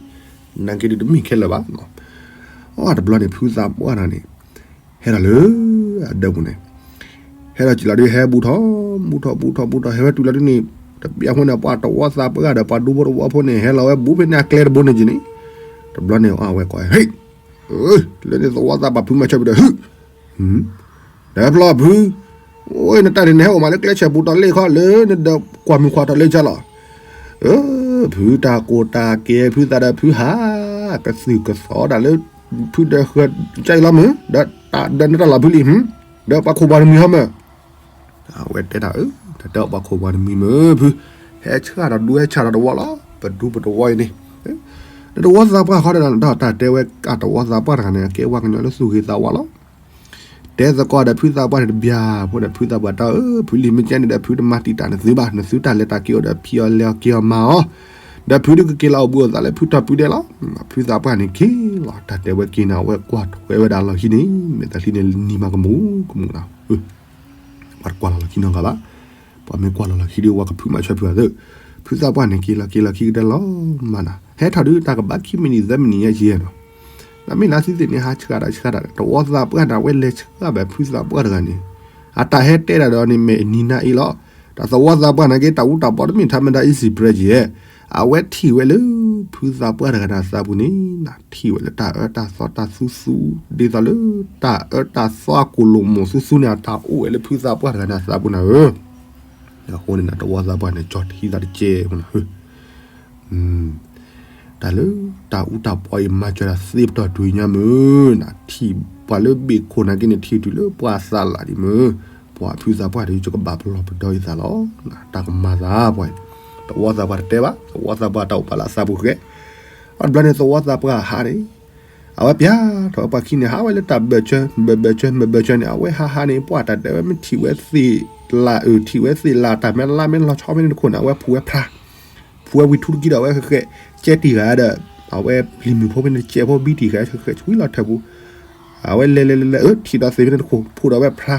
နက့ၤဒုးတမ့ၢ်ခဲလၢာ်ဘၣ်, အိၣ်တဘျီန့ၣ် ဖုသးပှၢ်တဂၤန့ၣ် ဟဲဒီးလၢ အဒၢးပူၤန့ၣ် ဟဲဒီးစံးလီၤဒုးဟဲဘူးထီၣ် ဘူးထီၣ် ဘူးထီၣ် ဘူးထီၣ် ဟဲဝဲတုၤလီၤဒုးန့ၣ် တဘျီအဃိန့ၣ် ပှၤတဝီသးပှၢ်ဒီးပှၤဒူဖိတဝီဖိန့ၣ် ဟဲလီၤဝဲဘူးဖဲန့ၣ်အကျဲတဘိန့ၣ်က့ၤန့ၣ်, တဘျီန့ၣ်အဝဲကိး ဟ့ၣ်, လၢန့ၣ်သဝီသးပှၢ်ဖုမၤဆၢပူၤဒီး ဟုၣ်, ဒီးဖျီဖု, အိၣ်နတၢ်န့ၣ် နဟဲအိၣ်မးလၢကျဲဆၢပူၤတီၤလ့ၣ်ခီလၢနဒီးကွၢ်မုၢ်ခွါတီၤလ့ၣ်ကၢ်လီၤ ဖုတၢ်ကိၢ်တၢ်ကဲ ဖုသးဒီးဖုဟး ကသုၣ်ကသီဒၣ်လၢ ဖုဒီးဃၢၤကၢ်အံၤလီၤမုၢ် ဒီးတၢ်ဒီးနတၢ်လီၢ်ဖုလံ ဒီးပှၤခိၣ်ပှၤတမှံၤဟီမုၢ်, အဝဲတဲတၢ်အၢ တၢ်တဲအီၤပှၤခိၣ်ပှၤတမှံၤမုၢ်ဖု, ဟဲဆှၣ်ဒီးဒူဟဲဆှၣ်ဒီးတဝီလီၤ ပဒူပတဝီအံၤန့ၣ်, နတဝီသးပှၢ်ဃီဒီး တၢ်တဲဝဲအတဝီသးပှၢ်တဂၤန့ၣ် အကဲဝဲကညီလၢသူၣ်ဂ့ၤသးဝါလီၤ တဲသကိးဒီးဖုသးပှၢ်န့ၣ်တဘျီ, ဖိဒီးဖုသးပှၢ်တၢ်အၢ ဖုလံၤမ့ၢ်ကဲန့ၣ်ဒီး ဖုတမၤတံာ်တာ်နသုဘၣ်, နသုတၢ်လဲၤတၢ်က့ၤအိၣ်ဒီးဖံးအီၤလဲၤအီၤက့ၤအီၤမၤအီၤ, ဒီးဖုဒုးကက့ၤလီၤအိၣ်ဘှံးအိၣ်သးလၢဖုတီၢ်ပူၤဒဲးလီၤ. ဖုသးပှၢ်န့ၣ်က့ၤလီၤ တၢ်တဲဝဲက့ၤန့ၣ် အဝဲကွၢ်ထွဲဝဲဒၣ်လီၢ်ခံန့ၣ် မဲာ်သးချံန့ၣ်နံၤမးကမူၤကမူၤနီၤ ပှၤတကွၢ်လီၤလီၢ်ခံနီတဂၤဘၣ်. ပှၤမ့ၢ်ကွၢ်လီၤလီၢ်ခံဒီး ပှၤကဖုမၤဆၢဖုအသး, ဖုသးပှၢ်န့ၣ် က့ၤလီၤက့ၤလီၤခံကတၢၢ်လီၤမးနၤ, ဟဲထီၣ်ဒုးတၢ်ကဘၣ်ခံမံးနံးသၢမံးနံးယဲၢ်ကယဲၢ်နီၤ. နမ့ၢ်လၢသုသ့ၣ်န့ၣ် ဟးဆှၣ်တၢ်ဆှၣ်တၢ် တဝီသးပှၢ်န့ၣ် အဝဲလဲၤဆှၣ်ဘၣ်ဖုသးပှၢ်တဂၤန့ၣ်, အတၢ်ဟဲတဲတၢ်ဒီးန့ၣ် မ့ၢ်အနံၤနၤအံၤလီၤ. တၢ်သဝီသးပှၢ်န့ၣ်က့ၤ တၢ်အူတၢ်ပီတမ့ၢ်ထါမတၤ easy bread ယဲၢ်, အဝဲထံၣ်ဝဲလၢ ဖုသးပှၢ်တဂၤန့ၣ်အသးပူၤန့ၣ် နထံၣ်ဝဲလၢတၢ်အၢတၢ်သီတၢ်သူသူ ဒ်သိးလၢ တၢ်အၢတၢ်သီအကိၣ်လိာ်မိၢ်သူသူန့ၣ် အတၢ်အိၣ်ဝဲလၢဖုသးပှၢ်တဂၤန့ၣ်အသးပူၤနၤဧၢ. အဃိန့ၣ်နတဝီသးပှၢ်န့ၣ် ကၠီထံသးတကဲးဖိနၤဧၢ. တၢ်လၢတၢ်အူတၢ်ပီအံၤ မၤစၢၤတၢ်သ့ပတီၢ်တွံၤညါမုၢ်, နထံၣ်ပှၤလၢဘ့ၣ်ခိၣ်နာ်က့န့ၣ် ထံၣ်တုၤလၢပှၤသးလၢ်ဒံးမုၢ်, ပှၤဖုသးပှၢ်တဂၤ ယကဘၣ်ပလီၢ်ပဒီအံၤသးလီၤ. တၢ်ကမၤသးပှၤအံၤ, သဝီသးပှၢ်တတဲဘၣ်, သဝီသးပှၢ်တၢ်အိၣ်ပာ်လၢအသးပူၤဃဲ, အတဘျီန့ၣ် သဝီသးပှၢ်ဟးန့ၣ် အဝဲပျၢ်ထီၣ်ဝဲပှၤခံန့ၣ် ဟးဝဲလၢတၢ်ဘၢၣ်စၢၤ ဘၢၣ်ဘၢၣ်စၢၤ မၢၢ်ဘၢၣ်စၢၤန့ၣ် အဝဲဟးဟးန့ၣ် ပှၤတၢ်တဲဝဲမ့ၢ်ထံၣ်ဝဲသ့ၣ်လၢ်အုၣ် ထံၣ်ဝဲသ့ၣ်လၢ်တၢ်မ့ၢ်လါမ့ၢ်လီၤဆီဖဲန့ၣ်တခိၣ်န့ၣ် အဝဲဖှူဝဲဖျါ, ဖှူဝဲဝံၤထူတကံဒီး အဝဲဃဲဃဲ ကဲတံၢ်ဂၤဒီး အဝဲလံၤမုၣ်ဖိဖဲန့ၣ် ကဲဖိဘံတံၢ်ဃဲ ဃဲဆှံလီၤထၢၣ်ပူၤ, အဝဲလဲၤလဲၤလဲၤလဲၤ အၢ ထံၣ်ဒီးသ့ၣ်ဖဲန့ၣ်တခိၣ် ဖှူဒီးဝဲဖျါ,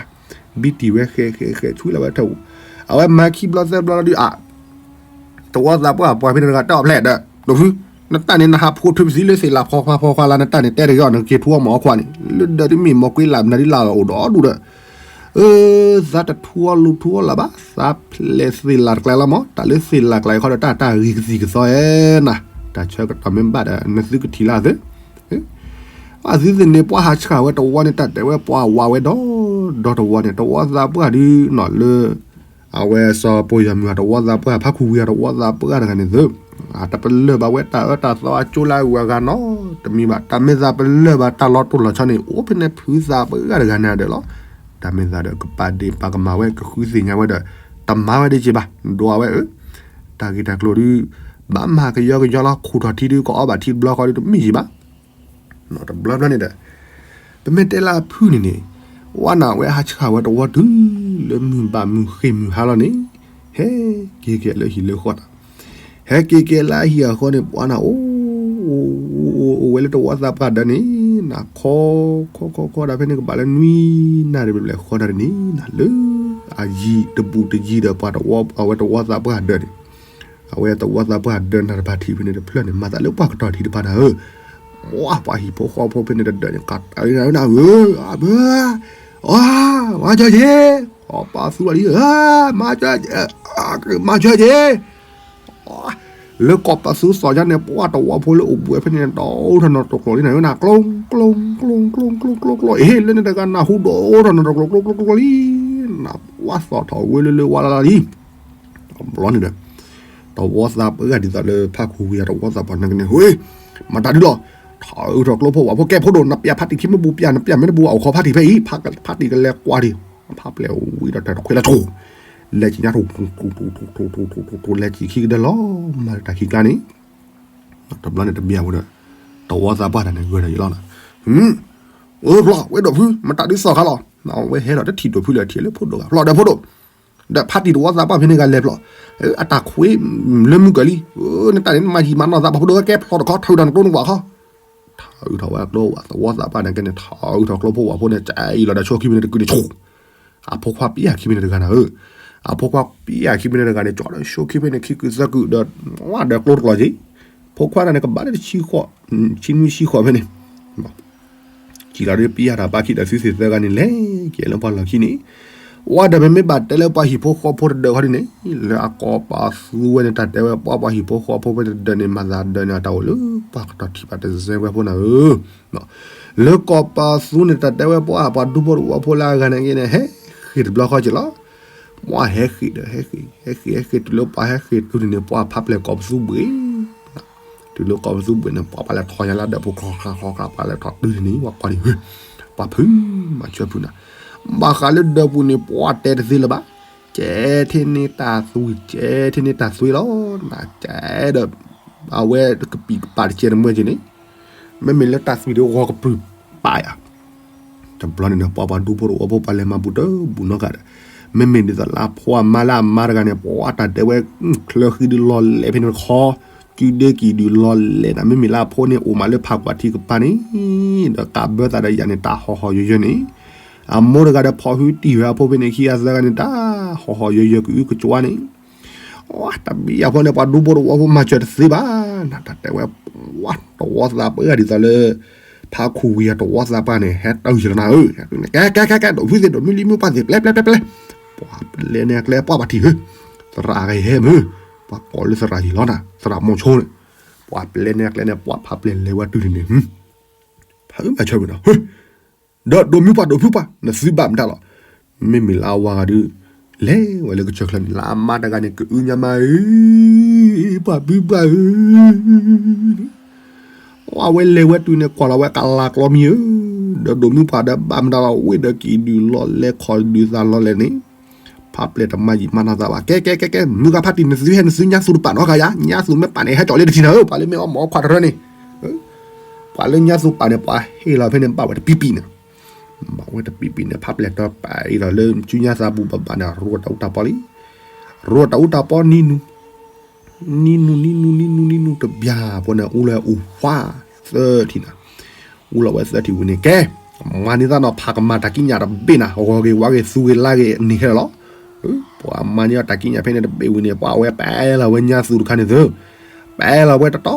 ဘံတံၢ်ဝဲဃဲဃဲဃဲဆှံလီၤဝဲထၢၣ်ပူၤ, အဝဲမၤခံဘျီသၢဘျီလီၤဒုးအ သဝီသးပှၢ်ပှၤဖဲန့ၣ်တဂၤတၢ်အီၣ်ဖျဲၣ်ဒီး ဒိၣ်ဖု နတၢ်န့ၣ် နဟးဖိးထွဲပသံလၢသ့ၣ်လးဖီဖီဖီခွါလၢနတၢ်န့ၣ် တဲတဂ့ၤအီၤ နက့ၤထူအီၣ်မၤအီၣ်ခွါန့ၣ် လၢဒၢးဒ်မ့ၢ်မီၢ်ကွ့လးမနုၤဒ်လၢအအိၣ်ဒီးဒူၣ်ဒီး အၢ သးတထူအီၣ်လူၤထူအီၣ်လၢၤဘၣ် သးဖျဲးသ့ၣ်လးတကျါလီၤမး တၢ်လၢသ့ၣ်လးကျါအံၤခီဒီး တၢ်တၢ်ဂ့ၤကသံၣ်ကသီဧဲနၤ တၢ်ဆၢကတီၢ်မ့ၢ်ဘၣ်ဒီး နသုကထံၣ်လၢအသု အသုသ့ၣ်န့ၣ် ပှၤဟးဆှၢဝဲတဝီန့ၣ် တၢ်တဲဝဲပှၤဝးဝဲဒီး ဒီတဝီန့ၣ် တဝီသးပှၢ်ဒုးနီၢ်လၢ အဝဲစီၤပီၢ်ယီၤမုၢ်အတဝီသးပှၢ် ဖးခူဝံၤအတဝီသးပှၢ်တဂၤန့ၣ်သု အတပလၢၢ်ဘၣ်ဝဲတၢ်အၢတၢ်သီအကၠိလၢအဂုၤအဂၤနီတမံၤဘၣ် တၢ်မ့ၢ်သးပလၢၢ်ဘၣ်တၢ်လီၤတိၢ်လီၤဆီန့ၣ် အိၣ်ဖဲန့ၣ်ဖုသးပှၢ်တဂၤန့ၣ်ဒီးလီၤ တၢ်မ့ၢ်သးဒီးကပာ်ဒ့ၣ်ပာ်ကမၣ်ဝဲ ကဃုသ့ၣ်ညါဝဲဒီး တမၤဝဲဒ်က့ၤဘၣ် ဒွးဝဲအၢ တၢ်ဂ့ၢ်တၢ်ကျိၤဒုး ဘၣ်မၤကယီကယီလီၤ ခိၣ်ထီၣ်ထံဒုး ကအီဘၣ်ထံတဘျီဃီဒုး တမ့ၢ်ယံၤဘၣ် တဘျီဘျီန့ၣ်ဒီး ပမ့ၢ်တဲလၢအဖုၣ်န့ၣ်န့ၣ် ဝဲနၤဝဲဟးဆှၢဝဲတဝီတုၤ လၢမုၢ်ဘၣ်မုၢ်ဃ့ၢ်မုၢ်ဟါလီၤန့ၣ် ဟဲက့ၤကဲလၢဟံၣ်လၢဃီတၢ် ဟဲက့ၤကဲလၢဟံၣ်အဃီန့ၣ် ပှၤနၤအိၣ် အိၣ်ဝဲလၢတဝီသးပှၢ်ဒၢးန့ၣ် နၤခီ ခီခီခီဒၣ်ဖဲန့ၣ် ကဘၣ်လၢနွံနၣ်ရံၣ်ဘျဲၣ်ဘျဲၣ်ဃီတၢ်န့ၣ် နၤလၢ အယံၤတဘူးတယံၤဒီး ပှၤတဝီ အဝဲတဝီသးပှၢ်ဒၢးန့ၣ် အဝဲတဝီသးပှၢ်ဒၢးနၤတဖၣ်ထံးဖဲန့ၣ်တဖျၢၣ်န့ၣ် မၤသးလၢပှၤကတီၢ်ထံးတဖၣ်နၤဧၢ, မ့ၢ်ပှၤဟံၣ်ဖိဃီဖိဖဲန့ၣ်တဒၢးန့ၣ် ကးတၢ်နၤဧၢ, အဘၢ, အ, မၤစၢၤက့ၤ, ကီၢ်ပသူလီၤလံဧၢ, မၤစၢၤက့ၤ, မၤစၢၤက့ၤ, လၢကီၢ်ပသူစီၤယါန့ၣ် ပှၤတဝီဖိလၢအိၣ်ဘှံးဖဲန့ၣ် ဒိၣ်ထီၣ်နီၢ်တကျိၤလံနၤဧၢ, နၤကျိၤ ကျိၤ ကျိၤ ကျိၤ ကျိၤ ကျိၤ ကျိၤ အ့ လၢန့ၣ်တဂၤနၢ်ဟူဒိၣ်ထီၣ်နီၢ်တကျိၤ ကျိၤ ကျိၤ ကျိၤ လံ နဝါသီၣ်ထီၣ်ဝဲလၢလၢဝါလၢလံ, တဘျီန့ၣ်ဒီး တဝီသးပှၢ်ဒ်သိးလၢဖးခူဝံၤအတဝီသးပှၢ်န့ၣ်ကန့ၣ် ဟ့ၣ်, မၤတၢ်ဒုလီၤ, ထီၣ်အုးထီၣ်ကျိဖိဝဲဖိ ကဲဖိဒိၣ် နပျၢ်ဖးတံၢ်ခံမ့ၢ်ဘူးပျၢ် နပျၢ်မ့ၢ်တဘူး အိၣ်ခိးဖးတံၢ်ဖဲအံၤ, ဖးတံၢ်ကလဲၤကွၢ်ဒံး, ဖးပျဲၢ်ဝံၤဒီးတၢ်တခွဲးလၢဆိ, လဲၤက့ၤညါ ထူ ထူ ထူ ထူ ထူ ထူ ထူ ထူ ထူ ထူ လဲၤက့ၤခံကဒၢလီၤ, မၤတၢ်ခံကျါန့ၣ် တဘျီန့ၣ်တဘျီဝဲဒီး တဝီသးပှၢ်တၢ်န့ၣ်ဂၢၢ်ဒီးယလီၤ, အၢ ဖျီ ဝဲဒိၣ်ဖု မတၤဒုးသီၣ်ခါလီၤ, ဝဲဟဲဒီးတထံၣ်ဒိၣ်ဖုလၢထံၣ်လၢဖိဒိၣ်ဂၤ ဖျီဒီးဖိဒိၣ်, ဒီးဖးတံၢ်တဝီသးပှၢ်ဖဲန့ၣ်ဂၤလဲၤဖျီ, အတၢ်ခွဲးလၢမုၢ်ကၢၤလံ, နတၢ်န့ၣ် နမၤယံာ်မၤနီၢ်သးပှၢ်ဖိဒိၣ်ကဲဖျီတခီ ထီၣ်အုးထီၣ်နကျိနဝးခီ, ထီၣ်အုးထီၣ်ဝဲကျိဝးသဝီသးပှၢ်န့ၣ်ကဲန့ၣ် ထီၣ်အုးထီၣ်ကျိဖိဝဲဖိန့ၣ် ကအံၤလီၤဒီးဆိခံဖဲန့ၣ်တကုာ်န့ၣ်ဆိ အဖိခွါပျၢ်ခံဖဲန့ၣ်တဂၤနၤဧၢ, အဖိခွါပျၢ်ခံဖဲန့ၣ်တဂၤန့ၣ် ကၠီဒီးဆိခံဖဲန့ၣ်ခံကုာ်သၢကုာ်ဒီး ဝဲဒီးကျိတကျိၤက့ၤ, ဖိခွါတဂၤန့ၣ် ကဘၣ်လၢတဆံဃိး, ဆံနွံဆံဃိးဖဲန့ၣ်, ကံလီၤဒ်ပျၢ်တၢ်ပၢ်ခံဒီးသုသ့ၣ်သၢဂၤန့ၣ် လဲၤက့ၤလၢပှၤလီၢ်ခံန့ၣ်, ဝဲဒီးပမ့ၢ်ဘၣ်တဲလၢပှၤဟံၣ်ဖိဃီဖိတဒၢးခီဒ်န့ၣ်, လၢအကီၢ်ပၤသူဝဲန့ၣ် တၢ်တဲဝဲပှၤပှၤဟံၣ်ဖိဃီဖိဖဲန့ၣ်တဒၢးန့ၣ် မၤသးဒၢးန့ၣ် အတၢ်အိၣ်လၢပှၤကတီၢ်ထံၣ်ဘၣ်တစဲးဝဲဖိနၤဧၢ လၢကီၢ်ပၤသူန့ၣ် တၢ်တဲဝဲပှၤ ပှၤဒူဖိတဝီဖိလၢအဂၤန့ၣ်က့န့ၣ် ဟဲဃ့ၢ်တဘျီဃီက့ၤလီၤ, ပှၤဟဲဃ့ၢ်ဒီး ဟဲဃ့ၢ် ဟဲဃ့ၢ် ဟဲဃ့ၢ် တုၤလၢပှၤဟဲဃ့ၢ်တုၤန့ၣ် ပှၤဖးပျဲၢ်ကီၢ်ပသူဘှံး, တုၤလၢကီၢ်ပသူဘှံးန့ၣ် ပှၤပှၤလဲၤထီၣ်ညါလၢဒၢးပူၤ ချီချီချီချီ ပှၤလဲၤထီၣ်တုၤန့ၣ် ပှၤကွၢ်ဒံး ပှၤဖုး မၤဆၢဖုးနၤ, ဘၣ်ဃးလၢဒၢးပူၤန့ၣ် ပှၤတဲတသ့လၢၤဘၣ်, ကဲထဲန့ၣ်တၢ်သွံၣ် ကဲထဲန့ၣ်တၢ်သွံၣ်လီၤ, နကဲဒီး အဝဲကပံာ်ကပာ်တကဲတမၢက့ၤန့ၣ် မ့မ့ၢ်လၢတၢ်သွံၣ်ဒီးဂီၤကပြုၢ်ပာ်ယၤ, တဘျီန့ၣ်ဒီး ပှၤပှၤဒူဖိတဝီဖိပှၤလဲၤမၤဘူးတဘူးနီတဂၤဒီး, မ့မ့ၢ်ဒ်သိးလၢအဖိအမါလၢအမါတဂၤန့ၣ် ပှၤတၢ်တဲဝဲ ချၢဃံဒုးလီၤလဲၣ်ဖဲန့ၣ်တခီ, ကုဒ့ကံၣ်ဒုးလီၤလဲၣ်နၤ မ့မ့ၢ်လၢအဖိန့ၣ် အိၣ်မးလၢဖးကွၢ်ထံကပၤန့ၣ်, ဒီးကးဘၢသးဒီးယၤန့ၣ် တၢ်ဟီၣ်ဟီၣ်ယၢၤယၢၤန့ၣ်, အမိၢ်တဂၤဒီးဖီၣ်ဟုတံၢ်ဝဲအဖိဖဲန့ၣ်ခံဂၤသၢဂၤန့ၣ် တၢ်ဟီၣ်ဟီၣ်ယၢၤယၢၤကအုကကွါန့ၣ် ဝဲတဘံၣ်အဖိန့ၣ် ပှၤဒူဖိတဝီဖိမၤစၢၤတသ့ဘၣ်, နတၢ်တဲဝဲ ဝဲတဝီသးပှၢ်ဒ်သိးလၢ ဖးခူဝံၤအတဝီသးပှၢ်န့ၣ် ဟဲတၢ်ယံာ်လီၤနၤဧၢ, ကဲ ကဲ ကဲ ကဲ ဒိၣ်ဖုသ့ၣ် ဒိၣ်မုၢ်လံမုၢ်ပှၢ်သ့ၣ် ပျဲ ပျဲ ပျဲ ပျဲ, ပှၤပျဲန့ၣ်အကျဲ ပှၤပှၤထံၣ်ဧၢ, သရၣ်ဂ့ၤဟဲမုၢ်, ပှၤကိးလၢသရၣ်ယံာ်လီၤနၤ သရၣ်မီၤဆိန့ၣ်, ပှၤပျဲန့ၣ်အကျဲန့ၣ် ပှၤဖးပျဲၢ်လဲၤဝဲတုၤန့ၣ်န့ၣ်, ဖးမၤစၢၤမုၢ်နီၤ ဒီးဒိၣ်မုၢ်ပှၢ်ဒိၣ်ဖုပှၢ် နသုဘၣ်မတၤလီၤ, မ့မ့ၢ်လၢအဝၤဂၤဒုး လဲၤဝဲလၢကစၢၢ်ချၢန့ၣ် လၢအမါတဂၤန့ၣ် ကအုညါမါဧၢ, ပှၤဖုပှၢ်ဧၢ, အဝဲလဲၤဝဲတုၤန့ၣ် ကွၢ်လီၤဝဲကလၤကျီမံၤဧၢ, ဒီးဒိၣ်မုၢ်ပှၢ်ဒီးဘၣ်မတၤလီၤ ဝ့ၢ်ဒီးကံၣ်ဒုးလီၤလဲၣ် ခီၣ်ဒုးသးလီၤလဲၣ်န့ၣ်, ဖးပျဲၢ်တမၤယံာ်မၤနီၢ်သးဘၣ်, ကဲ ကဲ ကဲ ကဲ မုၢ်ဂၤဖးတံၢ် နသုဟဲနသုညါသူၣ်တပာ်နီၢ်ဂၤယါ, ညါသူၣ်မ့ၢ်ပာ်န့ၣ် ဟဲကၠီၣ်လၢတထံၣ်နၤဧၢ, ပှၤလၢမ့ၢ်အီၣ်မ့ၢ်အီခွါတရၢန့ၣ် ပှၤလၢညါသူၣ်ပာ်န့ၣ် ပှၤဟ့ၣ်လီၤဖဲန့ၣ် ဘၣ်ဝဲတပံပံန့ၣ်, ဘၣ်ဝဲတပံပံန့ၣ် ဖးပျဲၢ်တပာ်အံၤလီၤလၢ စုညါသးဘူးဘၣ်ဘၣ်န့ၣ် ရိတၢ်အူတၢ်ပီလံ, ရိတၢ်အူတၢ်ပီနံၤနူၤ, နံၤနူၤ နံၤနူၤ နံၤနူၤ နံၤနူၤ တဘျီဖိန့ၣ် အူလီၤဝဲအူဝါ သၢထံၣ်နၤ, အူလီၤဝဲသၢထံၣ်ဝံၤန့ၣ် ကဲ မၤန့ၢ်သးနီၤ ဖးကမၤတၢ်ကံးညာ်တဘ့ၣ်နၤ ဂီၤဂ့ၤဝါဂ့ၤ သူဂ့ၤလါဂ့ၤ နံၤဟဲလီၤလီၤ, ပှၤမၤန့ၢ်အီၤတၢ်ကံးညာ်ဖဲန့ၣ်တဘ့ၣ်ဝံၤန့ၣ် ပှၤဝဲပာ်လီၤဝဲညါသူၣ်တခါန့ၣ်သု, ပာ်လီၤဝဲတတီ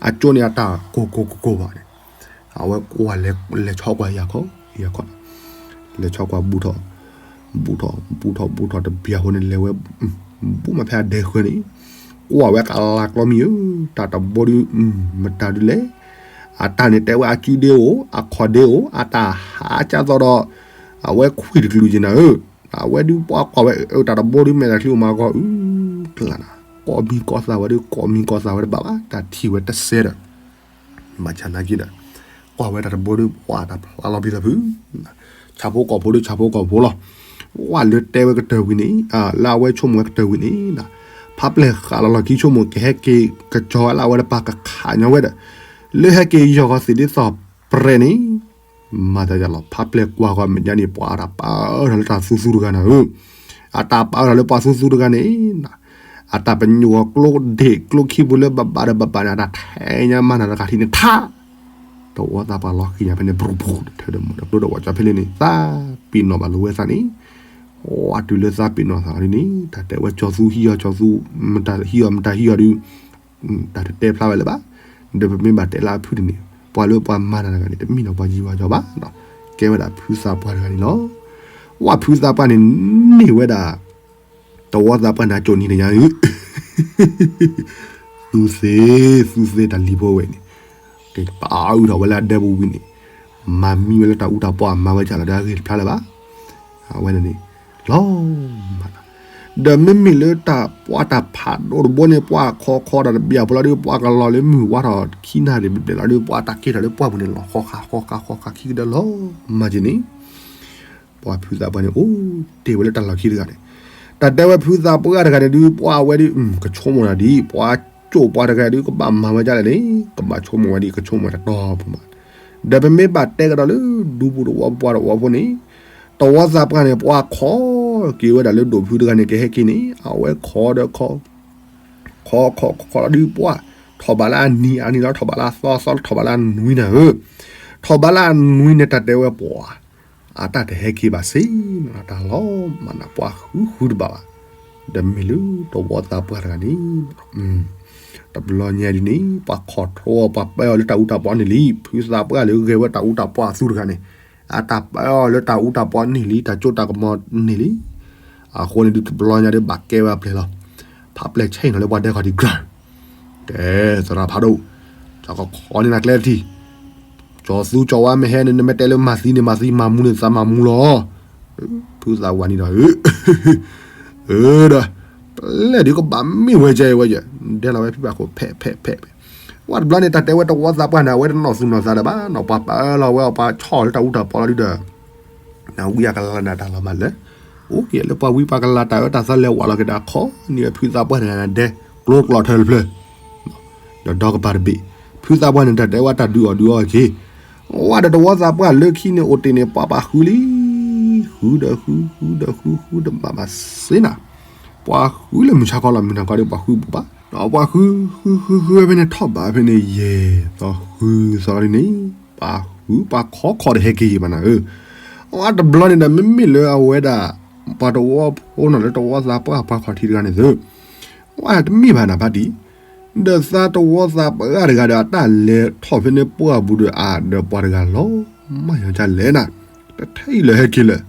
အကၠိန့ၣ်အတၢ်ကိၢ်ကိၢ်ကိၢ်ကိၢ်ဘၣ်န့ၣ်, အဝဲကွၢ်လဲၤဆီကွၢ်ယၤခီ, ယၤခီ, လဲၤဆီကွၢ်ဘူးထီၣ်, ဘူးထီၣ် ဘူးထီၣ် ဘူးထီၣ်တဘျီအဃိန့ၣ် လဲၤဝဲ, ဘူးမးဖဲအဒဲဃၢၤန့ၣ်, ကွၢ်ဝဲကလၤကျီမံၤဧၢ, တၢ်တဘီဒုး, မတၤဒုးလဲၣ်, အတၢ်န့ၣ်တဲဝဲအစုဒ့အိၣ်, အခီၣ်ဒ့အိၣ်, အတၢ်ဟးကၢ်သိးဒီး, အဝဲခွံၣ်တကလုာ်က့ၤနၤဧၢ, အဝဲဒုးပှၤကွၢ်ဝဲ, တၢ်တဘီဒုးမဲာ်တၢ်ချံအိၣ်မးကီၢ်အု, ကျါနၤ, ကိးမံၤကိးသးဝဲဒုး ကိးမံၤကိးသးဝဲတဘၣ်ဘၣ်, တၢ်ထံၣ်ဝဲတစဲးဒီး ဘၣ်ဆၣ်နာ်က့ဒီး, ကွၢ်ဝဲတၢ်တဘီဒုး ပှၤတၢ်ဖျါလီၤပံသးဖု, ဆၣ်ဖိကီၢ်ဖိဒုး ဆၣ်ဖိကီၢ်ဖိလီၤ, ဝဲလၢတဲဝဲကတၢၢ်ဝံၤန့ၣ်, လၢအဝဲဆိကမိၣ်ဝဲကတၢၢ်ဝံၤန့ၣ်, ဖးပျဲၢ်ဃးလီၤလီၢ်ခံဆိကမိၣ် ကဟဲက့ၤကစီၤဝဲလၢအဝဲတပၤကခးညီဝဲဒီး, လၢဟဲက့ၤယီၢ်ဃီသ့ၣ်ဒ်သိးပြဲးန့ၣ် မၤသးယၤလီၤ, ဖးပျဲၢ်ကွၢ်ဃီမဲာ်ညါန့ၣ် ပှၤအတၢ်ပာ်အၢထီၣ်လၢတၢ်သူသူတဂၤနၤဧၢ, အတၢ်ပာ်အၢထီၣ်လၢပှၤသူသူတဂၤန့ၣ်, အတၢ်ပညိၣ်အီၤကျိဒ့ၣ်ကျိခံပူၤလၢဘၣ်ဘၣ်ဒီးဘၣ်ဘၣ်န့ၣ် အတၢ်ထဲညါမးနၤတဂၤထံးန့ၣ်ထါ, တဝီသးပှၢ်လီၤဃံၤညါဖဲန့ၣ် ပရူၤပူၤ တထၢဒီးမီၢ်ဒီးကျိဒီးဝဲကၠီဖဲလဲၣ်န့ၣ် သးပ့ၤနီၣ်ဘၣ်လီၤဝဲသးန့ၣ်, ဝဲတုၤလၢသးပ့ၤနီၣ်သးအီၤဒ်န့ၣ် တၢ်တဲဝဲကၠီသူဟံးအီၤ ကၠီသူ, မတၤဟံးအီၤ မတၤဟံးအီၤဒုး တၢ်တတဲဖျါဝဲလၢၤဘၣ်, ဒီးပမ့ၢ်ဘၣ်တဲလၢအဖုတန့ၣ် ပှၤလၢပှၤမၤတၢ်တဂၤန့ၣ် တမ့ၢ်နီၢ်ပှၤယံၤပှၤယီၤဘၣ်, ကဲဝဲဒၣ်ဖုသးပှၢ်တဂၤန့ၣ်လီၤ, ဝဲဖုသးပှၢ်န့ၣ် န့ၢ်ဝဲဒၣ် တဝီသးပှၢ်န့ၣ် အကၠိနံၤတညါဧၢ, သူသ့, သူသ့တၢ်လံၤဖိဝဲန့ၣ်, ကပာ်အုၣ်ထီၣ်ဝဲလၢအဒဲပူၤဝံၤန့ၣ်, မၤမံဝဲလၢတၢ်အူတၢ်ပီအမၤဝဲဒ်လဲၣ်ဒီးအဂ့ၢ်တဖျါလၢၤဘၣ်, အဝဲန့ၣ်န့ၣ်, လီၤမး, ဒီးမ့မ့ၢ်လၢတၢ်ပှၤတၢ်ဖးဒိၣ်တဘိန့ၣ် ပှၤခီခီတၢ်တဘျီဖိလီၤဒုး ပှၤကလီၤလၢမုၢ်ဝါထီၣ်ခံနၣ်ရံၣ်ဘျဲၣ်လီၤဒုး ပှၤတၢ်ကဲထီၣ်လၢပှၢ်ပူၤန့ၣ် လီၤဃီဃါဃီဃါခံကဒၢလီၤမးက့ၤန့ၣ် ပှၤဖုသးပှၢ်န့ၣ် အိၣ်တ့ၢ်ဝဲလၢတၢ်လီၢ်ခံတဂၤန့ၣ်, တၢ်တဲဝဲဖုသးပှၢ်တဂၤန့ၣ်ဒုး ပှၤဝဲဒုး ကဆိကမိၣ်တၢ်ဒ် ပှၤကၠိၣ်ပှၤတဂၤဒုး ကဘၣ်မၤဝဲဒ်လဲၣ်န့ၣ် ကဘၣ်ဆိကမိၣ်ဝဲဒ် ကဆိကမိၣ်ဝဲတတီၤဖိမး, ဒီးပမ့ၢ်ဘၣ်တဲကဒီးလၢ ဒူပူၤတဝီပှၤတဝီဖိန့ၣ်, တဝီသးပှၢ်န့ၣ် ပှၤခီက့ၤဝဲဒၣ်လၢဒိၣ်ဖုတဂၤန့ၣ် ကဟဲက့ၤန့ၣ် အဝဲခီဒီးခီ ခီခီခီခီလီၤဒုးပှၢ်, ထီၣ်ဘးလၢအနံၤ အနံၤလီၤ ထီၣ်ဘးလၢအသီ အသီလီၤ ထီၣ်ဘးလၢအနွံနၤဧၢ, ထီၣ်ဘးလၢအနွံန့ၣ် တၢ်တဲဝဲပှၤ, အတၢ်တဟဲက့ၤဘၣ်စ့ၢ်နီၤ တၢ်လီၤမးနၤ ပှၤဃုဃုတဘၣ်ဘၣ်, ဒီးမ့ၢ်လၢတဝီသးပှၢ်တဂၤန့ၣ်, တဘျီညါဒ်န့ၣ် ပှၤခီၣ်ထီၣ်ပှၤပၢအီၤလၢတၢ်အူတၢ်ပီန့ၣ်လံ, ဖုသးပှၢ်လၢဂဲၤဝဲတၢ်အူတၢ်ပီအသူတဂၤန့ၣ်, အတၢ်ပၢအီၤလၢတၢ်အူတၢ်ပီန့ၣ်လံ တၢ်ကၠိတၢ်ကမီၤန့ၣ်လံ, အဃိန့ၣ်ဒုးတဘျီညါဒုးဘၣ်ကဲဝဲအပျဲၢ်လီၤ, ဖးပျဲၢ်ဆဲးနီၤလၢပှၤဒဲခီၣ်ထံးကြၢး, ကဲသရၣ်ဖးဒိၣ်, ကၠီကခီန့ၢ်နၤကျဲတထံၣ်, ကၠီသူကၠီဝါမ့ၢ်ဟဲန့ၣ် နမ့ၢ်တဲလၢမၤသံန့ၣ် မၤသံမၤမူန့ၣ် သးမၤမူလီၤ, ဖုသးပှၢ်န့ၣ်ဒီး အၢ ဒီး, ပျဲၢ်ဒုးကဘၣ်မ့ၢ်ဝဲကဲဝဲယဲ, ဒဲလီၤဝဲဖံဘၣ်ခိၣ် ဖဲးဖဲးဖဲးဖဲး, ဝဲတဘျီန့ၣ် တၢ်တဲဝဲတဝီသးပှၢ်န့ၣ် အဝဲတနီၣ်သူၣ်နီၣ်သးလၢၤဘၣ်နီၤ ပှၤပၢလီၤဝဲအီၤ ပှၤဆီၣ်လၢတၢ်အူတၢ်ပီလီၤဒုးဒီး, နဝံအကလၤနၤတၢ်လီၤမးလၢ, အိၣ်က့ၤလၢပှၤဝံပှၤကလၤတၢ်အၢတၢ်သီလဲၤဝးလီၤက့ၤတၢ်ခီန့ၣ်ဝဲဖုသးပှၢ်န့ၣ်ဒဲ, ကျိကျီၢ်ထၢၣ်တဖျၢၣ် ဒီးဒီကပၤတဘ့ၣ်, ဖုသးပှၢ်န့ၣ် တၢ်တဲဝဲတၢ်ဒုးအီၣ်ဒုးအီက့ၤ, ဝဲဒီးတဝီသးပှၢ်လၢခံန့ၣ်အိၣ်တ့ၢ်န့ၣ် ပှၤပှၤဃုလံ, ဃုဒီးဃု ဃုဒီးဃု ဃုတဘၣ်ဘၣ်စ့နၤ, ပှၤဃုလၢမုၢ်ဆါခီလီၤ မုၢ်နၤခီဒီးပှၤဃုဘူးဘၣ်, ပှၤဃု ဃုဃုဃုဝဲဖဲန့ၣ် ထီၣ်ဘးဖဲန့ၣ် ယဲၢ်သီဃုသီလီၤဒ်န့ၣ်, ပှၤဃုပှၤခီခီဒီးဟဲက့ၤယံၤဘၣ်နၤဧၢ, အတဘျီန့ၣ်ဒီး မ့မ့ၢ်လၢအဝဲဒၣ် ပှၤတဝီဖိနီၤလၢတဝီသးပှၢ်ပှၤခီၣ်ထံးတဂၤန့ၣ်သု, ဝဲတမ့ၢ်ဘၣ်နၤဖးတံၢ်, ဒီးသးတဝီသးပှၢ်တဂၤဒီး အတၢ်လဲၤထီၣ်ဖဲန့ၣ်ပှၢ်ပူၤဒီး အါဒီးပှၤတဂၤလီၤ, မၤယီၤကလဲၣ်နၤ, တထဲအံၤလၢဟဲက့ၤလၢာ်,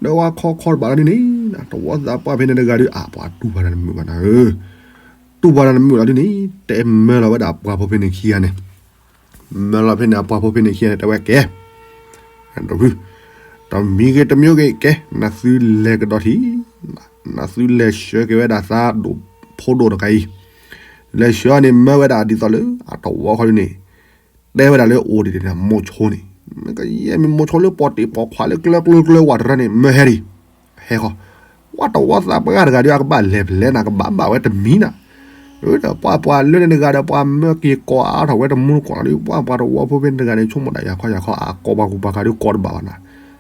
ဒီးဝဲခီခီတဘၣ်လီၤဒ်န့ၣ်, တဝီသးပှၢ်ဖဲန့ၣ်တဂၤဒီး အါ ပှၤတူၢ်ပှၤတၢ်တမုာ်ဘၣ်နၤဧၢ, တူၢ်ပှၤတၢ်တမုာ်လီၤဒ်န့ၣ်, တဲမၢလီၤဝဲဒၣ်ပှၤဖိဖဲန့ၣ်ခံဂၤန့ၣ် မၢလီၤဖဲန့ၣ် အပှၤဖိဖဲန့ၣ်ခံဂၤန့ၣ် တဲဝဲကဲ, တဖု, တမံၤဂ့ၤတမံၤဂ့ၤကဲ, နသုလဲၤကဒီးထံၣ်, နသုလဲၤဆှၢက့ၤဝဲဒၣ်သးဒိၣ်ဖိဒိၣ်တဂၤအံၤ, လဲၤဆှၢန့ၣ်မၢဝဲဒၣ်ဒ်သိးလၢ အတဝီခီဒ်န့ၣ်, တဲဝဲဒၣ်လၢအိၣ်ဒံးဒ်န့ၣ် မိၤဆိန့ၣ်, ကယဲၢ်မ့ၢ်မိၤဆိလၢပိာ်တ့ၢ်ပိာ်ခွါလၢကျၢၤကျၢၤကျၢၤဝးတရၢန့ၣ် မၢဟဲဒံး ဟဲဃီ, ပှၤတဝီသးပှၢ်တဂၤဒီး အကဘၣ်လဲၤဖဲလဲၣ်နၤ ကဘၣ်ဘၣ်ဝဲတမံၤနၤ, ဒီးပှၤပှၤလၢန့ၣ်တဂၤဒီး ပှၤမၢက့ၤကိးအါထီၣ်ဝဲတမူတကိးလီၤဒီး ပှၤပှၤတဝီဖိဖဲန့ၣ်တဂၤန့ၣ် ဆိကမိၣ်ဒၣ်ယၤခီယၤခီ အကိးပှၤကူပှၤကၤဒီးကိးတဘၣ်ဘၣ်နၤ,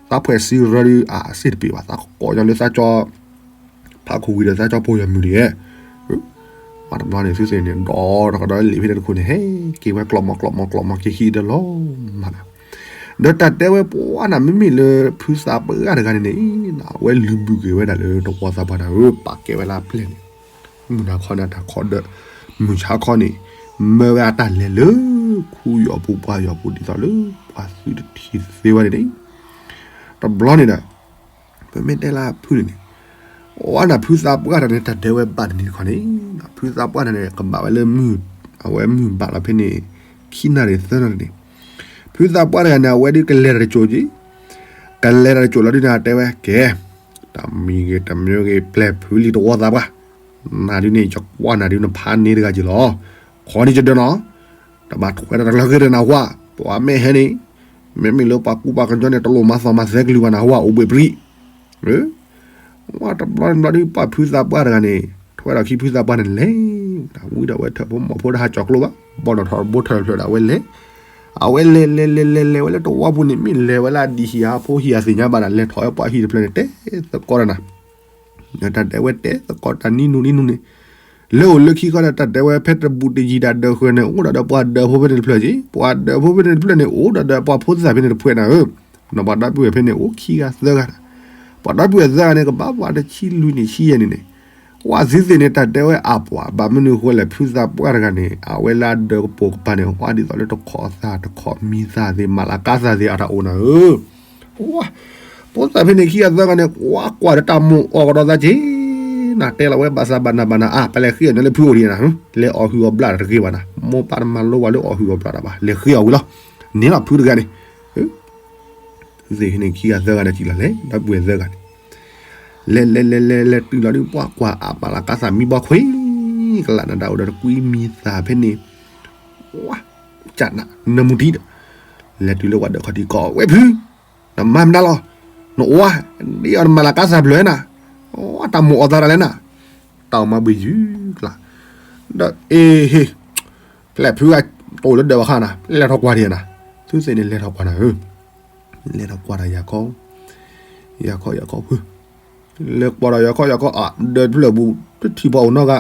သးဖှဲးစံရၢဒီး အစ့ၣ်တပ့ၤဘၣ် သးကိးညီလၢသးကၠီ ဖးခိၣ်ဝံၤဒီးသးကၠီဖိယီၤမုၢ်ဒံးဧဲ, ပှၤတဘျီန့ၣ် သုသ့ၣ်န့ၣ် ဒီးတကဒီးလံာ်ဖဲန့ၣ်တခိၣ်န့ၣ် ဟဲက့ၤဝဲကျီၣ်မီၣ်ကျီၣ်မီၣ်ကျီၣ်မီၣ်က့ၤခံဒီးလီၤမးနၤ, ဒီးတၢ်တဲဝဲပှၤနၤ မ့မ့ၢ်လၢဖုသးပှၢ်တဂၤန့ၣ်န့ၣ် အဝဲလုၢ်ဘုၣ်က့ၤဝဲဒၣ်လၢတဝီသးပှၢ်နၤဧၢ ပာ်ကဲဝဲလၢအပျဲၢ်န့ၣ်, မုၢ်နၤခီန့ၣ် တၢ်ခီဒီး မုၢ်ဆါခီန့ၣ် မၢဝဲအတၢ်လဲၤလၢ ခူယီၤပူၤပှၢ်ယီၤပူၤဒ်သိးလၢ ပှၤသုတထံၣ်သ့ဝဲန့ၣ်န့ၣ်, တဘျီန့ၣ်ဒီး ပမ့ၢ်တဲလၢဖုန့ၣ်န့ၣ်, အဝဲန့ၣ်ဖုသးပှၢ်တဂၤန့ၣ် တၢ်ဒဲဝဲဘၣ်တနံၤတခီန့ၣ်, ဖုသးပှၢ်တဂၤန့ၣ် ကဘၣ်ဝဲလၢမုၢ်, အဝဲမုၢ်ဘၣ်လီၤဖဲန့ၣ် ခံနၣ်ရံၣ်သၢနၣ်ရံၣ်န့ၣ်, ဖုသးပှၢ်တဂၤန့ၣ် အဝဲဒုးကလဲၤတၢ်တစိၢ်က့ၤ, ကလဲၤတၢ်တစိၢ်လီၤဒုးန့ၣ် အတဲဝဲကဲ, တၢ်မံၤဂ့ၤတမံၤဂ့ၤ ပျဲၢ်ဖုလံတဝီသးပှၢ်, နၤဒုးန့ၣ် ယကွၢ်နၤဒုးနဖးန့ၢ်တဂၤက့ၤလီၤ, ခီန့ၣ်ယဒၢးနီၤ, တဘၣ်ထွဲတၢ်တလၢက့ၤဒီးနဟူဧါ, ပှၤမ့ၢ်ဟဲန့ၣ်, မ့မ့ၢ်လၢပှၤကူပှၤကညီန့ၣ် တလိၣ်မၤသီမၤသဲကလုၢ်ဘၣ်နဟူဧါ, အိၣ်ဘှံးပြံ, ဝဲတဘျီတဘျီဒုး ပှၤဖုသးပှၢ်တဂၤန့ၣ် ထွဲဒီးခံဖုသးပှၢ်န့ၣ်လဲၤ, တၢ်ဝံဒီးဝဲထၢၣ်ဖိမီၤဖိတဟးကၠီၤကျိဘၣ်, ဘီၣ်နီၣ်ထီၣ်ဘိထၢၣ်တဖျၢၣ်ဒီးအဝဲလဲၤ, အဝဲလဲၤလဲၤလဲၤလဲၤလဲၤဝဲလၢတဝီပူၤန့ၣ် မ့ၢ်လဲၤဝဲလၢအဒံးဟံၣ်ဧါဖိဟံၣ်ဧါသ့ၣ်ညါဘၣ်ဒီး လဲၤထီၣ်ဝဲပှၤဟံၣ်တဖျၢၣ်န့ၣ် တဲသကိးတၢ်နၤ တၢ်ဒဲဝဲတဲသကိးတၢ်နံၤနုၤနံၤနုၤန့ၣ်, လၢအိၣ်လၢခံခီဒီး တၢ်ဒဲဝဲဖဲတဘူးတယံၤတၢ်ဒၢးဃၢၤန့ၣ် အိၣ်ဒီးဒီးပှၤဒၢးဖိဖဲန့ၣ်တဖျၢၣ်က့ၤ, ပှၤဒၢးဖိဖဲန့ၣ်တဖျၢၣ်န့ၣ် အိၣ်ဒီးဒီးပှၤဖိသၣ်ဖဲန့ၣ်တဖျၢၣ်နၤဧၢ, နီၢ်ပှၤဒီပုၢ်ဝဲၢ်ဖဲန့ၣ် အိၣ်ခံဂၤသၢဂၤ, ပှၤဒီပုၢ်ဝဲၢ်သၢဂၤန့ၣ် ကဘၣ်ပှၤတဆံလွံၢ်နံၣ်ဆံယဲၢ်နံၣ်န့ၣ်, ဝဲသ့ၣ်သ့ၣ်န့ၣ် တၢ်ဒဲဝဲအပှၤ ဘၣ်မနုၤဃိလဲၣ် ဖုသးပှၢ်တဂၤန့ၣ် အဝဲလၢအဒၢးကပိာ်ကပၤန့ၣ် ဝဲဒ်သိးလၢတခိးသးတခိးမံသးသ့ၣ် မၤလၤကါသးသ့ၣ် အတၢ်အိၣ်နၤဧၢ ဖိသၣ်ဖဲန့ၣ်ခံဂၤသၢဂၤန့ၣ် ကွၢ်ကွၢ်ဒီးတၢ်မိၣ်အီၣ်ကဒီးသးက့ၤ, နတဲလီၤဝဲဘၣ်ဆၣ်ဘၣ်နၤဘၣ်နၤအါ ပလဲၤဃ့အီၤညီလၢဖုအိၣ်ဒံးနၤ, လဲၤအီၣ်ဟုၣ်အီၣ်ဘျၣ်တဂ့ၤဘၣ်နၤ, မိၢ်ပၢ်တမၤလိဘၣ်လၢအီၣ်ဟုၣ်အီၣ်ဘျၣ်တၢ်ဘၣ်, လဲၤဃ့အီၤဝံၤလီၤ, န့ၣ်လီၤဖုတဂၤန့ၣ်, သ့ၣ်န့ၣ်ခံဂၤသၢဂၤန့ၣ်စံးလီၤလဲၣ် ဒီပုၢ်ဝဲၢ်သၢဂၤန့ၣ် လဲၤလဲၤလဲၤလဲၤလဲၤတုၤလီၤဒုး ပှၤကွၢ်အမၤလၤကါသးမံဘီခွံ, ကလးနၤဒၣ်အိၣ်ဒီးတကွံမံသးဖဲန့ၣ်, ဝါ, ကနၣ်နၢမူတံၢ်ဒီး, လဲၤတုၤလၢပှၤဒၢးခီၣ်ထံးကီး ဝဲဖု, နမၤမနုၤလီၤ, နအိၣ်ဝဲ, ဒ်အီၤနမၤလၤကါသးဘျၢနၤ, ဝါ တၢ်မိၣ်အီၣ်သးတၢ်လဲၣ်နၤ, တၢ်အိၣ်မၤဘှံးယုၤကျါ, ဒီးအ့ဟ့ၣ်, ဖျဲၣ်ဖုဂၤ, တအိၣ်လၢဒၢးဘၣ်ဃါနၤ, လဲၤထီၣ်ကွၢ်ဒံးနၤ, သုသ့ၣ်န့ၣ်လဲၤထီၣ်ကွၢ်နၤဧၢ လဲၤထီၣ်ကွၢ်ဒီးယၤခီ, ယၤခီယၤခီဖု, လဲၤကွၢ်ဒီးယၤခီယၤခီအဒၢးတဖျၢၣ်ပူၤ, တထံၣ်ပှၤအိၣ်နီတဂၤ,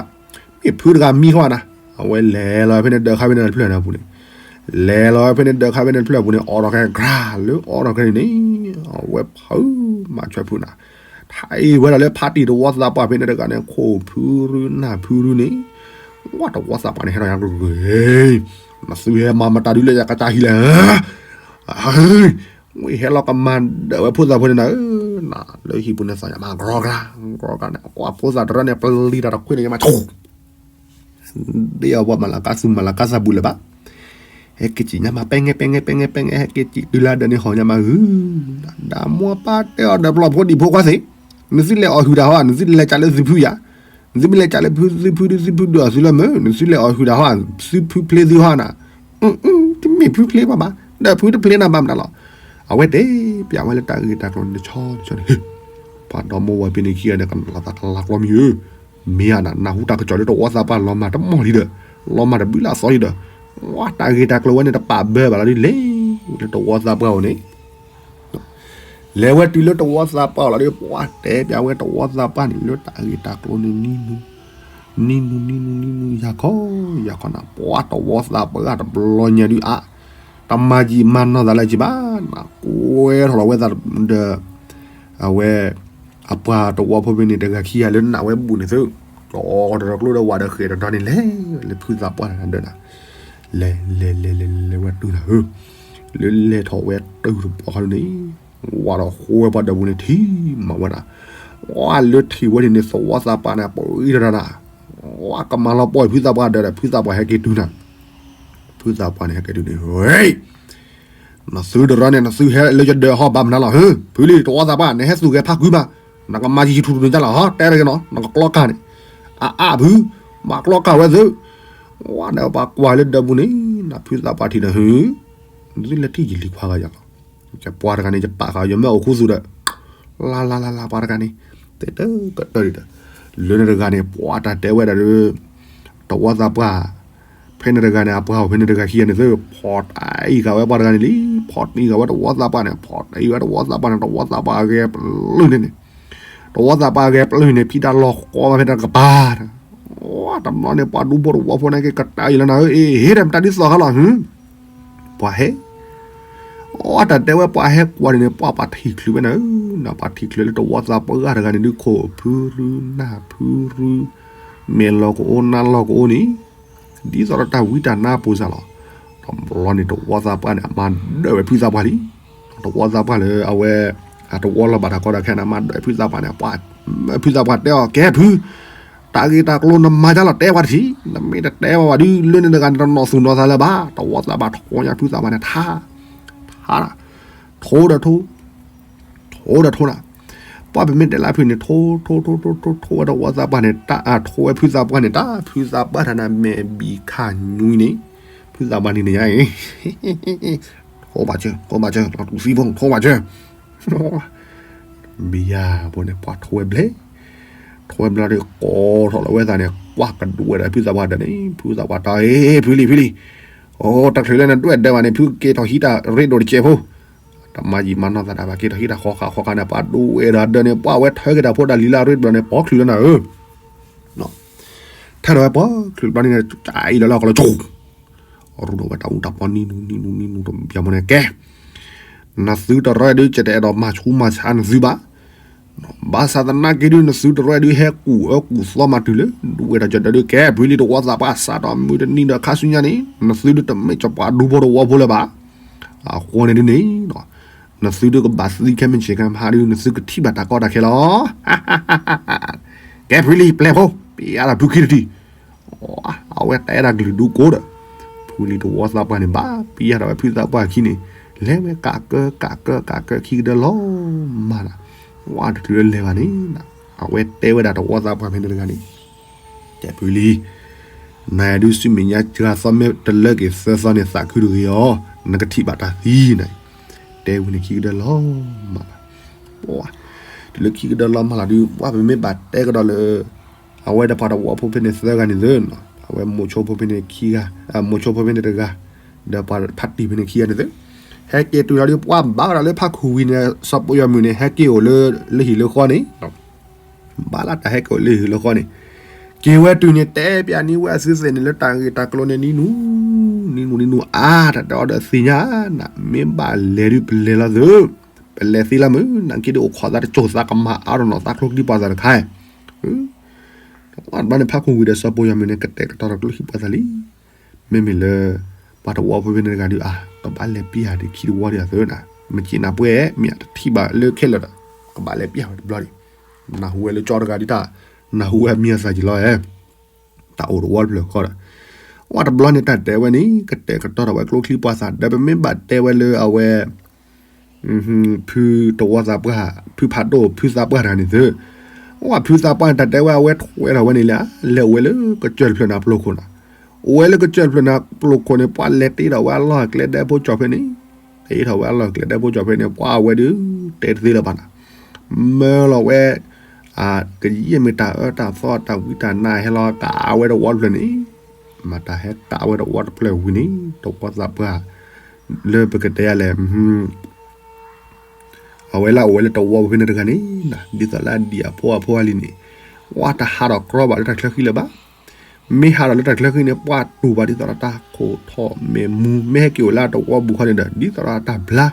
မ့ၢ်ဖုတဂၤမံဃီနၤ, အဝဲလဲၤလီၤဖဲန့ၣ်ဒၢးခါဖဲန့ၣ်တဖျၢၣ်န့ၣ်အပူၤန့ၣ်, လဲၤလီၤဖဲန့ၣ်ဒၢးခါဖဲန့ၣ်တဖျၢၣ်အပူၤန့ၣ် အိးထီၣ်ခဲဂၤလၢအိးထီၣ်ခဲန့ၣ်န့ၣ်, အဝဲဖုမၤဆွဲဖုနၤ, ထံၣ်ဝဲဒၣ်လၢဖးတံၢ်တဝီသးပှၢ်ဖဲန့ၣ်တဂၤန့ၣ် ခိၣ်ဖုရူနၢ်ဖုရူန့ၣ်, ဝါ တဝီသးပှၢ်န့ၣ် ဟဲထီၣ်ညါဂ့ၤဂ့ၤ, နသုဟဲမၤမတၤဒုလၢယကစၢ်ဟံၣ်လဲၣ်, ဝံၤဟဲလီၤကမၤဒၢးဝဲဖိသၣ်ဖိန့ၣ်နၤဧၢ, နလၢဟံၣ်ပူၤန့ၣ်သးညါမး ကြီကျါ, ကြီကျါန့ၣ် ကွၢ်ဖိသၣ်တရၢန့ၣ် ပျံၤတၢ်တခွံန့ၣ်ညါမး, ဒ်အီၤပှၤမၤလၤကါသူမၤလၤကါသးဘူးလၢၤဘၣ်, ဟဲက့ၤစံၣ်ညါမး ပဲငဲပဲငဲပဲငဲပဲငဲ ဟဲက့ၤစံၣ်တုၤလၢဒၢးန့ၣ် ဟီၣ်ညါမးဂုၤ, ဒီးမိၢ်ပၢ်တဲအီၤဒီးပျီဖိဒံးဖိခွါသ့ၣ်, နသုလဲၤအီၣ်ဟုၣ်တၢ်ဟီဧါ, နသုလဲၤကးလၢသုဖုယၤ, နသုမ့ၢ်လဲၤကးလၢသုဖုဒုးသုဖုဒုးအီၤသုလၢမုၢ်, နသုလဲၤအီၣ်ဟုၣ်တၢ်ဟီဧါ, သုဖုဖျ့သုဟီဧါနၤ, တမ့ၢ်ဖုဖျ့ဘၣ်ဘၣ်, ဒီးဖုတဖျ့နၤဘၣ်မတၤလီၤ, အဝဲတဲပျးဝဲလၢတၢ်ဂ့ၢ်တၢ်ကျိၤန့ၣ်တဆီတဆီန့ၣ်, ပှၤဒီမိၢ်ဝၤဖဲန့ၣ်ခံဂၤန့ၣ် ကနၣ်လီၤသးကလၤကျီမံၤဧၢ, မ့ၢ်ဧါနၤ နၢ်ဟူတၢ်ကစီၣ်လၢတဝီသးပှၢ်လီၤမၢ်တမီၢ်လံဒီး, လီၤမၢ်တဘျုးလၢအသီလံဒီး, ဝါ တၢ်ဂ့ၢ်တၢ်ကျိၤဝဲန့ၣ်တပာ်ဘၢဘၣ်လီၤဒ်လဲၣ်, လၢတဝီသးပှၢ်အအိၣ်န့ၣ် လဲၤဝဲတုၤလၢတဝီသးပှၢ်အအိၣ်လီၤဒီး ပှၤတဲပျးဝဲတဝီသးပှၢ်န့ၣ် လၢတၢ်ဂ့ၢ်တၢ်ကျိၤန့ၣ် နံၤနုၤ, နံၤနုၤ နံၤနုၤ နံၤနုၤ ယၤခီ, ယၤခီနၤ ပှၤတဝီသးပှၢ်တဘျီညါဒုးအါ, တမၤယံာ်မၤနီၢ်သးလၢၤက့ၤဘၣ်, နကွဲထီၣ်လီၤဝဲသးဒီး အဝဲ အပှၤတဝီဖိဖဲန့ၣ်တဂၤခံဂၤလၢနးဝဲဘူးန့ၣ်သု, ဒီးတရၢကျိဒီးဝးဒီးဃဲၤတဒီန့ၣ်လဲၤ, လၢဖုသးပှၢ်တဂၤဒၢးနၤ, လဲၤလဲၤလဲၤလဲၤလဲၤဝဲတုၤနၤဧၢ, လၢလဲၤထီၣ်ဝဲတုၤတပှၢ်ခီဒုန့ၣ်, ဝးဒီးဃိဝဲပှၤဒၢးပူၤန့ၣ်ထံၣ်မၤဝဲဒၣ်, ဝါ လၢထံၣ်ဝဲန့ၣ်န့ၣ် သဝီသးပှၢ်န့ၣ် ပှၤအံၤတဒၣ်နၤ, ဝါ ကမၤလီၤပှီၢ်ဖုသးပှၢ်ဒၢးဒီး ဖုသးပှၢ်ဟဲက့ၤတုၤနၤ, ဖုသးပှၢ်န့ၣ်ဟဲက့ၤတုၤန့ၣ်, နသုတရၢန့ၣ် နသုဟဲလၢယဒၢးဟီဘၣ်မနုၤလီၤ, ဖုလံ တဝီသးပှၢ် နဟဲသူၣ်ဂဲၤဖးကွံာ်မး, နကမၤယံာ်ထူၣ်ထူၣ်န့ၣ်ဒ်လဲၣ်, တဲတဂ့ၤနီၤ နကကျီကၢ်န့ၣ်, အအါဖု, မၤကျီကၢ်ဝဲသု, ဝါ ဒီးပှၤကွၢ်လၢဒၢးပူၤန့ၣ်, နဖုသးပှၢ်ထံၣ်ဒီး သုလဲၤထံၣ်ယလံၤခွါဂၤယၤလီၤ, ယပှၤတဂၤန့ၣ် ယပာ်ဃာ်ယမ့ၢ်အိၣ်ခူသူၣ်ဒီး, လါလါလါလါ ပှၤတဂၤန့ၣ်, တဲတကတၢၢ်ဒံးဒီး, လၢန့ၣ်တဂၤန့ၣ် ပှၤတၢ်တဲဝဲဒၣ်ဒီး တဝီသးပှၢ်, ဖဲန့ၣ်တဂၤန့ၣ် အပှၤအိၣ်ဖဲန့ၣ်တဂၤခံဂၤန့ၣ်သု, ဖီၣ်တံၢ်ဃာ်ဝဲပှၤတဂၤန့ၣ်လံ, ဖီၣ်တံၢ်ဃာ်ဝဲတဝီသးပှၢ်န့ၣ်, ဖီၣ်တံၢ်ဝဲတဝီသးပှၢ်န့ၣ် တဝီသးပှၢ်ဂဲၤပျုၢ်န့ၣ်န့ၣ်, တဝီသးပှၢ်ဂဲၤပျုၢ်န့ၣ် ဖံးတၢ်လီၢ်ဃီမးဖဲတကပၤ, ဝါ တဘျီန့ၣ် ပှၤဒူဖိတဝီဖိန့ၣ်က့ၤကတၢၢ်အံၤလီၤနၤဧၢ, အ့ ဟ့ၣ်ဒီးမတၤဒ်သိးဃီလီၤ, ပှၤဟဲ အတၢ်တဲဝဲပှၤဟဲကွၢ်န့ၣ်န့ၣ် ပှၤပှၤထံၣ်ချုးဝဲနၤဧၢ, ပှၤထံၣ်ချုးလၢတဝီသးပှၢ်တဂၤန့ၣ်ဒုး ခိၣ်ဖုရူနၢ်ဖုရူ, မဲာ်လီၤကအိၣ်နါလီၤကအိၣ်န့ၣ်, ဒ်သိးဒီးတၢ်ဝံတၢ်နါအပူၤစ့ၢ်လီၤ. တဘျီန့ၣ်တဝီသးပှၢ်န့ၣ် အမၤဒၢၣ်ဝဲဖုသးပှၢ်လံ. တဝီသးပှၢ်လၢအဝဲ အတဝီလီၤဘၣ်တၢ်ကီတၢ်ခဲန့ၣ် အမၤဒၢၣ်ဖုသးပှၢ်န့ၣ် ပှၢ် ဖုသးပှၢ်တဲအီၤ ကဲဖု တၢ်ဂ့ၢ်တၢ်ကျိၤနမၤဒ်လဲၣ် တဲပှၤတထံၣ်, နမ့ၢ်တတဲပှၤဘၣ်ဒုး လၢန့ၣ်တဂၤန့ၣ် တနီၣ်သူၣ်နီၣ်သးလၢၤဘၣ်. တဝီသးပှၢ်ထီညါဖုသးပှၢ်န့ၣ် ထါ ထါ ထိဒီးထိ ထိဒီးထိနၤ, ပှၢ်ပမ့ၢ်တဲလၢဖုန့ၣ် ထိ ထိ ထိ ထိ ထိ ထိဝဲတဝီသးပှၢ်န့ၣ် တၢ် ထိဝဲဖုသးပှၢ်န့ၣ် တၢ် ဖုသးပှၢ်တၢ်န့ၣ် မဲာ်ဘံၣ်ခါညွံန့ၣ် ဖုသးပှၢ်န့ၣ်န့ၣ်ညါအံၤ ထိဘၣ်စၢၤ ထိဘၣ်စၢၤ လီၤတူၢ်သံဖိ ထိဘၣ်စၢၤ ဘံယၤဖိန့ၣ် ပှၢ်ထိဝဲဘျဲၣ်, ထိဝဲဘျဲၣ်ဒီး ကိးထီၣ်လီၤဝဲသးန့ၣ် ကွၢ်ကဒုးဝဲဒၣ်ဖုသးပှၢ်ဒီးန့ၣ် ဖုသးပှၢ်တဲအီၤ ဖုလံ ဖုလံ, အိ တချုးလၢနဒွဲၣ်ဒၢးဘၣ်န့ၣ် ဖုက့ၤထီၣ်ဟံးတၢ်ရ့ဒိၣ်တစဲးဖိ, တမၤယံာ်မၤနီၢ်သးဒၣ်ဘၣ် က့ၤထီၣ်ဟံးတၢ်ဃီဃာ်ဃီဃာ်န့ၣ် ပှၤဒိးဝဲဒၣ်ဒၢးန့ၣ် ပှၢ်ဝဲထၢက့ၤတၢ်ဖိတၢ်လံၤလၢအရ့ဒိၣ်န့ၣ် ပိာ်ချုးလၢနၤဧၢ ထၢထီၣ်ဝဲပိာ်ချုးဘျီန့ၣ် ကအံၤလၢလီၢ်ကလီၤကၠိ, ရူၢ်ဒီးဝဲတၢ်အူတၢ်ပီနံနူနံနူနံနူတဘျီမ့ၢ်န့ၣ်ကဲ, နသုတရၢဒုး ကတဲအဲၣ်ဒိးမၤဆူးမၤဆါနသုဘၣ်, ဘၣ်ဆၣ်သနာ်က့ဒုး နသုတရၢဒုး ဟဲကူၣ်အၢကူၣ်သီမၤတုၤလၢ ဒုးဝဲဒၣ်ကၠီၤဒၢးဒုး ကဲ ဖုလံတဝီသးပှၢ် စးထီၣ်မုၢ်တနံၤဒီးခါဆူညါန့ၣ် နသုဒုးတမ့ၢ်ကၠီၤပှၤဒူဖိတဝီဖိလၢၤဘၣ်, အဃိန့ၣ်ဒုးန့ၣ် နသုဒုးကဘၣ်သံခဲမုၢ်ဆ့ၣ်ကမဟါဒုး နသုကထံၣ်ဘၣ်တၢ်ကီတၢ်ခဲလီၤ. ကဲဖုလံပျဲၢ်ဖိ ပျဲအါထီၣ်ဖုခံတထံၣ်, အဝဲတဲဒၣ်ကလုၢ်ဒူကိးဒီး ဖုလံတဝီသးပှၢ်န့ၣ် ဘၣ်ပျဲအါထီၣ်ဝဲဖုသးပှၢ်ခံန့ၣ်, လဲၤဝဲကးကၢကးကၢကးကၢခံကဒၢလီၤမၢ်ဒီး, ဝဲတချုးလၢလဲၤဘၣ်န့ၣ် အဝဲတဲဝဲဒၣ်တဝီသးပှၢ်ဖဲန့ၣ်တဂၤန့ၣ် တဲဖုလံ, နဒုးဆူမဲာ်ညါစှၤသီမ့ၢ်တလၢက့ၤသၢသီန့ၣ် သးခုတဂ့ၤအီၤ, နကထံၣ်ဘၣ်တၢ်သံနၤ, တဲဝံၤန့ၣ်ခံကဒၢလီၤမၢ်လီၤ, တုၤလၢခံကဒၢလီၤမၢ်လီၤဒုး ပှၢ်ပမ့ၢ်ဘၣ်တဲကဒီးလၢ အဝဲဒီးပှၤတဝီဖိဖဲန့ၣ်သၢဂၤန့ၣ်သ့, အဝဲမိၤဆိဖိဖဲန့ၣ်ခံဂၤ, မိၤဆိဖိဖဲန့ၣ်တဂၤ, ဒီးပှၤဖါတံၢ်ဖဲန့ၣ်ခံဂၤန့ၣ်သ့, ဟဲက့ၤတုၤလီၤဒုး ပှၢ်ဘၣ်ကဒီးလၢဖးခူဝံၤန့ၣ် စီၤပိယီၤမုၢ်န့ၣ် ဟဲက့ၤအိၣ်လၢလၢဟံၣ်လၢဃီန့ၣ် ဘၣ်လၢတၢ်ဟဲက့ၤအိၣ်လၢဟံၣ်လၢဃီန့ၣ်, က့ၤဝဲတုၤန့ၣ် တဲပျးန့ၢ်ဝဲအသုသ့ၣ်န့ၣ် လၢတၢ်ဂ့ၢ်တၢ်ကျိၤန့ၣ် နံၤနူၤ, နံၤနူၤ နံၤနူၤ အါ တၢ်တဲအီၤဒီးသ့ၣ်ညါနၤ, မ့ၢ်ဘၣ်လဲၤဒုးပလဲၤလီၤသု, ပလဲၤသ့လီၤမုၢ် နာ်က့ဒုးအိၣ်ခိးသးတစိၢ်သးကမၤအါထီၣ်နီၢ်သးကျိချံပှၢ်သးတခါ, တဘျီန့ၣ် ဖးခူဝံၤဒီးစီၤပိယီၤမုၢ်န့ၣ် ကတဲာ်ကတီၤထီၣ်ကျိချံပှၢ်သးလံ မ့မ့ၢ်လၢ ပှၤတဝီဖိဖဲန့ၣ်တဂၤဒုး အါ ကဘၣ်လဲၤပျးဒံးခံတဝီဒံးအသၢနၤ, မ့ၢ်က့နၢ်ပှဲၤ မ့ၢ်အတထံၣ်ဘၣ်လၢခဲလၢာ်ဒီး ကဘၣ်လဲၤပျးဝဲတဘျီဒံး, နၢ်ဟူဝဲလၢကၠီတဂၤဒုးတၢ် နၢ်ဟူဝဲမံၤအသးက့ၤလီၤဧၢ, တၢ်အိၣ်တဝီတဖျၢၣ်ဃီဒီး, အဝဲတဘျီန့ၣ်တၢ်တဲဝဲန့ၣ် ကတဲာ်ကတီၤထီၣ်ဝဲကျိချံပှၢ်သး ဒီးပမ့ၢ်ဘၣ်တဲဝဲလၢအဝဲ ဖုတဝီသးပှၢ် ဖုဖးဒိၣ် ဖုသးပှၢ်တဂၤန့ၣ်သု, အဝဲဖုသးပှၢ်န့ၣ် တၢ်တဲဝဲအဝဲထွဲထီၣ်ဝဲန့ၣ်လၢ လဲၤအိၣ်ဝဲလၢကစၢၢ်တဖျၢၣ်န့ၣ်ပျိၢ်ခိၣ်နီၤ, အိၣ်ဝဲလၢကစၢၢ်တဖျၢၣ်န့ၣ်ပျိၢ်ခိၣ်န့ၣ် ပှၤလဲၤတ့ထီၣ်ဝဲအလီၢ်အကျဲဒဲဖိကၠီၤဖဲန့ၣ်, တ့ထီၣ်ဝဲအလီၢ်အကျဲဒဲဖိကၠီၤဖဲန့ၣ် ပှၤဝဲဒုး တဲတသ့လၢၤဘၣ်နီၤ, မၢလီၤဝဲ ကယဲၢ်မ့ၢ်တၢ်အၢတၢ်သီတၢ်ဝံတၢ်နါဟဲလီၤကးဝဲတဝီတဖျၢၣ်န့ၣ်, မ့ၢ်တၢ်ဟဲကးဝဲတဝီတဖျၢၣ်ဝံၤန့ၣ် တဝီသးပှၢ် လၢပကတဲယၤလဲၣ် အဝဲလၢအအိၣ်ဝဲလၢတဝီပူၤဖဲန့ၣ်တဂၤန့ၣ် ဒ်သိးလၢအဒံၣ်အဖိအဖိအလံၤန့ၣ် ဝဲတဟးထီၣ်ကြီဘၣ်လၢတၢ်ချၢဃံလၢၤဘၣ်. မ့ၢ်ဟးထီၣ်လၢတၢ်ချၢဃံန့ၣ် ပှၤတူၢ်ဘၣ်ဒ်သိးဒီးတၢ်ခိၣ်ထီၣ်မဲာ်မူ, မ့ၢ်ဟဲက့ၤအိၣ်လၢတဝီပူၤခီန့ၣ်ဒီး ဒ်သိးဒီးတၢ်ဘျါ.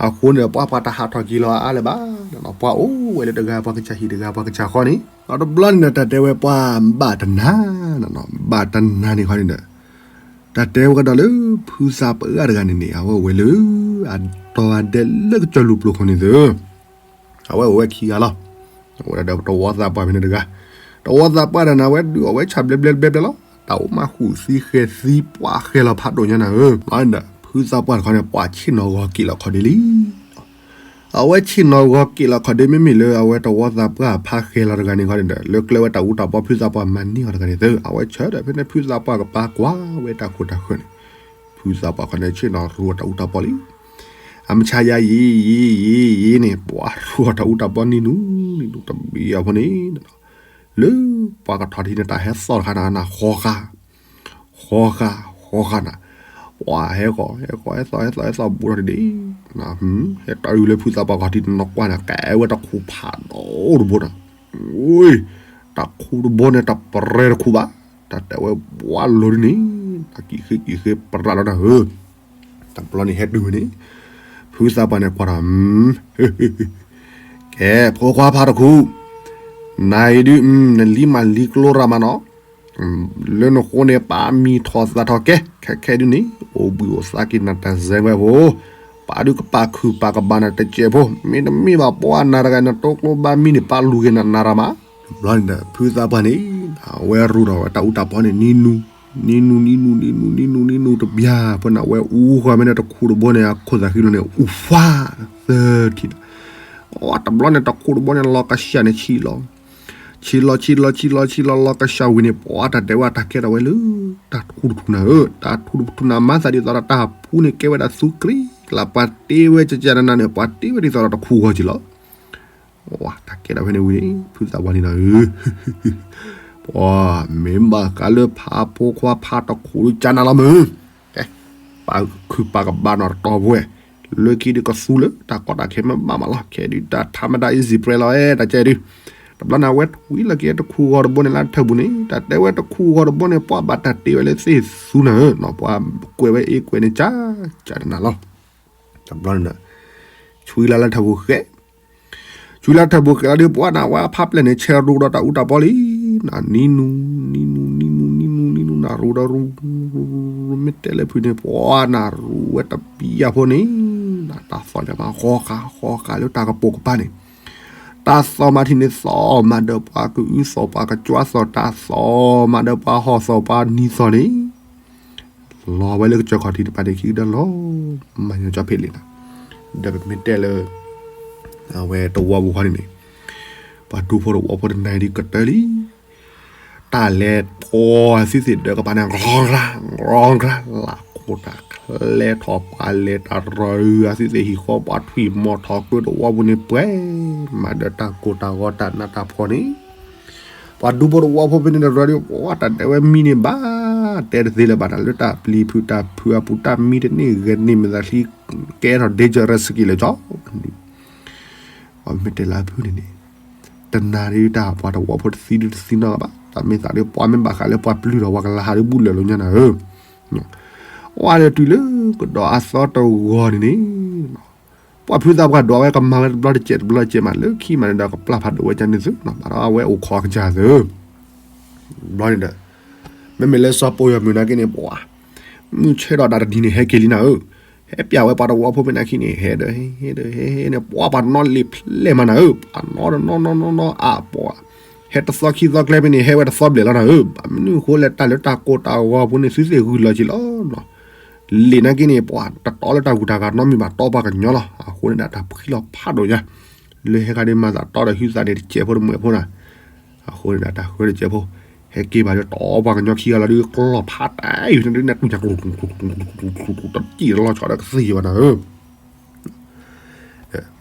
အဃိန့ၣ် ပှၤပှၤတဟးထီၣ်က့ၤလီၤအါလၢၤဘၣ်. ပှၤအိၣ်ဝဲလၢတဂၤပှၤကစၢ်ဟံၣ်တဂၤပှၤကစၢ်ဃီန့ၣ် ဒီးတဘျီန့ၣ်ဒီး တၢ်တဲဝဲပှၤဘၣ်တနၤ, ဘၣ်တနၤန့ၣ်ခီန့ၣ်ဒီး တၢ်တဲဝဲကဒီးလၢဖုသးပှၢ်တဂၤန့ၣ်န့ၣ် အဝဲအိၣ်ဝဲလၢ အတီၤအဒဲလၢကစၢၢ်လူၢ်ပျိၤခိၣ်န့ၣ်သု, အဝဲအိၣ်ဝဲခံဂၤလီၤ. အဝဲဒီးတဝီသးပှၢ်ဖဲန့ၣ်တဂၤ, တဝီသးပှၢ်တဂၤန့ၣ် အဝဲဒုးအီၣ်ဝဲဆၣ်ဘျဲဘျဲဘျဲဘျဲလီၤ. တၢ်အိၣ်မးဃုာ်သံဃဲၤသံပှၢ်ဃဲၤလီၤဖးဒိၣ်ညါနၤဧၢ, ဒီးဖုသးပှၢ်တခီန့ၣ် ပှၤဆ့ၣ်နီၤဂီၤက့ၤလီၤခီၣ်ဒ့လံ. အဝဲဆ့ၣ်နီၤဂီၤက့ၤလီၤခီၣ်ဒ့ မ့မ့ၢ်လၢအဝဲတဝီသးပှၢ်ဖးဃဲၤလီၤတဂၤန့ၣ်ခီန့ၣ်ဒီး လၢကျဲဝဲတၢ်အူတၢ်ပီ ဖုသးပှၢ်မၤန့ၢ်အီၤတဂၤန့ၣ်သု, အဝဲဆၢထၢၣ်ဖဲန့ၣ် ဖုသးပှၢ်ကပာ်ကွၢ်ဝဲတၢ်ခိၣ်တၢ်ဃၢၤန့ၣ်, ဖုသးပှၢ်ခီန့ၣ် ဆ့ၣ်နီၤရူအတၢ်အူတၢ်ပီလံ. အမဆါယၤယံာ်ယံာ်ယံာ်ယံာ်န့ၣ် ပှၤရူအတၢ်အူတၢ်ပီနံၤနူၤနံၤနူၤတဘျီအဖိန့ၣ် လၢပှၤကထီၣ်ထံန့ၣ် တၢ်ဟဲသီၣ်တခါနၤ ဃီဃာ် ဃီဃာ် ဃီဃာ်နၤ, ပှၤဟဲဃီၤ ဟဲဃီၤ ဟဲသီၣ် ဟဲသီၣ် ဟဲသီၣ်ဘူးထီၣ်ဒံးဒံး, ဟဲတၢ်အုၣ်လၢဖုသးပှၢ်ခီၣ်ထံးတနီၤကွၢ်န့ၣ် ကဲဝဲတၢ်ခိၣ်ဖးဒိၣ်တဘိနၤ, တၢ်ခိၣ်တဘိန့ၣ် တၢ်ပရဲတခိၣ်ဘၣ်, တၢ်တဲဝဲပှၤလီၤဒ်န့ၣ် တၢ်ကံၣ်ဃ့ကံၣ်ဃ့ပရးလီၤနၤဧၢ, တဘျီန့ၣ်ဟဲတုၤဝဲန့ၣ် ဖုသးပှၢ်န့ၣ်ကွၢ်ထီၣ် ကဲ ဖိခွါဖးတခိၣ်, နၤအံၤဒုး နလံမးလံကျိရၤမးနီၤ, လၢနဃိန့ၣ် ပာ်မံၤထီၣ်သၣ်ထီၣ်ကဲ ခဲခဲဒုန့ၣ် အိၣ်ဘှံးအိၣ်သါက့ၤနၤတစဲးဝဲဖိ, ပာ်ဒုးကပာ်ခုၣ်ပာ်ကဘၣ်နၤတစဲးဖိ, မ့တမ့ၢ်ဘၣ်ပှၤနၤတဂၤနတိကျိဘၣ်မံန့ၣ် ပာ်လူၤက့ၤနၤနၤရၣ်မး. ဘျီန့ၣ်ဒီး ဖုသးပှၢ်န့ၣ် အဝဲရူးထီၣ်ဝဲတၢ်အူတၢ်ပီန့ၣ် နံၤနူၤ နံၤနူၤ နံၤနူၤ နံၤနူၤ နံၤနူၤ နံၤနူၤတဘျီ ဖဲန့ၣ်အဝဲအူဃီၤမ့ၢ်န့ၣ် တခူတဘိန့ၣ် အခိၣ်သးဃံလိၤန့ၣ် အူဖး သၢထံၣ်ဒီး တဘျီန့ၣ် တခူတဘိန့ၣ် လီၤကဆှၣ်န့ၣ်ဆံးလီၤ ဆံးလီၤ ဆံးလီၤ ဆံးလီၤ ဆံးလီၤ လီၤကဆှၣ်ဝံၤန့ၣ် ပှၤတၢ်တဲဝဲတၢ်ကဲထီၣ်ဝဲလၢ တၢ်ထူတထူနၤဧၢ, တၢ်ထူတထူနၤ မၤသးဒ်သိးဒီးတၢ်ဖူန့ၣ် ကဲဝဲဒၣ်သူကရံၣ်ကလး ပှၤတ့ဝဲကကနနၤန့ၣ် ပှၤတ့ဝဲဒ်သိးဒီးတခူဂီၤက့ၤလီၤ. တၢ်ကဲထီၣ်ဖဲန့ၣ်ဝံၤန့ၣ် ဖုသးပှၢ်န့ၣ်ဒီး ပှၤမ့ၢ်ဘၣ်ဃးလၢဖးဖိခွါဖးတခူဒုးကနၤလီၤမုၢ်, ပာ်ခုၣ်ပာ်ကဘၣ်နီၣ်တတီၤပဝဲ, လၢခံဒုးကသူလၢတၢ်ကီတၢ်ခဲမ့ၢ်ဘၣ်မးလီၤ, ခဲဒုးတၢ်ထါမတၤ easy press လီၤ တၢ်ကဲဒုး, တဘျီန့ၣ် အဝဲထွံလီၤက့ၤတခူဂီၤတဘိန့ၣ်လၢထၢၣ်ပူၤန့ၣ်, တၢ်တဲဝဲတခူဂီၤတဘိန့ၣ် ပှၤဘၣ်တၢ်တ့ဝဲလၢသ့ၣ်သူနၤဧၢ, ပှၤကွဲးဝဲအ့ကွဲးန့ၣ် ကကနနၤလီၤ. တဘျီန့ၣ် ဆွံလၢ်လၢထၢၣ်ပူၤဃဲ ဆွံလၢ်ထၢၣ်ပူၤဃဲလီၤဒုး ပှၤနၤဝဲအဖးပျဲၢ်န့ၣ် ဆဲးရူးဒီးတၢ်အူတၢ်ပီလံ, နၤနံၤနူၤ နံၤနူၤ နံၤနူၤ နံၤနူၤ နံၤနူၤ နၢ်ရူးဒီးရူး မ့ၢ်တဲလၢဖုန့ၣ် ပှၤနၢ်ရူးဝဲတပံယၢ်ဖိန့ၣ်, တၢ်သီၣ်ညါမးဃီဃာ်ဃီဃာ်လၢတၢ်ကပိာ်ကပၤန့ၣ်, တၢ်သီၣ်မးထံၣ်န့ၣ်သီၣ်မးဒီးပှၤကအုသီၣ်ပှၤကကွၢ်သီၣ် တၢ်သီၣ်မးဒီးပှၤဟီၣ်သီၣ်ပှၤနံၤသီၣ်န့ၣ် လီၤဝဲလၢကစၢၢ်ခီၣ်ထံးတပၤန့ၣ်ခံကတၢၢ်လီၤ, မၤညီကၠီဖ့းလံနၤ, ဒီးပမ့ၢ်တဲလၢ အဝဲတဝီပူၤဃီန့ၣ်န့ၣ်, ပှၤဒူဖိတဝီဖိတနၤဒ်ကတၢၢ်လံ, တၢ်လဲၤပှီၤသုသ့ၣ်ဒၢးကပၤန့ၣ် ရီကျါ ရီကျါ လၢခိၣ်တၢ်ချဲထီၣ်ပှၤလဲၤတၢ်ရၢအသုသ့ၣ်ဟံၣ်ဃီပှၤထွံၣ်မီၤထီၣ်ကၢတဝီပူၤန့ၣ်ပှဲၤ, မၤဒီးတၢ်ကိၢ်တၢ်ဂီၤတၢ်နးတၢ်ဖှီၣ်န့ၣ် ပှၤဒူဖိတဝီဖိဖဲန့ၣ်တရၢဒုး ပှၤတၢ်တဲဝဲမံန့ၣ်ဘၣ်, တဲတသ့လၢၤဘၣ်နၤ လၢတၢ်ပျံၤဖုးတၢ်ဖုးအပူၤတၢ်မံတန့ၢ်ဂဲၤန့ၢ်မ့ၢ်သးလံ, ကဲထီၣ် dangerous က့ၤလၢာ်ကၠီ, ပှၤမ့ၢ်တဲလၢအဖုန့ၣ်န့ၣ်, တနၤဒုးတၢ်ပှၤတဝီဖိတသံဒုးတသံနီတဂၤဘၣ်, တၢ်မ့ၢ်သးဒုးပှၤမ့ၢ်ဘၣ်ဃးလၢပှၤပျုၢ်ထီၣ်ပှၤကလၤဟးဒုးဘူၣ်လၢာ်လီၤညါနၤဧၢ, ဝဲဒီးတုၤလၢကဒီးအသီတဂီၤန့ၣ်န့ၣ် ပှၤဖုသးပှၢ်ဒွးဝဲကမၤဝဲတဘျီတစဲးတဘျီတစဲးမး လၢခံမးန့ၣ်ဒီးကပျၢ်ဖးဒိၣ်ဝဲကန့ၣ်သု, ဘၣ်ဒီးအဝဲအိၣ်ခိးကစၢ်သု, ဘျီန့ၣ်ဒီး မ့မ့ၢ်လၢစီၤပိာ်ယီၤမုၢ်နာ်က့န့ၣ် ပှၤ မုၢ်ဆ့ဒီးတၢ်တနံၤန့ၣ် ဟဲက့ၤလံနၤဧၢ, ဟဲပျဲဝဲပှၤတဝီဖိဖဲန့ၣ်ခံန့ၣ် ဟဲဒီးဟဲဒီးဟဲဟဲန့ၣ် ပှၤပှၤနီလ့ၤဖျဲၣ်မးနၤဧၢ, ပှၤနီတနီနီနီနီအါပှၤ ဟဲတသီခံသီကျဲဖဲန့ၣ် ဟဲဝဲတသီဘျဲၣ်လီၤနၤဧၢ, ဘၣ်မနုၤအဃိလဲၣ် တၢ်လၢတၢ်ကိၢ်တၢ်ဂီၤဖိန့ၣ် သုသ့ၣ်ဂုာ်လီၤက့ၤလီၤ လံာ်နာ်က့န့ၣ် ပှၤတတီလၢတၢ်ဂုၤတၢ်ဂၤနီတမံၤဘၣ် တီပှၤကညီလီၤ. အဃိန့ၣ်ဒၣ်တၢ်ဖှံလီၤဖးဒိၣ်ညါ, လၢဟဲခါဒ်မၤသးတီဒီးဟုသးန့ၣ် တစဲးဖိတမှဲးဖိနၤ, အဃိန့ၣ်ဒၣ်တၢ်ဃၢတစဲးဖိ, ဟဲက့ၤဘၣ်ဒီးတီပှၤကညီခံဂၤလီၤဒုး ကျီၢ်ဖးတၢ်အံၤန့ၣ်ဒုး နတူၢ်ညါ တစံၣ်တလီၤဆီဒီးကသ့ၣ်ဘၣ်နၤဧၢ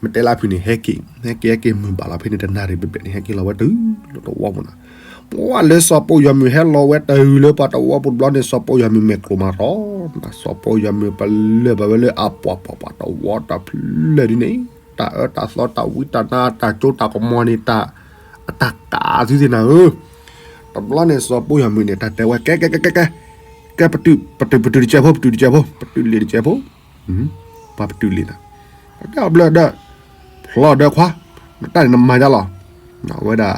မ့ၢ်တဲလၢအဖုန့ၣ် ဟဲက့ၤ ဟဲက့ၤဟဲက့ၤမုာ်ဘၣ်လီၤဖဲန့ၣ် တနၤရံၣ်ဘျဲၣ်ဘျဲၣ်န့ၣ် ဟဲက့ၤလီၤဝဲတုၤလၢတဝီပူၤနၤ, ပှၤလၢစီၤပိာ်ယီၤမုၢ်ဟဲလီၤဝဲတုၤလၢပှၤတဝီပူၤတဘျီန့ၣ် စီၤပိာ်ယီၤမုၢ်မဲာ်ကျိၤမးရီၤ, စီၤပိာ်ယီၤမုၢ်ပလၢၢ်ဘၣ်ဝဲလၢအပှၤပှၤပှၤတဝီတဖျၢၣ်ဒ်န့ၣ်, တၢ်အၢတၢ်သီတၢ်ဝံတၢ်နါတၢ်ကၠိတၢ်ကမီၤန့ၣ် တၢ်အတၢ်ကးသုသ့ၣ်နၤဧၢ, တဘျီန့ၣ် စီၤပိာ်ယီၤမုၢ်န့ၣ် တၢ်တဲဝဲ ကဲ ကဲ ကဲ ကဲ ကဲ ပတုာ် ပတုာ် ပတုာ်တစဲးဖိ ပတုာ်တစဲးဖိ ပတုာ်လံာ်တစဲးဖိ, ပှၤပတုာ်လံာ်နၤ, တဲအီၤဘျၢဒီး ဖျီဒီးခွါ, နတၢ်န့ၣ်နမၤယါလီၤ, အဝဲဒၣ်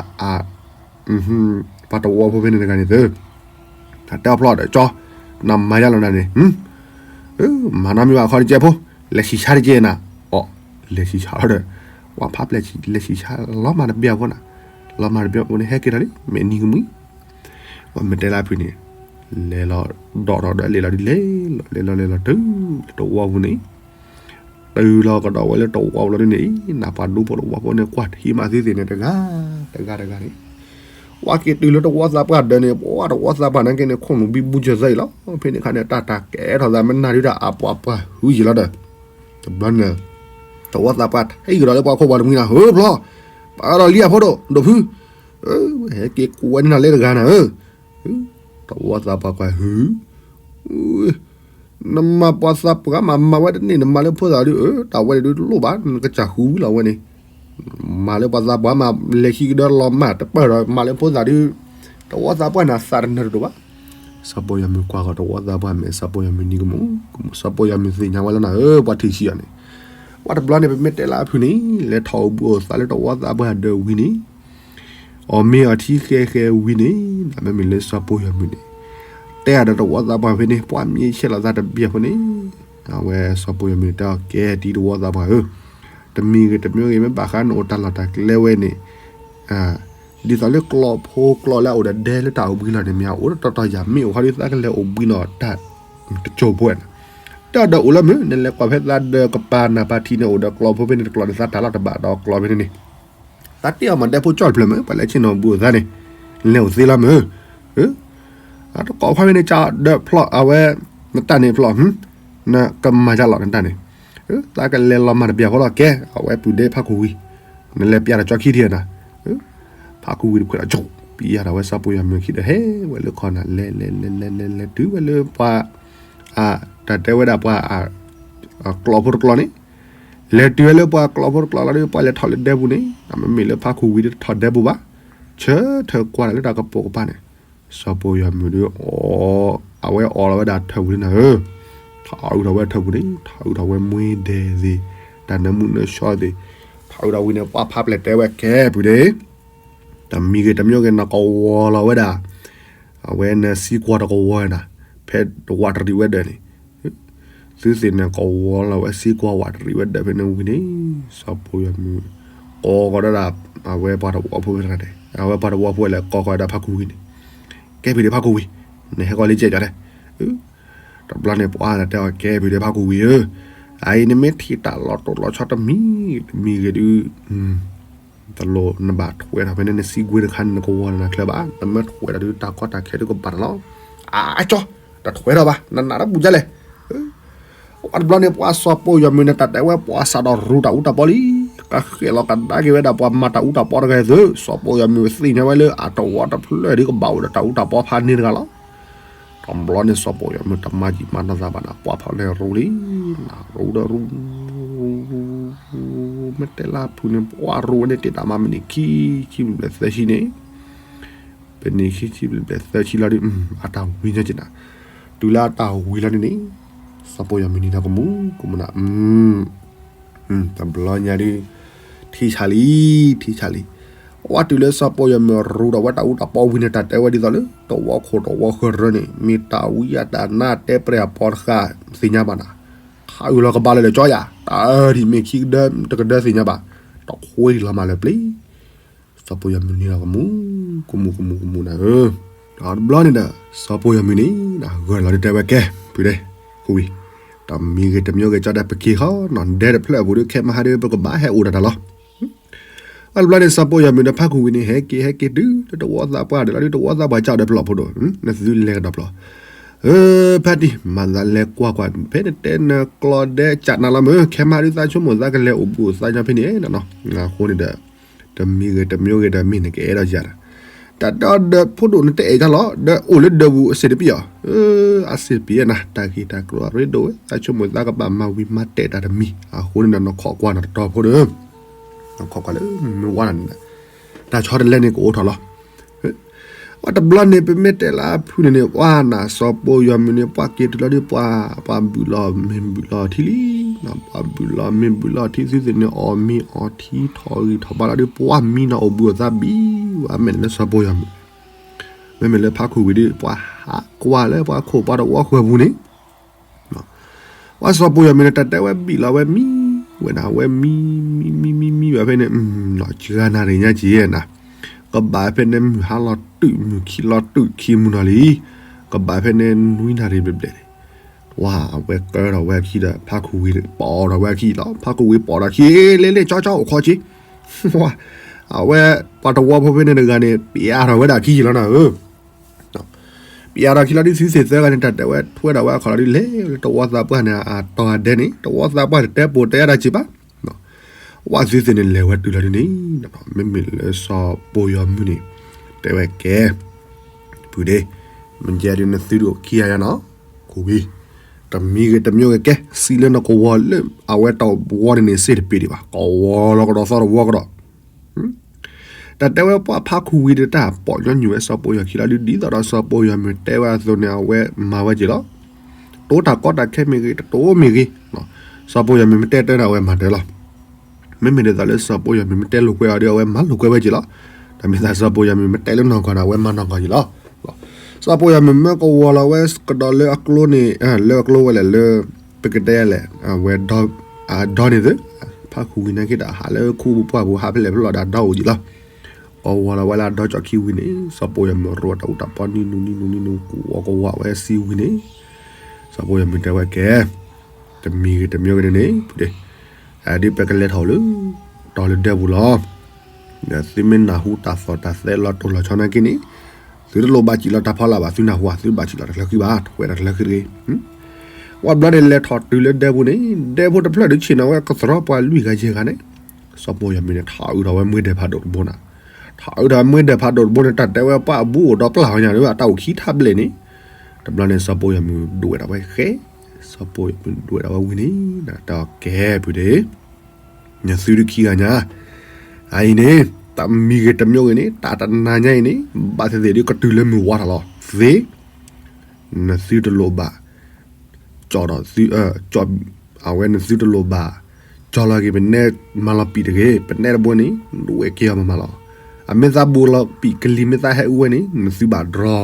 ပှၤတဝီဖိဖဲန့ၣ်တဂၤန့ၣ်သု, တၢ်တဲအီၤဖျီဒီးကၠီ, နမၤယါလီၤနၤန့ၣ်, မၤနီတမံၤဘၣ်ခီတစဲးဖိ, လဲၤဆံၣ်ဆါတက့ၢ်နၤ, အီၤ, လဲၤဆံၣ်ဆါလီၤဒီး, ပှၤဖးပျဲၢ်လဲၤဆံၣ်ဆါ လီၤမၢ်တဘျီဖိနၤ, လီၤမၢ်တဘျီဖိန့ၣ် ဟဲက့ၤထီၣ်လံ မ့ၢ်နံၤကမှံ ပှၤမ့ၢ်တဲလၢဖုန့ၣ်, လဲၤလီၤဒီးဒီးလဲၤလီၤဒ်လဲၣ်လီၤ လဲၤလီၤလဲၤလီၤတုၤလၢတဝီပူၤန့ၣ်, တုၤလီၤကဒီးဝဲလၢတဝီပူၤလီၤဒ်န့ၣ်, နၢ်ပှၤဒူဖိတဝီဖိန့ၣ် ကွၢ်ထံမးသုသ့ၣ်န့ၣ် တဂၤတဂၤတဂၤန့ၣ်, ဝဲက့ၤတုၤလၢတဝီသးပှၢ်ဒၢးန့ၣ် ပှၤတဝီသးပှၢ်နာ်က့န့ၣ် ခိၣ်နူာ်ဘံဘူစၢၤသၢအံၤလီၤ, ဖဲန့ၣ်ခါန့ၣ် တၢ်တၢ်ကဲထီၣ်သးမ့ၢ်နၢ်ဒုတၢ် အပှၤပှၤဟုယံာ်လီၤဒီး, တဘျီန့ၣ်, တဝီသးပှၢ်ထံၣ်ကဒီးလၢပှၤခိၣ်ပှၤတမှံနၤ ဧၢဖျီ, ပာ်ဒီးလံအဖိဒိၣ် ဒိၣ်ဖု ဟဲက့ၤကိးဝဲန့ၣ်နၤလၢတဂၤနၤဧၢ, တဝီသးပှၢ်ကွၢ်ဟု, နမၤပှၤသးပှၢ်မး မၤဝဲတန့ၢ် နမၤလၢဖိသၣ်ဒုး တၢ်ဝဲန့ၣ်ဒုးတလိၣ်ဘၣ် နကစၢ်ဃုဝံၤလီၤဝဲန့ၣ်, မၤလၢပှၤသးပှၢ်မး လဲၤခံကဒၢလီၤမၢ်တပၢၢ်ဒီး မၤလၢဖိသၣ်ဒုး, တဝီသးပှၢ်န့ၣ်သးတနၢၤတဒိၣ်ဘၣ်, စီၤပိာ်ယီၤမုၢ်ကွၢ်ဃီၤတဝီသးပှၢ်မ့ၢ် စီၤပိာ်ယီၤမုၢ်နံၤကမူၣ်, စီၤပိာ်ယီၤမုၢ်သ့ၣ်ညါဝဲလီၤနၤဧၢ ပှၤထံၣ်ဆံးအီၤန့ၣ်, ပှၤတဘျီန့ၣ် ပမ့ၢ်တဲလၢအဖုန့ၣ် လဲၤထီၣ်အိၣ်ဘှံးအိၣ်သါလၢတဝီသးပှၢ်ဒၢးဝံၤန့ၣ်, အီၣ်မ့ၤအီထံဃဲဃဲဝံၤန့ၣ် မ့မ့ၢ်လၢစီၤပိၢ်ယီၤမုၣ်န့ၣ် တဲအဒီးတဝီသးပှၢ်ဖဲန့ၣ် ပှၤမ့ၢ်ဆဲးလီၤသးတဘၣ်ဖိန့ၣ် အဝဲစီၤပိၢ်ယီၤမုၣ်တဲအီၤ ကဲတံၤတဝီသးပှၢ်ဧၢ, တမံၤဂ့ၤတမံၤဂ့ၤ မ့ၢ်ဘၣ်ဃးနအိၣ်တၢ်လီၢ်တၢ်ကျဲဝဲန့ၣ် ဒ်သိးလၢကျီဖိကျီလၢအအိၣ်ဒီးဒဲလၢတၢ်အိၣ်ဘှံးလီၤန့ၣ် မ့ၢ်အအိၣ်တတီၤတီၤယၤ မ့ၢ်အိၣ်ဃီဒ်သးကလဲၤအိၣ်ဘှံးနီၤတၢ်တစိၢ်ဖိန့ၣ် တၢ်ဒီးအိၣ်လၢမုၢ် နလဲၤကွၢ်ဖဲသးဒီးကပၤနၢ်ပၤထံးန့ၣ် အိၣ်ဒီးကျီဖိဖဲန့ၣ်တကျီန့ၣ် သးတၢ်လီၤတဘၣ်ဒီးကျီဖဲန့ၣ်န့ၣ် သးတ့အီၤမၤဒဲဖိကၠီၣ်တဖျၢၣ်မုၢ် ပှၤလဲၤဆ့ၣ်နီၤဘူးအသးန့ၣ် လဲၤအိၣ်သ့လီၤမုၢ် တကိးခွါဖဲန့ၣ် ကဒီးဖျီၣ်အဝဲ နတၢ်န့ၣ်ဖျီၣ် နကမၤယါလီၤနတၢ်န့ၣ် သးကလဲၤလီၤမၤတဘၣ်ဖိလီၤ ကဲ အဝဲပုၢ်ဒ့ဖးခူဝံၤ နလဲၤပျးဒီးကၠီခံထံၣ်နၤ ဖးခူဝံၤတခွဲးဒီးကၠိ ပျးဒီးဝဲစီၤပိၢ်ယီၤမုၣ်ခံဒီး ဟဲဝဲလၢခီနၤ လဲၤလဲၤလဲၤလဲၤလဲၤလဲၤ တုၤဝဲလၢပှၤ တၢ်တဲဝဲဒၣ်ပှၤ ကျီဖိတကျီန့ၣ် လဲၤတုၤဝဲလၢပှၤကျီဖိတကျီလီၤဒီး ပှၤလဲၤထီၣ်လၢဒဲပူၤန့ၣ် မ့မ့ၢ်လၢဖးခူဝံၤဒီးထီၣ်ဒဲပူၤဘၣ် ဆၢထၢၣ်ကွၢ်တၢ်လၢတၢ်ကပိာ်ကပၤန့ၣ် စီၤပိၢ်ယီၤမုၣ်ဒီး အီ အဝဲအီလီၤဝဲဒၣ်ထၢၣ်ပူၤန့ၣ်နၤဧၢ ထီၣ်အုးထီၣ်ဝဲထၢၣ်ပူၤန့ၣ် ထီၣ်အုးထီၣ်ဝဲမွ့ဒဲးသ့ၣ် တၢ်နၢမူနၢဆှီသ့ၣ် ထီၣ်အုးထီၣ်ဝံၤန့ၣ် ပှၤဖးပျဲၢ်တဲဝဲကဲပုၢ်ဒ့ တမံၤဂ့ၤတမံၤဂ့ၤ နကဝီၤလီၤဝဲဒၣ် အဝဲနစံကွီၤတကဝီၤနၤ ဖဲတဝးတရံးဝဲဒၢးန့ၣ် သုသ့ၣ်န့ၣ်ကဝီၤလီၤဝဲစံကွီၤဝးတရံးဝဲဒၢးဖဲန့ၣ်ဝံၤန့ၣ် စီၤပိၢ်ယီၤမုၣ် ကိးကီးဒၣ် အဝဲပှၤတဝီဖိတဂၤန့ၣ် အဝဲပှၤတဝီဖိလဲၤကိးကီးဝဲဒၣ်ဖးခူဝံၤန့ၣ် ကဲဖံးဒ့ဖးခူဝံၤ နဟဲကီးလံကဲကီးလဲၣ် တဘျီန့ၣ်ပှၤတဲအီၤကဲဖံးဒ့ဖးခူဝံၤဧၢ အအံၤနမ့ၢ်ထံၣ်တၢ်လီၤတိၢ်လီၤဆီတမံၤ တမံၤဂ့ၤဒုး တလိၣ်နဘၣ်ထွဲထီၣ်ဖဲန့ၣ် နစံကွံာ်တခါန့ၣ် နကဝီၤနၤချၢဘၣ် နမ့ၢ်ထွဲထီၣ်ဒုးတၢ်ကီတၢ်ခဲဒုးကဘၣ်နၤလီၤ အကၠီ တထွဲထီၣ်ဘၣ် နနာ်တဘူၣ်ဒ်လဲၣ် ပှၤတဘျီန့ၣ် ပှၤစီၤပိၢ်ယီၤမုၣ်န့ၣ် တၢ်တဲဝဲပှၤစးထီၣ်ရူတၢ်အူတၢ်ပီလံ ကဃဲၤလီၤကဒါက့ၤဝဲဒၣ်ပှၤမၤတၢ်အူတၢ်ပီတဂၤအသိး စီၤပိၢ်ယီၤမုၣ်သ့ၣ်ညါဝဲလၢအတဝီတဖျၢၣ်ဒုးကဘၣ်အိၣ်ဒီးတၢ်အူတၢ်ပီဖးန့ၢ်တဂၤလီၤ တဘျီန့ၣ် စီၤပိၢ်ယီၤမုၣ်တမၤယံာ်မၤနီၢ်သးဘၣ်နၤ ပှၤဖီၣ်လဲၤရူလံ နၤရူဒီးရူ မ့ၢ်တဲလၢဖုန့ၣ် ပှၤရူဝဲန့ၣ် တ့ၢ်တၢ်မၤမံးနံးခံ ခံဘျဲၣ်သၢဆံန့ၣ် ပနံးခံ ခံဘျဲၣ်သၢဆံလီၤဒုး အတၢ်ဝံၤညါက့ၤနၤ တုၤလၢအတၢ်ဝံၤလီၤဒုးန့ၣ် စီၤပိၢ်ယီၤမုၣ်နံၤဒီးကမူ ကမူနၤ တဘျီညါဒုး ထံဆးလံ ထံဆးလံ ပှၤတုၤလၢစီၤပိၢ်ယီၤမုၣ်ရူဒီးဝဲတၢ်အူတၢ်ပီဝံၤန့ၣ် တၢ်တဲဝဲဒ်သိးလၢ တဝီခိၣ်တဝီဃၢၤရၢန့ၣ် မ့ၢ်တၢ်ဝံအတၢ်နါတဲပြဲၢ်အပီတဃာ်သ့ၣ်ညါဘၣ်နၤ ခးအုးလီၤကဘၣ်လၢလၢကၠီယၤ တၢ်အၢဒ်မ့ၢ်ခံကဒၢ တကဒၢသ့ၣ်ညါဘၣ် တခွ့ဒံးလီၤမးလၢပျ့ၤ စီၤပိၢ်ယီၤမုၣ်နံၤလီၤကမူ ကမူ ကမူ ကမူနၤဧၢ, ဒီးတဘျီန့ၣ်ဒီး စီၤပိၢ်ယီၤမုၣ်န့ၣ် ဂၢၢ်လီၤဒုးတဲဝဲကဲ ဖုဒ့ ခူဝံၤ, တမံၤဂ့ၤတမံၤဂ့ၤ ကၠီဒၣ်ပက့ၤဃီနီၤ ဒဲတဖျၢၣ်အပူၤဒီး ခဲမဟါဒီး ပကဘၣ်ဟဲအိၣ်ဒီးတၢ်လီၤ. အတဘျီန့ၣ် စီၤပိၢ်ယီၤမုၣ်ဒီးဖါခူဝံၤန့ၣ် ဟဲက့ၤဟဲက့ၤတုၤလၢတဝီသးပှၢ်ဒီးလီၤဒုး တဝီသးပှၢ်ကၠီဒီးပျီၢ်ဖိဒိၣ် နသုလဲၤကဒီးပျီၢ် အၢ ဖါတံၢ် မၤသးလဲၤကွၢ်ကွၢ် ဖဲနတဲနကျီဒဲကၠးနၤလီၤမုၢ် ခဲမဟါဒုး သးဆိကမိၣ်သးကလဲၤအိၣ်ဘူးအိၣ်သးညီဖဲန့ၣ်နီၤ, အဃိန့ၣ်ဒီး တမံၤဂ့ၤတမံၤဂ့ၤဒီး မ့ၢ်နကအဲၣ်ဒိးယၤဒီး တၢ်ဒီးဒီးဖိဒိၣ်နတအဲၣ်တၢ်လီၤ ဒီးအိၣ်လၢဒၢးပူၤအစ့ၣ်တပံၢ်အီၤ, အစ့ၣ်တပံၢ်နၤ တၢ်ဂ့ၢ်တၢ်ကျိၤအရ့ဒိၣ်ဝဲ သးဆိကမိၣ်သးကဘၣ်မၤဝံၤမၤတဲာ်တၢ်တမံၤ အဃိန့ၣ်ဒီး နခိးကွၢ်နတတီၤဖိဒီး နခိးကွၢ်လၢမုၢ်ဝါနၤန့ၣ်ဒီး တၢ်ဆီတလဲန့ၣ်ကအိၣ်ထီၣ်လီၤ. အတဘျီန့ၣ် ပမ့ၢ်တဲလၢအဖုန့ၣ်န့ၣ် ပှၤနၤ စီၤပိၢ်ယီၤမုၣ်န့ၣ် ပှၤက့ၤတုၤလီၤဒုး ပှၤ ပှၤဘုၣ်လီၤမ့ၢ်ဘုၣ်လီၤထံလံ, ပှၤဘုၣ်လီၤမ့ၢ်ဘုၣ်လီၤထံသုသ့ၣ်န့ၣ် အီၣ်မ့ၤအီထံထီၣ်ဂံၢ်ထီၣ်ဘါလီၤဒုး ပှၤမံနီၤအိၣ်ဘှံးအိၣ်သါဘံၣ်ဝဲ မ့ၢ်လၢစီၤပိၢ်ယီၤမုၣ်, မ့မ့ၢ်လၢဖါခူဝံၤဒုး ပှၤဟးကွၢ်လၢပှၤခိၣ်ပှၤတဝီဃၢၤပူၤန့ၣ် ပှၤစီၤပိၢ်ယီၤမုၣ်န့ၣ် တၢ်တဲဝဲဘံၣ်လီၤဝဲမံ, ဝဲဒၣ်ဝဲမံ မံ မံ မံ မံဘၣ်ဖဲန့ၣ် စှၤနၣ်ရံၣ်ညါက့ၤနၤ, ကဘၣ်ဖဲန့ၣ်မုၢ်ဟါလီၤတုၤမုၢ်ခံလီၤတုၤခံမုၢ်နီၤလံ, ကဘၣ်ဖဲန့ၣ်နွံနၣ်ရံၣ်ဘျဲၣ်ဘျဲၣ်န့ၣ်, ဝဲကၢထီၣ်ဝဲအခံဒီး ဖါခူဝံၤဒီး ပီၣ်ထီၣ်ဝဲအခံလီၤ, ဖါခူဝံၤပီၣ်ထီၣ်ခံ လ့လ့ကၠီကၠီအိၣ်ခိးက့ၤ, အဝဲပှၤတဝီဖိဖဲန့ၣ်တဂၤန့ၣ် ပျးထီၣ်ဝဲဒၣ်ခံလီၤနၤဧၢ ပျးထီၣ်ခံလီၤဒုးသုသ့ၣ်သၢဂၤန့ၣ် တၢ်တဲဝဲထွဲထီၣ်ဝဲအခီၣ်လီၤဒုး လဲၤလၢတဝီသးပှၢ်န့ၣ် အတီၤအဒဲန့ၣ် တဝီသးပှၢ်တတဲပိာ်တဲအါတၢ်စံးဘၣ်, ဝဲသုသ့ၣ်န့ၣ်လဲၤဝဲတုၤလီၤဒုးန့ၣ်, မ့မ့ၢ်လၢစီၤပိၢ်ယီၤမုၣ်န့ၣ် တဲဝဲကဲ ဖုဒ့ မ့ၢ်ကဲဒုးနသုဒုးအိၣ်ခံဂၤယါနီၤ, ခူဝံၤ, တမံၤဂ့ၤတမံၤဂ့ၤကဲ စံးလၢနကဝီၤလၢအဝဲတဝီန့ၣ်န့ၣ် စ့ၢ်တပ့ၢ်ဒံးဘၣ်, ကဝီၤလီၤကဒီးသီတဝီကဒီး တၢ်တဲဝဲပှၤဖါခူဝံၤဒီးတၢ်ပီၣ်ညီနုၢ်ဝဲစီၤပိၢ်ယီၤခံလီၤဒုး ဒ်သိးဒီးစီၤပိၢ်ယီၤမုၣ်တဲဝဲအသိးန့ၣ် အဝဲမၤဝဲက့ၤလီၤ. တိတၢ်ကီတၢ်ခဲမ့ၢ်ဂ့ၤ တတိမ့ၢ်ဂ့ၤ, စီၤပိၢ်ယီၤမုၣ်မ့ၢ်တဲတၢ်ဒီးအဝဲမၤတၢ်လီၤ. မ့မ့ၢ်ဒ်သိးလၢစီၤပိၢ်ယီၤမုၣ်မ့ၢ်တဲလိာ်ကွဲအီၤဒီး အဝဲမၤလိာ်ကွဲဝဲက့ၤလီၤ. တၢ်မ့ၢ်သးစီၤပိာ်ယွၤမုၢ်မ့ၢ်တဲလၢနီၢ်ကီၢ်န့ၣ် အဝဲမၤနီၢ်ကီၢ်ယံၤလီၤ. စီၤပိာ်ယွၤမုၢ်မၢကဝီၤလီၤဝဲကဒီးလၢအကျိန့ၣ် လၢအကျိဝဲလဲၣ်လၢ ပကတဲလဲၣ် အဝဲ အဒီန့ၣ်သ့ ဖးခူဝံၤနာ်က့ဒီး ဟးလၢခူပူၤပှၢ်ပူၤ ဟးဖဲလဲၣ်ဖဲလဲၣ်ဒီးအဒီအိၣ်ယံၤလီၤ. ကဝီၤလီၤဝဲလၢအဒီကၠီခံဝံၤန့ၣ် စီၤပိာ်ယွၤမုၢ်ရိးတၢ်အူတၢ်ပီနံၤနူနံၤနူနံၤနူ ကဝီၤကဝီၤဝဲဆံဝံၤန့ၣ် စီၤပိာ်ယွၤမုၢ်တဲဝဲကဲ တမံၤဂ့ၤတမံၤဂ့ၤန့ၣ်န့ၣ် ဖုဒ့ ဒ်ပကလဲၤထီၣ်လၢ တီၤလၢဒဲပူၤလီၤ. သုမ့ၢ်နၢ်ဟူတၢ်သီၣ်တၢ်သဲလီၤတိၢ်လီၤဆီနာ်က့န့ၣ် သုတလိၣ်ဘၣ်စံၣ်လီၤတၢ်ဖီလာ်ဘၣ် သုနၢ်ဟူဧါ သုတဘၣ်စံၣ်လီၤတၢ်ချၢဃံဘၣ် တဝဲဒၣ်တၢ်ချၢဃံတဂ့ၤ. ဝံၤဘျီန့ၣ်လဲၤထီၣ်တုၤလၢဒဲပူၤန့ၣ် ဒဲဖိတဖျၢၣ်ဒုးဆ့ၣ်နီၤဝဲကသရီပှၤလွံၢ်ဂၤယဲၢ်ဂၤန့ၣ် စီၤပိာ်ယွၤမုၢ်န့ၣ် ထီၣ်အုးထီၣ်ဝဲမွ့ဒဲးဖးဒိၣ်တဘိနၤ, ထီၣ်အုးထီၣ်ဝဲမွ့ဒဲးဖးဒိၣ်တဘိန့ၣ် တၢ်တဲဝဲပှၤအဘူးအိၣ်ဒီးပျၢ်ဝဲညါန့ၣ် အတၢ်အိၣ်ခံထးဘျဲၣ်န့ၣ်, တဘျီန့ၣ် စီၤပိာ်ယွၤမုၢ်ဒွဲၣ်ဒၣ်ဝဲဃဲ, စီၤပိာ်ယွၤမုၢ်ဒွဲၣ်ဒၣ်ဝဲဝံၤန့ၣ် တၢ်ကဲဖုဒ့ နသုတခံဂၤညါ, အအံၤန့ၣ် တမံၤဂ့ၤတမံၤဂ့ၤန့ၣ် တၢ်တနၤညါအံၤန့ၣ် ဘၣ်သ့ၣ်သ့ၣ်ဒ်ကတုၤလၢမုၢ်ဝါထီၣ်လီၤ, သ့, နသုတလိၣ်ဘၣ် ကၠီဒီးသု, အဝဲနသုတလိၣ်ဘၣ် ကၠီလီၤက့ၤ ပနဲမၤလီၤပံာ်တဂ့ၤ, ပနဲတဘိန့ၣ် ဒွဲၣ်က့ၤအီၤမးမးလီၤ. အမ့ၢ်သးဘူးလီၤပံာ်ကလံၤမ့ၢ်သးဟဲအူဝဲန့ၣ် နသုဘၣ်ဒြီ,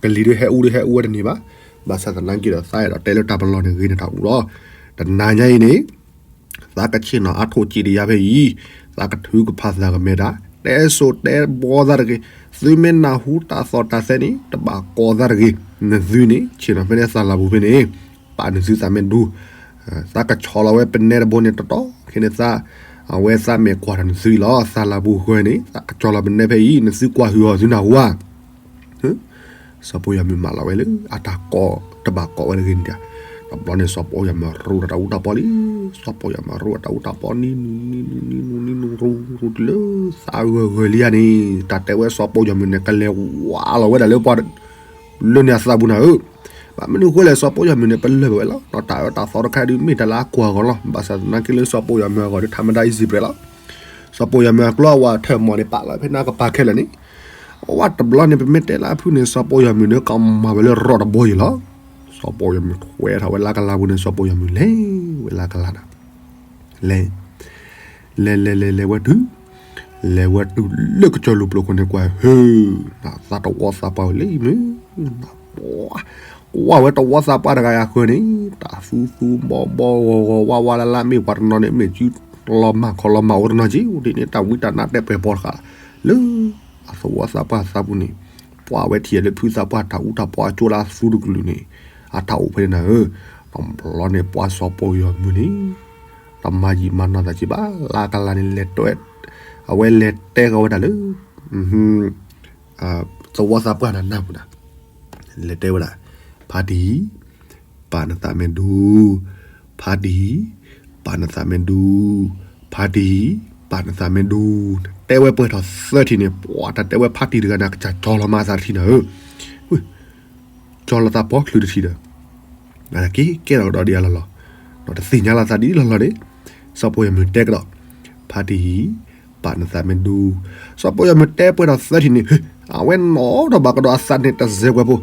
ကလံၤဒုးဟဲအူဒုးဟဲအူဝဲတန့ၢ်ဘၣ်, ဘၣ်ဆၣ်သနာ်က့ဒီး သးအဲၣ်ဒိးတဲလၢတၢ်ပလီၢ်န့ၣ်ဂ့ၤန့ၢ်တၢ်အူလီၤ. တနၤညါအံၤန့ၣ် သးကဆ့ၣ်နီၤအါထိၣ်စံးတယါဖဲအံၤ, သးကထုကဖၣ်သးကမဲာ်တၢ်, တဲစိၤတဲဘီသးတဂ့ၤ, သုမ့ၢ်နၢ်ဟူတၢ်သီၣ်တၢ်သဲန့ၣ် တဘၣ်ကိးသးတဂ့ၤ, နသုန့ၣ် ဆ့ၣ်နီၤဖဲန့ၣ်သးလၤပူၤဖဲန့ၣ်, ပာ်နသုသးမ့ၢ်ဒူ, သးကဆီလီၤဝဲပနဲတဘိန့ၣ်တတီၤ, ခဲန့ၣ်သး, အဝဲသးမဲာ်ကွၢ်ထီၣ်နသုအံၤလီၤ, သးလၤပူၤဃၢၤန့ၣ် သးကဆီလီၤပနဲဖဲအံၤ, နသုကွၢ်ဟုၣ်အီၤသုနၢ်ဟူဧါ စီၤပိာ်ယွၤမုၢ်မၢလီၤဝဲလၢအတၢ်ကိးတဘၣ်ကိးဝဲတဂ့ၤန့ၣ်, တဘျီန့ၣ် စီၤပိာ်ယွၤမုၢ်ရိးဒီးတၢ်အူတၢ်ပီလံ, စီၤပိာ်ယွၤမုၢ်ရိးဒီးတၢ်အူတၢ်ပီနံၤနူနံၤနူနံၤနူနံၤနူရူရူတုၤလၢ သးဂၢၢ်ဂၢၢ်လံဧါန့ၣ်, တၢ်တဲဝဲစီၤပိာ်ယွၤမုၢ်န့ၣ် ကလဲၤဝးလီၤဝဲဒၣ်လၢပှၤ လၢန့ၣ်အသးပူၤနၤဧၢ, ဘၣ်မနုၤဃိလဲၣ် စီၤပိာ်ယွၤမုၢ်န့ၣ် ပလၢၢ်ဘၣ်ဝဲလီၤ, တၢ်အၢတၢ်သီတခါဒုးမ့ၢ်တၢ်လၢအကွၢ်အဂီၢ်လီၤ, ဘၣ်ဆၣ်သနာ်က့လၢစီၤပိာ်ယွၤမုၢ်အဂီၢ်ဒီး ထးမတၤ easy ပြဲးလီၤ. စီၤပိာ်ယွၤမုၢ်အကျိအဝဲထၢၣ်မီၢ်န့ၣ် ပာ်လီၤဖဲန့ၣ်ကပၤခဲလၢာ်န့ၣ်, အဝဲတဘျီန့ၣ် ပမ့ၢ်တဲလၢအဖုၣ်န့ၣ် စီၤပိာ်ယွၤမုၢ်န့ၣ် ကမၤဝဲလၢရီတဘိယံၤလီၤ. စီၤပိာ်ယွၤမုၢ်ထွဲထီၣ်ဝဲလၢကလၤပူၤန့ၣ် စီၤပိာ်ယွၤမုၢ်လဲၤဝဲလၢကလၤနၤ, လဲၤ လဲၤလဲၤလဲၤလဲၤဝဲတုၤ, လဲၤဝဲတုၤလၢကစၢၢ်လူၢ်ပျိၤခိၣ်န့ၣ်ကွၢ်ဟု, နသးတဝီသးပှၢ်ဝဲလၢအံၤမ့ၢ်, ကွၢ်ဝဲတဝီသးပှၢ်တဂၤအဃၢၤန့ၣ်, တၢ်သူသူဘီဘီဂီၤဂီၤဝါဝါလၢ်လၢ် မ့ၢ်ပှၤတနီၤန့ၣ် မ့ၢ်စုလီၤမၢ်ခီလီၤမၢ်အိၣ်တနီၤက့ၤ အိၣ်ဒ်န့ၣ် တၢ်ဝံတၢ်နါတဲပှဲၤပီတဃာ်, လၢ အသဝီသးပှၢ်သးပူၤန့ၣ်, ပှၤဝဲထံၣ်လၢဖုသးပှၢ်တၢ်အူတၢ်ပီအကၠိလၢအသူတကလုာ်န့ၣ်, အတၢ်အိၣ်ဖဲန့ၣ်နၤဧၢ, တဘျီန့ၣ်ပှၤစီၤပိာ်ယွၤမုၢ်န့ၣ်, တမၤယံာ်မၤနီၢ်သးက့ၤဘၣ် လၢကလၤန့ၣ်လဲၤတဲ, အဝဲလဲၤတဲကီးဝဲဒၣ်လၢ သဝီသးပှၢ်နၤနၢ်ပူၤနၤ, လဲၤတဲဝဲဒၣ်, ဖါတံၢ်, ပာ်နသးမ့ၢ်ဒူ, ဖါတံၢ်, ပာ်နသးမ့ၢ်ဒူ, ဖါတံၢ်, ပာ်နသးမ့ၢ်ဒူ, တဲဝဲပှဲၤထီၣ်သၢထံၣ်န့ၣ် ပှၤတၢ်တဲဝဲဖါတံၢ်တဂၤန့ၣ် အကစၢ်ကၠီလီၤမးအသးတထံၣ်နၤဧၢ, ကၠီလီၤသးပှဲၤချုးတထံၣ်ဒီး က့ၤကဲထီၣ်ကဒီးဒ်အလီၢ်လီၢ်, တသ့ၣ်ညါလီၤသးဒ်လီၢ်လီၢ်န့ၣ်, စီၤပိာ်ယွၤမုၢ်တဲကဒီး, ဖါတံၢ်, ပာ်နသးမ့ၢ်ဒူ, စီၤပိာ်ယွၤမုၢ်တဲပှဲၤထီၣ်သၢထံၣ်န့ၣ်, အဝဲနီၣ်ထီၣ်ဘၣ်ကဒီးအသးန့ၣ်တစဲးကွဲးဖိ,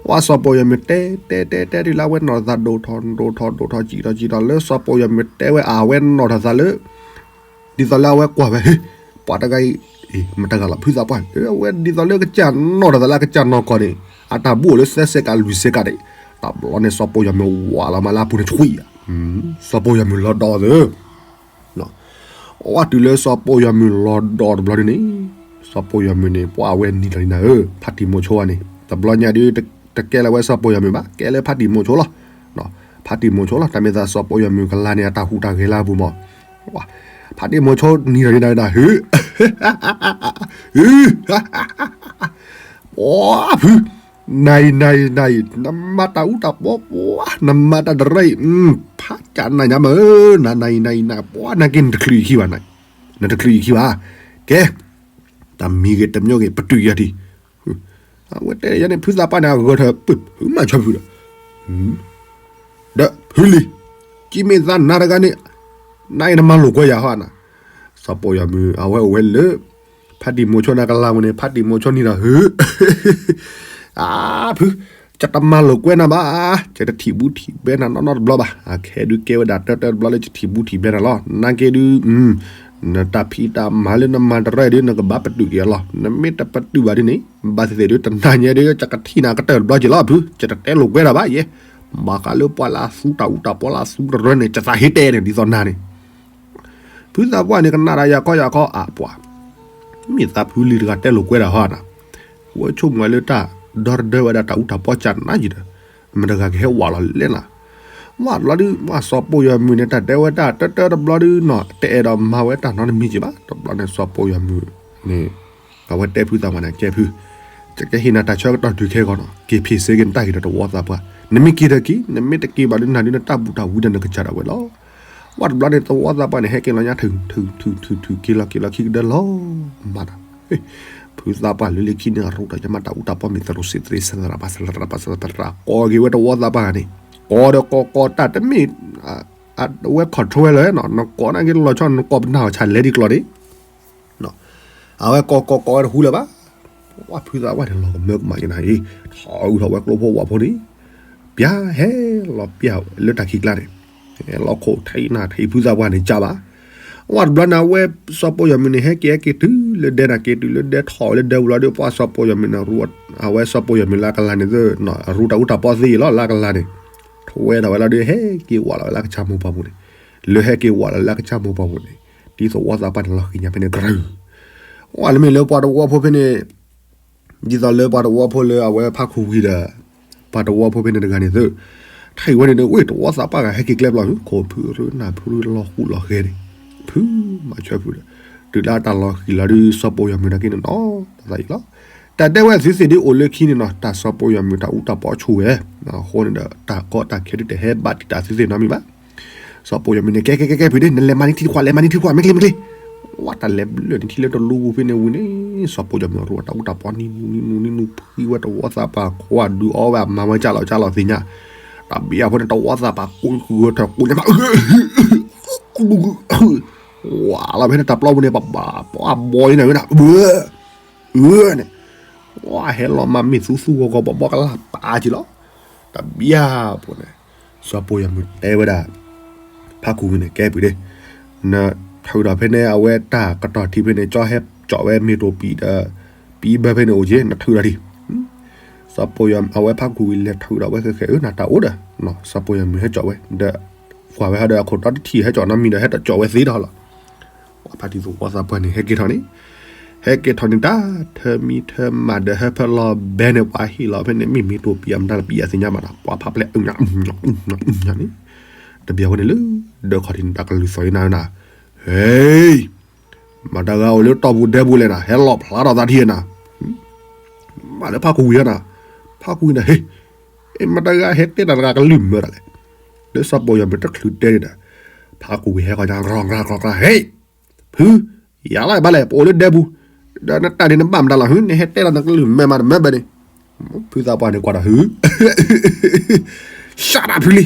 ဝဲစီၤပိာ်ယွၤမုၢ်တဲတဲတဲတဲတုၤလၢအဝဲနီၣ်ထီၣ်သးဒိၣ်ထီၣ်ဒိၣ်ထီၣ်ဒိၣ်ထီၣ်စံၣ်ထီၣ်စံၣ်ထီၣ်လၢစီၤပိာ်ယွၤမုၢ်တဲဝဲ အဝဲနီၣ်ထီၣ်သးလၢ ဒ်သိးလၢအဝဲကွၢ်ဝဲ, ပှၤတဂၤအံၤ, မတၤတဂၤလီၤ ဖုသးပှၢ်, အဝဲဒ်သိးလၢကစၢ်နီၣ်ထီၣ်သးလၢအကစၢ်နီၢ်ကီၢ်န့ၣ်, အတၢ်ဘူးအိၣ်လၢသၢစဲးကးလွံၢ်စဲးကးန့ၣ်, တဘျီန့ၣ်စီၤပိာ်ယွၤမုၢ်ဝးလီၤမးလၢအပူၤန့ၣ်ဆှံ, စီၤပိာ်ယွၤမုၢ်လီၤဒီးသၢ အဝဲတုၤလၢစီၤပိာ်ယွၤမုၢ်လီၤဒီးတဘျီန့ၣ်, စီၤပိာ်ယွၤမုၢ်န့ၣ် ပှၤအဝဲနံၤလီၤနံၤနၤဧၢ, ဖါတံၢ်မိၤဆိဝဲန့ၣ် တဘျီညါဒုး တကဲလၢၤဝဲစီၤပိာ်ယွၤမုၢ်ဘၣ်, ကဲလၢဖါတံၢ်မိၤဆိလီၤ, ဖါတံၢ်မိၤဆိလီၤ, တၢ်မ့ၢ်သးစီၤပိာ်ယွၤမုၢ်ကလၤန့ၣ် အတၢ်ဟူးတၢ်ဂဲၤလၢအပူၤမး, ဖါတံၢ်မိၤဆိနံၤလီၤနံၤနၤ ဟ့ၣ် ပှၤဖု, နၤအံၤ နၤအံၤ နၤအံၤ နမၤတၢ်အူတၢ်ပီပှၤ နမၤတၢ်တရၢအံၤ, ဖးကၢ်နၤညါမးဧၢ, နၤ နၤအံၤ နၤအံၤ နၤ ပှၤနၤက့ၤနတချုးအံၤခံဘၣ်, နတချုးအံၤခံဘၣ်, ကဲ, တၢ်မံၤဂ့ၤတမံၤဂ့ၤ ပတုာ်ယၤထံၣ်, အဝဲတဲယၤန့ၣ် ဖုသးပှၢ်န့ၣ် အဂၢၢ်ထၢၣ် ဖုမၤဆီဖုဒီး ဒီးဖုလံၤ, ကံမ့ၢ်သးနၤတဂၤန့ၣ်, နအံၤနမၤလိာ်ကွဲယၤဟီနၤ, စီၤပိာ်ယွၤမုၢ် အဝဲအိၣ်ဝဲလၢ ဖါတံၢ်မိၤဆိနၤကလၤဝဲန့ၣ် ဖါတံၢ်မိၤဆိနံၤဒီး ဟ့ၣ်, အါဖု, ယတမၤလိာ်ကွဲနၤဘၣ်, ယတထံၣ်ဘူးထံၣ်ဘဲနၤနီၢ်နီၢ်တဘျီဘၣ်, အခဲဒုးကဲဝဲဒၣ်တၢတၢတဘျီလၢယထံၣ်ဘူးထံၣ်ဘဲနၤလီၤ, နက့ၤဒုး, နတၢ်ဖံးတၢ်မၤလၢနမၤတရၢဒ် နကဘၣ်ပတုာ်က့ၤအီၤလီၤ. နမ့ၢ်တပတုာ်ဘၣ်ဒ်န့ၣ် ဘၣ်သ့ၣ်သ့ၣ်ဒ်တနၤညါဒ် ယကထံၣ်နၤကတၢၢ်တဘျီက့ၤလီၤဖု, ယတတဲလိာ်ကွဲတၢ်ဘၣ်ယဲ. ဘၣ်ဃးလၢပှၤလၢအသူတၢ်အူတၢ်ပီလၢအသူတရၢန့ၣ် ယသးဟ့တဲန့ၣ် ဒ်သိးနၤန့ၣ် ဖုသးပှၢ်န့ၣ် ကနၣ်ဒၣ်ယၤခီယၤခီ အပှၤ မ့ၢ်သးဖုလံၤတဂၤတဲလိာ်ကွဲတၢ်ဟီနၤ, ဝဲဆိကမိၣ်ဝဲလၢတၢ်ဒီတဒၢဝဲဒၣ်တၢ်အူတၢ်ပီကနၤယံၤဒီး မတၤတဂၤကဟဲဝးလီၤလဲၣ်နၤ. ဝဲတဘျီဒုး ဝဲစီၤပိၢ်ယီၤမုၢ်န့ၣ် တၢ်တဲဝဲတၢ်တၢတၢတဘျီဒုးနီၤ တအဲၣ်ဒိးမၤဝဲတၢ်နီတမံၤက့ၤဘၣ်. တဘျီန့ၣ် စီၤပိၢ်ယီၤမုၢ်န့ၣ် အဝဲတဲဖုသးပှၢ်န့ၣ် ကဲဖု, ယကဟ့ၣ်နၤတၢ်ဆၢကတီၢ်ဒုးခဲဂီၤနီၤ က့ၤဖံးစ့က့ၤနတၢ်ဂ့ၤဒီးတဝီသးပှၢ်, နမ့ၢ်က့ၤဒီးက့ၤ နမ့ၢ်တက့ၤဘၣ်ဒုးနၤဒုး နတၢ်ဘူၣ်တၢ်ဝံဒီးနကစၢ်ဒၣ်ဝဲလီၤ. ဝဲတဘျီန့ၣ် တဝီသးပှၢ်န့ၣ် ဟဲက့ၤလီၤညါ ထုထုထုထု က့ၤလီၤက့ၤလီၤခံကဒၢလီၤမးဒီး ဖုသးပှၢ်လၢလၢခံန့ၣ် အရူတၢ်ယမၤတၢ်အူတၢ်ပီမ့ၢ်သရူးစ့သရ့ စရပၤစရပၤစရပၤ ကိးက့ၤဝဲတဝီသးပှၢ်န့ၣ် ကိးဒီးကိးကိးတၢ်တမ့ၢ် အဝဲ control ဝဲလၢၤနီၤ နကိးနာ်က့လီၤဆီ နကိးပနၢ်အီၤဆၣ်လဲၤဒံးကျီၢ်န့ၣ် အဝဲကိးကိးကိးဝဲတဟူလၢၤဘၣ်. ဝဲဖုသးပှၢ်န့ၣ် လီၤကမၢကမၣ်က့ၤနၤအံၤ ထီၣ်အုးထီၣ်ဝဲကျိဖိဝၣ်ဖိန့ၣ် ပျၢ်ဟဲလီၤပျၢ်လၢတၢ်ခံကျါန့ၣ် ဟဲလီၤခိၣ်ထံနၤထံဖုသးပှၢ်န့ၣ်ကၢ်ဘၣ်. ဝဲတဘျီန့ၣ် အဝဲစီၤပိၢ်ယီၤမုၢ်န့ၣ် ဟဲက့ၤဟဲက့ၤတုၤလၢဒဲနၤက့ၤတုၤလၢဒဲထီၣ်ဝဲလၢဒဲပူၤလီၤဒီး ပှၤစီၤပိၢ်ယီၤမုၢ်န့ၣ် အဝဲစီၤပိၢ်ယီၤမုၢ်လၢအကလၤန့ၣ်သ့ၣ် အရူတၢ်အူတၢ်ပီသ့လီၤလၢအကလၤန့ၣ် ထဝဲဒၣ်ဝဲလီၤဒီး ဟဲက့ၤဝးလီၤဝဲလၢကစၢ်မိၢ်ပှၢ်ပူၤန့ၣ် လၢဟဲက့ၤဝးလီၤလၢကစၢ်မိၢ်ပှၢ်ပူၤန့ၣ် ဒ်သိးဝီသးပှၢ်န့ၣ်လီၤဃံၤညါဖဲန့ၣ်တရၢ ဝဲလၢမ့ၢ်လၢပှၤတဝီဖိဖဲန့ၣ် ဒ်သိးလၢပှၤတဝီဖိလၢအဝဲဖးခူဝံၤဒီး ပှၤတဝီဖိဖဲန့ၣ်တဂၤန့ၣ်သ့ၣ် ထံၣ်ဝဲန့ၣ်ဒီး ဝ့ၢ်တဝီသးပှၢ်ဂၤဟဲက့ၤကျဲဘျီ ခိၣ်ဖုရူနၢ်ဖုရူလီၤဃူလီၤဃဲန့ၣ် ဖုမၤဆၢဖုဒီး တုၤလၢတၢ်လီၤဃံၤလီၤဒုး စီၤပိၢ်ယီၤမုၢ်နာ်က့န့ၣ်နီၤ တသးအံၤလီၤ. တၢ်တဲဝဲသုသ့ၣ်ဒ်အိၣ်လၢခံန့ၣ်နီၤ တၢ်စီၤပိၢ်ယီၤမုၢ်တၢ်အူတၢ်ပီဆိၣ်ဝဲ အဃိန့ၣ်ဒီး တၢ်ကီတၢ်ခဲဒုးတဟဲဘၣ်တံာ်တာ်သုသ့ၣ်နီတမံၤဘၣ် စီၤပိၢ်ယီၤမုၢ်န့ၣ် ကဲကဲကဲကဲဖုဒ့ နလဲၤမၤန့ၢ်ထံတခွး လဲၤမၤန့ၢ်ထံတခွး မ့ၢ်ချ့မ့ၢ်ချ့ ဝဲတၢ်လဲၤဘျၢၣ်န့ၣ်ထံလၢတလူပူၤဖဲန့ၣ်ဝံၤန့ၣ် စီၤပိၢ်ယီၤမုၢ်ရူအတၢ်အူတၢ်ပီနံၤနူနံၤနူနံၤနူဖှံဝဲတဝီသးပှၢ်ခွါဒုးအီဝဲအမၤဝဲကၢ်လီၤကၢ်လီၤသ့ၣ်ညါ တၢ်ဘံယၢ်ဖိန့ၣ် တဝီသးပှၢ်ကိးဃုာ်ထၢၣ်ကိးညါမး ဝးလီၤဖဲန့ၣ်တၢ်ပျီပူၤန့ၣ် ပဘၣ်ပှၤဘီအံၤနၤဝဲဒၣ် အၢ န့ၣ် ဝဲဟဲလီၤမၤမ့ၢ်သူသူဂီၤဂီၤဘီဘီကလၢ်ပာ်က့ၤလီၤ. တဘျီဖိန့ၣ် စီၤပိၢ်ယီၤမုၢ်တဲဝဲဒၣ် ဖးခူဝံၤန့ၣ် ကဲပုၢ်ဒ့ နထုးဒီးဖဲန့ၣ် အဝဲတၢ်ကတီၢ်ထံဖဲန့ၣ် ကၠီဟဲကၠီးဝဲမ့ၢ်တိၢ်ပံၤဒီး ပံၤဘၢဖဲန့ၣ်အိၣ်က့ၤ နထုးဒီးဒံး စီၤပိၢ်ယီၤ အဝဲဖးခူဝံၤလဲၤထုးဒီးဝဲဃဲဃဲအၢ နတၢ်အိၣ်ဒီး စီၤပိၢ်ယီၤမုၢ်ဟဲကၠီးဝဲ ဒီး ကွၢ်ဝဲဟီဒီးအခိၣ်တီတထံၣ်ဟဲကၠီးနီတမံၤဒီး ဟဲတကၠီးဝဲသ့ဒီးလီၤ. ပှၤဖါတံၢ်သဝီသးပှၢ်န့ၣ် ဟဲက့ၤထီၣ်န့ၣ် ဟဲက့ၤထီၣ်န့ၣ် တၢ်ထၢမံထၢမးဒီးဟၢဖၢလီၤဘဲန့ၣ် ပှၤဟ့ၣ်လီၤဖဲန့ၣ် မ့ၢ်မ့ၢ်တိၢ်ပံၤအမတၤလၢပံၤအသ့ၣ်ညါမးဒီး ပှၤဖးပျဲၢ်အုၣ်ညါ အုၣ်ညါန့ၣ် တဘျီဝဲန့ၣ်လၢ ဒၢးခီၣ်ထံးန့ၣ် တၢ်ကလုၢ်သီၣ်အံၤနၤနၤ ဟ့ၣ် မတၤဂၤအိၣ်လၢတီၢ်ပူၤဒဲပူၤလဲၣ်နၤ ဟဲလီၤဖျါထီၣ်သးထံၣ်နၤ မၤလၢဖးခူဝံၤနၤ ဖးခူဝံၤနၤ ဟ့ၣ် မတၤဂၤဟဲတဲတၢ်တဂၤကလုၢ်မၢတၢ်လဲၣ် လၢစီၤပိၢ်ယီၤမုၢ်တချုးတဲန့ၣ်ဒီး ဖးခူဝံၤဟဲဃီညါ ကြီၤကြီၤကြီၤ ဟ့ၣ် ဖု ယၤလီၤဘၣ်လဲၣ် ပအိၣ်လၢဒဲပူၤ ဒီးနတၢ်န့ၣ်နဘၣ်မတၤလီၤ နဟဲတဲလီၤနကလုၢ်မၢမးတမၢဘၣ်န့ၣ် ဖုသးပှၢ်န့ၣ်ကွၢ်ဒီး ဟု ရှၢတၢ်ဖုလံ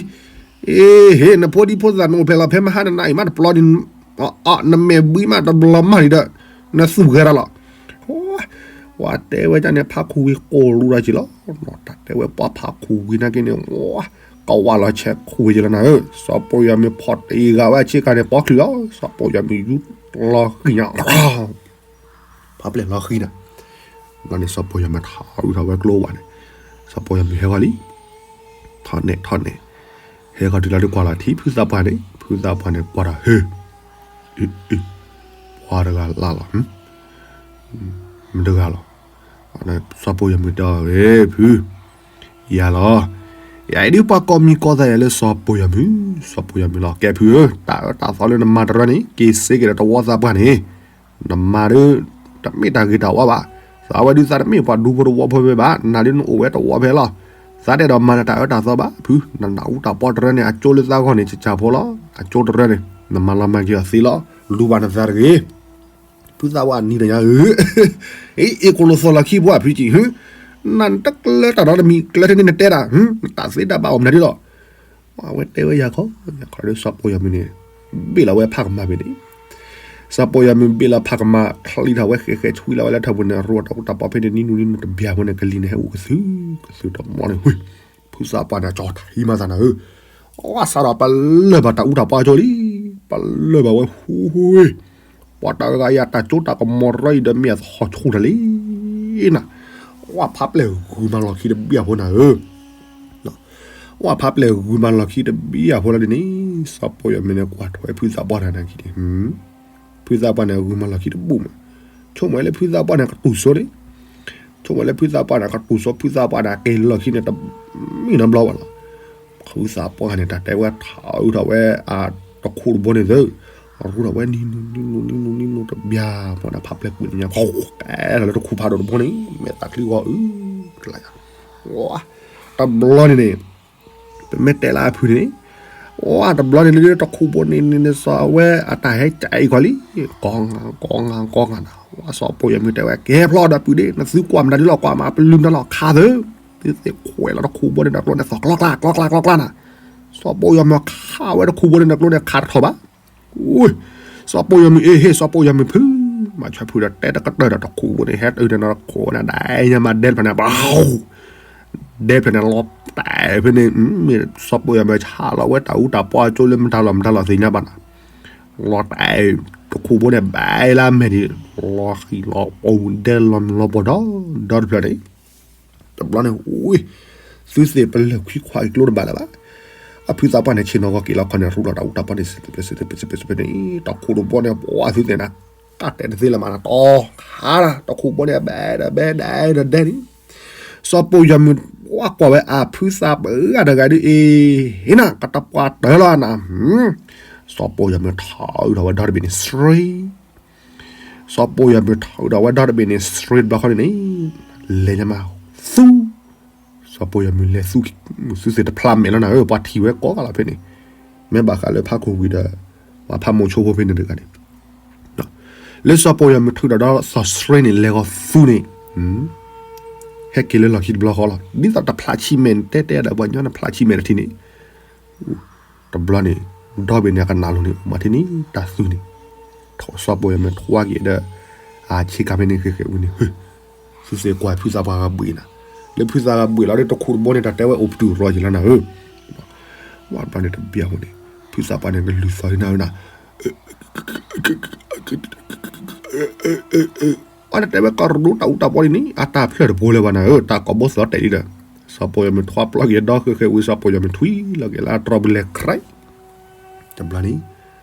အ့ ဟ့ၣ် နဖိဒံဖိသၣ်မ့ၢ်အိၣ်ဖျဲၣ်လီၤဖဲမဟါနနၤအံၤမးတပျီန့ၣ် နမဲာ်ဘှံးမးတဘျီမးန့ၣ်ဒီး နသူၣ်ဂဲၤတၢ်လီၤ ဝဲတဲဝဲဒ်န့ၣ် ဖးခူဝံၤကိၢ်လူၤဒီးက့ၤလီၤ တၢ်တဲဝဲပှၤဖးခူဝံၤနာ်က့န့ၣ် ကဝးလီၤဆဲးခူဝံၤက့ၤလီၤနၤဧၢ စီၤပိၢ်ယီၤမုၢ်ဖီၣ်တ့ၢ်ဂၤဝဲအဆ့ကၤန့ၣ် ပိာ်ချုးလီၤ စီၤပိၢ်ယီၤမုၢ်ယူလီၤဃံၤညါ ဖးပျဲၢ်လီၤဃံၤနၤ ဘျီန့ၣ် စီၤပိၢ်ယီၤမုၢ်ထီၣ်အုးထီၣ်ဝဲကျိဝဲန့ၣ် စီၤပိၢ်ယီၤမုၢ်ဟဲဂီၤလံ ထီၣ်နဲၣ်ထီၣ်နဲၣ် ဟဲဂီၤတုၤလီၤဒုးကွၢ်လီၤထံဖုသးပှၢ်န့ၣ် ဖုသးပှၢ်န့ၣ်ကွၢ်ဒီး ဟု အ့ အ့ ပှၤတဂၤလၢ်လီၤ မတၤတဂၤလီၤ စီၤပိၢ်ယီၤမုၢ်တဲအီၤ ဖု ယၤလီၤ ယၤအံၤဒ်ပှၤကိးမံၤကိးသးယၤလၢစီၤပိၢ်ယီၤမုၢ် စီၤပိၢ်ယီၤမုၢ်လီၤ ကဲဖုဧၢ တၢ်အၢတၢ်သီလၢနမၤတရၢန့ၣ် က့ၤစ့က့ၤဒီးတဝီသးပှၢ်န့ၣ် နမၤဒီး တမ့ၢ်တၢ်ဂ့ၤတၢ်ဝါဘၣ် သးဝဲဒုးသးတမ့ၢ်ပှၤဒူဖိတဝီဖိဖဲဘၣ် နၤဒုးနအိၣ်ဝဲတဝီဖဲလီၤ သးတအဲၣ်ဒိးမၤနတၢ်အၢတၢ်သီဘၣ် ဖု နတၢ်အူတၢ်ပီတရၢန့ၣ် အကၠိလၢသးဂီၢ်န့ၣ် ကစၢ်ဖိလီၤ အကၠိတရၢန့ၣ် နမၤလီၤမၢ်က့ၤအီၤသ့လီၤ လူၤဘၣ်နသးတဂ့ၤ ဖုသးပှၢ်နံၤဒီးညါဧၢ အ့ အ့ၣ်ကိၣ်လိာ်သီၣ်လီၤခံပှၤဖုကံၢ် ဟု နတကျၢတၢ်ဒီတမံၤ ကျၢထဲန့ၣ်နတဲတၢ် နတၢ်သ့တၢ်ဘၣ်အိၣ်မနုၤဒ်လီၤ အဝဲတဲဝဲယၤခီ ယၤခီဒီးစီၤပိၢ်ယီၤမုၢ်န့ၣ် ဘ့ၣ်လီၤဝဲဖးကမၣ်ဖဲန့ၣ် စီၤပိၢ်ယီၤမုၢ်ဘ့ၣ်လီၤဖးကမၣ် ချံထီၣ်ဝဲဃဲဃဲဆွံလီၤဝဲလၢထီၣ်ပူၤန့ၣ် ရိတၢ်အူတၢ်ပီဖဲန့ၣ်နံၤနူနံၤနူတဘျီဖိန့ၣ် ကလံၤန့ၣ်ဟဲအိၣ်ကသုၣ်ကသုၣ်တမီန့ၣ် ဟု ဖုသးပှၢ်န့ၣ် ကၠီထံမၤသးနၤဧၢ အဝဲစးဒီးပလၢၢ်ဘၣ်တၢ်အူတၢ်ပီကၠိလံ ပလၢၢ်ဘၣ်ဝဲဟူဝ့ ပှၤတဂၤအံၤအတၢ်စိတၢ်ကမီၤတရၢအံၤဒီးမ့ၢ်အသဟီၣ်ဆူၣ်တၢ်လံနၤ, ဝဲဖးပျဲၢ်ဂုာ်မၤလီၢ်ခံတဘ့ၣ်အဖိနၤဧၢ, ဝဲဖးပျဲၢ်ဂုာ်မၤလီၢ်ခံတဘ့ၣ်အဖိလီၤဒ်န့ၣ်, စီၤပီယီၤမုၣ်န့ၣ်ကွၢ်ထွဲဖုသးပှၢ်တဂၤန့ၣ်ခံန့ၣ် ဖုသးပှၢ်န့ၣ် ဂုာ်မၤလီၢ်ခံတဘူၣ်မး, ဆိကမိၣ်လၢဖုသးပှၢ်န့ၣ်ကတူၢ်စိန့ၣ်, ဆိကမိၣ်လၢဖုသးပှၢ်န့ၣ်ကတူၢ်စိ ဖုသးပှၢ်န့ၣ် က့ၤလီၢ်ခံန့ၣ် တမ့ၢ်နီတဘျီဘၣ်လီၤ. ဖုသးပှၢ်န့ၣ် တၢ်တဲဝဲထးအုးထီၣ်ဝဲအတခူးတဘိန့ၣ်သု, ရူထီၣ်ဝဲနံၤနံၤနံၤနံၤနံၤနံၤနံၤတဘျီဖိန့ၣ် ဖးပျဲၢ်ကွံာ်န့ၣ်ညါ ကဲထီၣ်လၢတခူးဖးဒိၣ်တဘိန့ၣ် မဲာ်သးချံဂီၤအုး, တဘျီန့ၣ်န့ၣ် ပမ့ၢ်တဲလၢအဖုန့ၣ်န့ၣ်, ဝဲတဘျီန့ၣ်လၢတခူးဘိန့ၣ်န့ၣ် စီၤဝဲအတၢ်ဟဲကၠးအံၤကီးလံ, ကီငါကီငါကီငါနၤ, ဝဲစီၤပီယီၤမုၣ်တဲဝဲ ကဟဲဖျီဒီးပုၢ်ဒ့ နသုကွၢ်မတၤဒ်လီၤ ကွၢ်မးပလုၢ်မတၤလီၤ ခါသု, သုသ့ၣ်ခွဲးလီၤတခူးဘိန့ၣ်ဒီးကျိန့ၣ်သီၣ်ကျီကျီကျီကျီကျီနၤ, စီၤပီယီၤမုၣ်ခးဝဲတခူးဘိန့ၣ်ဒီးကျိန့ၣ်ခးတထီၣ်ဘၣ် စီၤပီယီၤမုၣ်အ့ဟ့ၣ် စီၤပီယီၤမုၣ်ဖု, မၤဆၢဖုဒီးတဲတကတၢၢ်ဒီးတခူးဘိန့ၣ် ဟဲတုၤန့ၣ်နီၤတခိးန့ၣ် ဒဲညါမးဒဲဖျၢၣ်န့ၣ် ဘၣ်, ဒဲဖျၢၣ်န့ၣ်လီၤတဲာ်ဖဲန့ၣ်, မ့ၢ်စီၤပီယီၤမုၣ်ဆးလီၤဝဲတၢ်အူတၢ်ပီအကၠိလၢမတၤလီၤမတၤလီၤသ့ၣ်ညါဘၣ်နၤ, လီၤတဲာ်တခူးဘိန့ၣ် ဘဲလၢအမဲာ်ဒံး, လီၤဃံၤလီၤပူၤဒဲလီၤမုၢ်လီၤပှီၢ်ဒီ ဒီတဖျၢၣ်န့ၣ် တဘျီန့ၣ် သုသ့ၣ်ပလၢၢ်ခွံခွါအံၤကျိတဘၣ်လၢၤဘၣ်. အဖုသးပှၢ်န့ၣ် ဆ့ၣ်နီၤဂီၤက့ၤလီၤခီန့ၣ် ရူထီၣ်တၢ်အူတၢ်ပီန့ၣ် စ့ၣ်စ့ၣ်စ့ၣ်စ့ၣ်န့ၣ် တခူးတဘိန့ၣ် ပှၤသုသ့ၣ်နၤ ကၢ်တဲာ်တသ့လၢၤမးနၤ တီခါနၤ တခူးဘိန့ၣ် ဘဲဒီးဘဲဒဲဒီးဒဲန့ၣ် စီၤပီယီၤမုၣ် ပှၤကွၢ်ဝဲအဖုသးပှၢ်တဂၤဒုးအ့ၤ ဟ့ၣ်နၤ ကတပှၢ်တၢၢ်လီၤနၤ စီၤပီယီၤမုၣ်ထီၣ်အုးထီၣ်ဝဲဒီတဘ့ၣ်န့ၣ် စရ့ စီၤပီယီၤမုၣ်ထီၣ်အုးထီၣ်ဝဲဒီတဘ့ၣ်န့ၣ် စရ့တဘျီခီန့ၣ်န့ၣ် လဲၤညါမး သူ စီၤပီယီၤမုၣ်လဲၤသူ သုသ့ၣ်တဖျါမဲာ်လီၤနၤဧၢ ပှၤထံၣ်ဝဲကိးဂၤလီၤဖဲန့ၣ် မ့ၢ်ဘၣ်ဃးလၢဖးခိၣ်ဝံၤဒီး ပှၤဖးမိၤဆိဖိဖဲန့ၣ်တဂၤန့ၣ် လၢစီၤပီယီၤမုၣ်ထုးဒီးဒီစီၤစရ့န့ၣ် လဲၤဂီၤသူန့ၣ် ဟဲက့ၤလၢလီၢ်ခံတဘျီဃီလီၤ ဒ်သိးတဖျါဆံးမဲာ်န့ၣ် တဲတဲဒီးပှၤညီနဖျါဆံးမဲာ်တထံၣ်န့ၣ် တဘျီန့ၣ် ဒီဘ့ၣ်န့ၣ် အကနၣ်လိၤန့ၣ် အိၣ်မးထံၣ်န့ၣ် တၢ်သူန့ၣ် စီၤပီယီၤမုၣ်ထွါက့ၤဒီး အဆ့ကၤဖဲန့ၣ်ဃဲးဃဲးဝံၤန့ၣ် သုသ့ၣ်ကွၢ်ဖုသးပှၢ်ဂၤဘှံးနၤ လၢဖုသးပှၢ်ဂၤဘှံးလီၤဒီးတခူးတဘိန့ၣ် တၢ်တဲဝဲအိၣ်ပတုာ်ရီယံၤလီၤနၤဧၢ ဘၣ်ဘျီန့ၣ်တဘျီအဃိန့ၣ် ဖုသးပှၢ်န့ၣ် ကလုၢ်သီၣ်ဟံးနၤဧၢနၤ အတတဲဝဲကရူတၢ်အူတၢ်ပီန့ၣ် အတၢ်ဖျၢၣ်တဘိလၢၤဘၣ်နၤဧၢ တၢ်ကိးဘိသီၣ်တဲာ်လံဒီး စီၤပီယီၤမုၣ်ထွါပျီက့ၤဒီဃဲးဃဲးဝံၤ စီၤပီယီၤမုၣ်ထွံလီၤက့ၤလၢတြီပူၤလဲၤခြဲး တဘျီန့ၣ်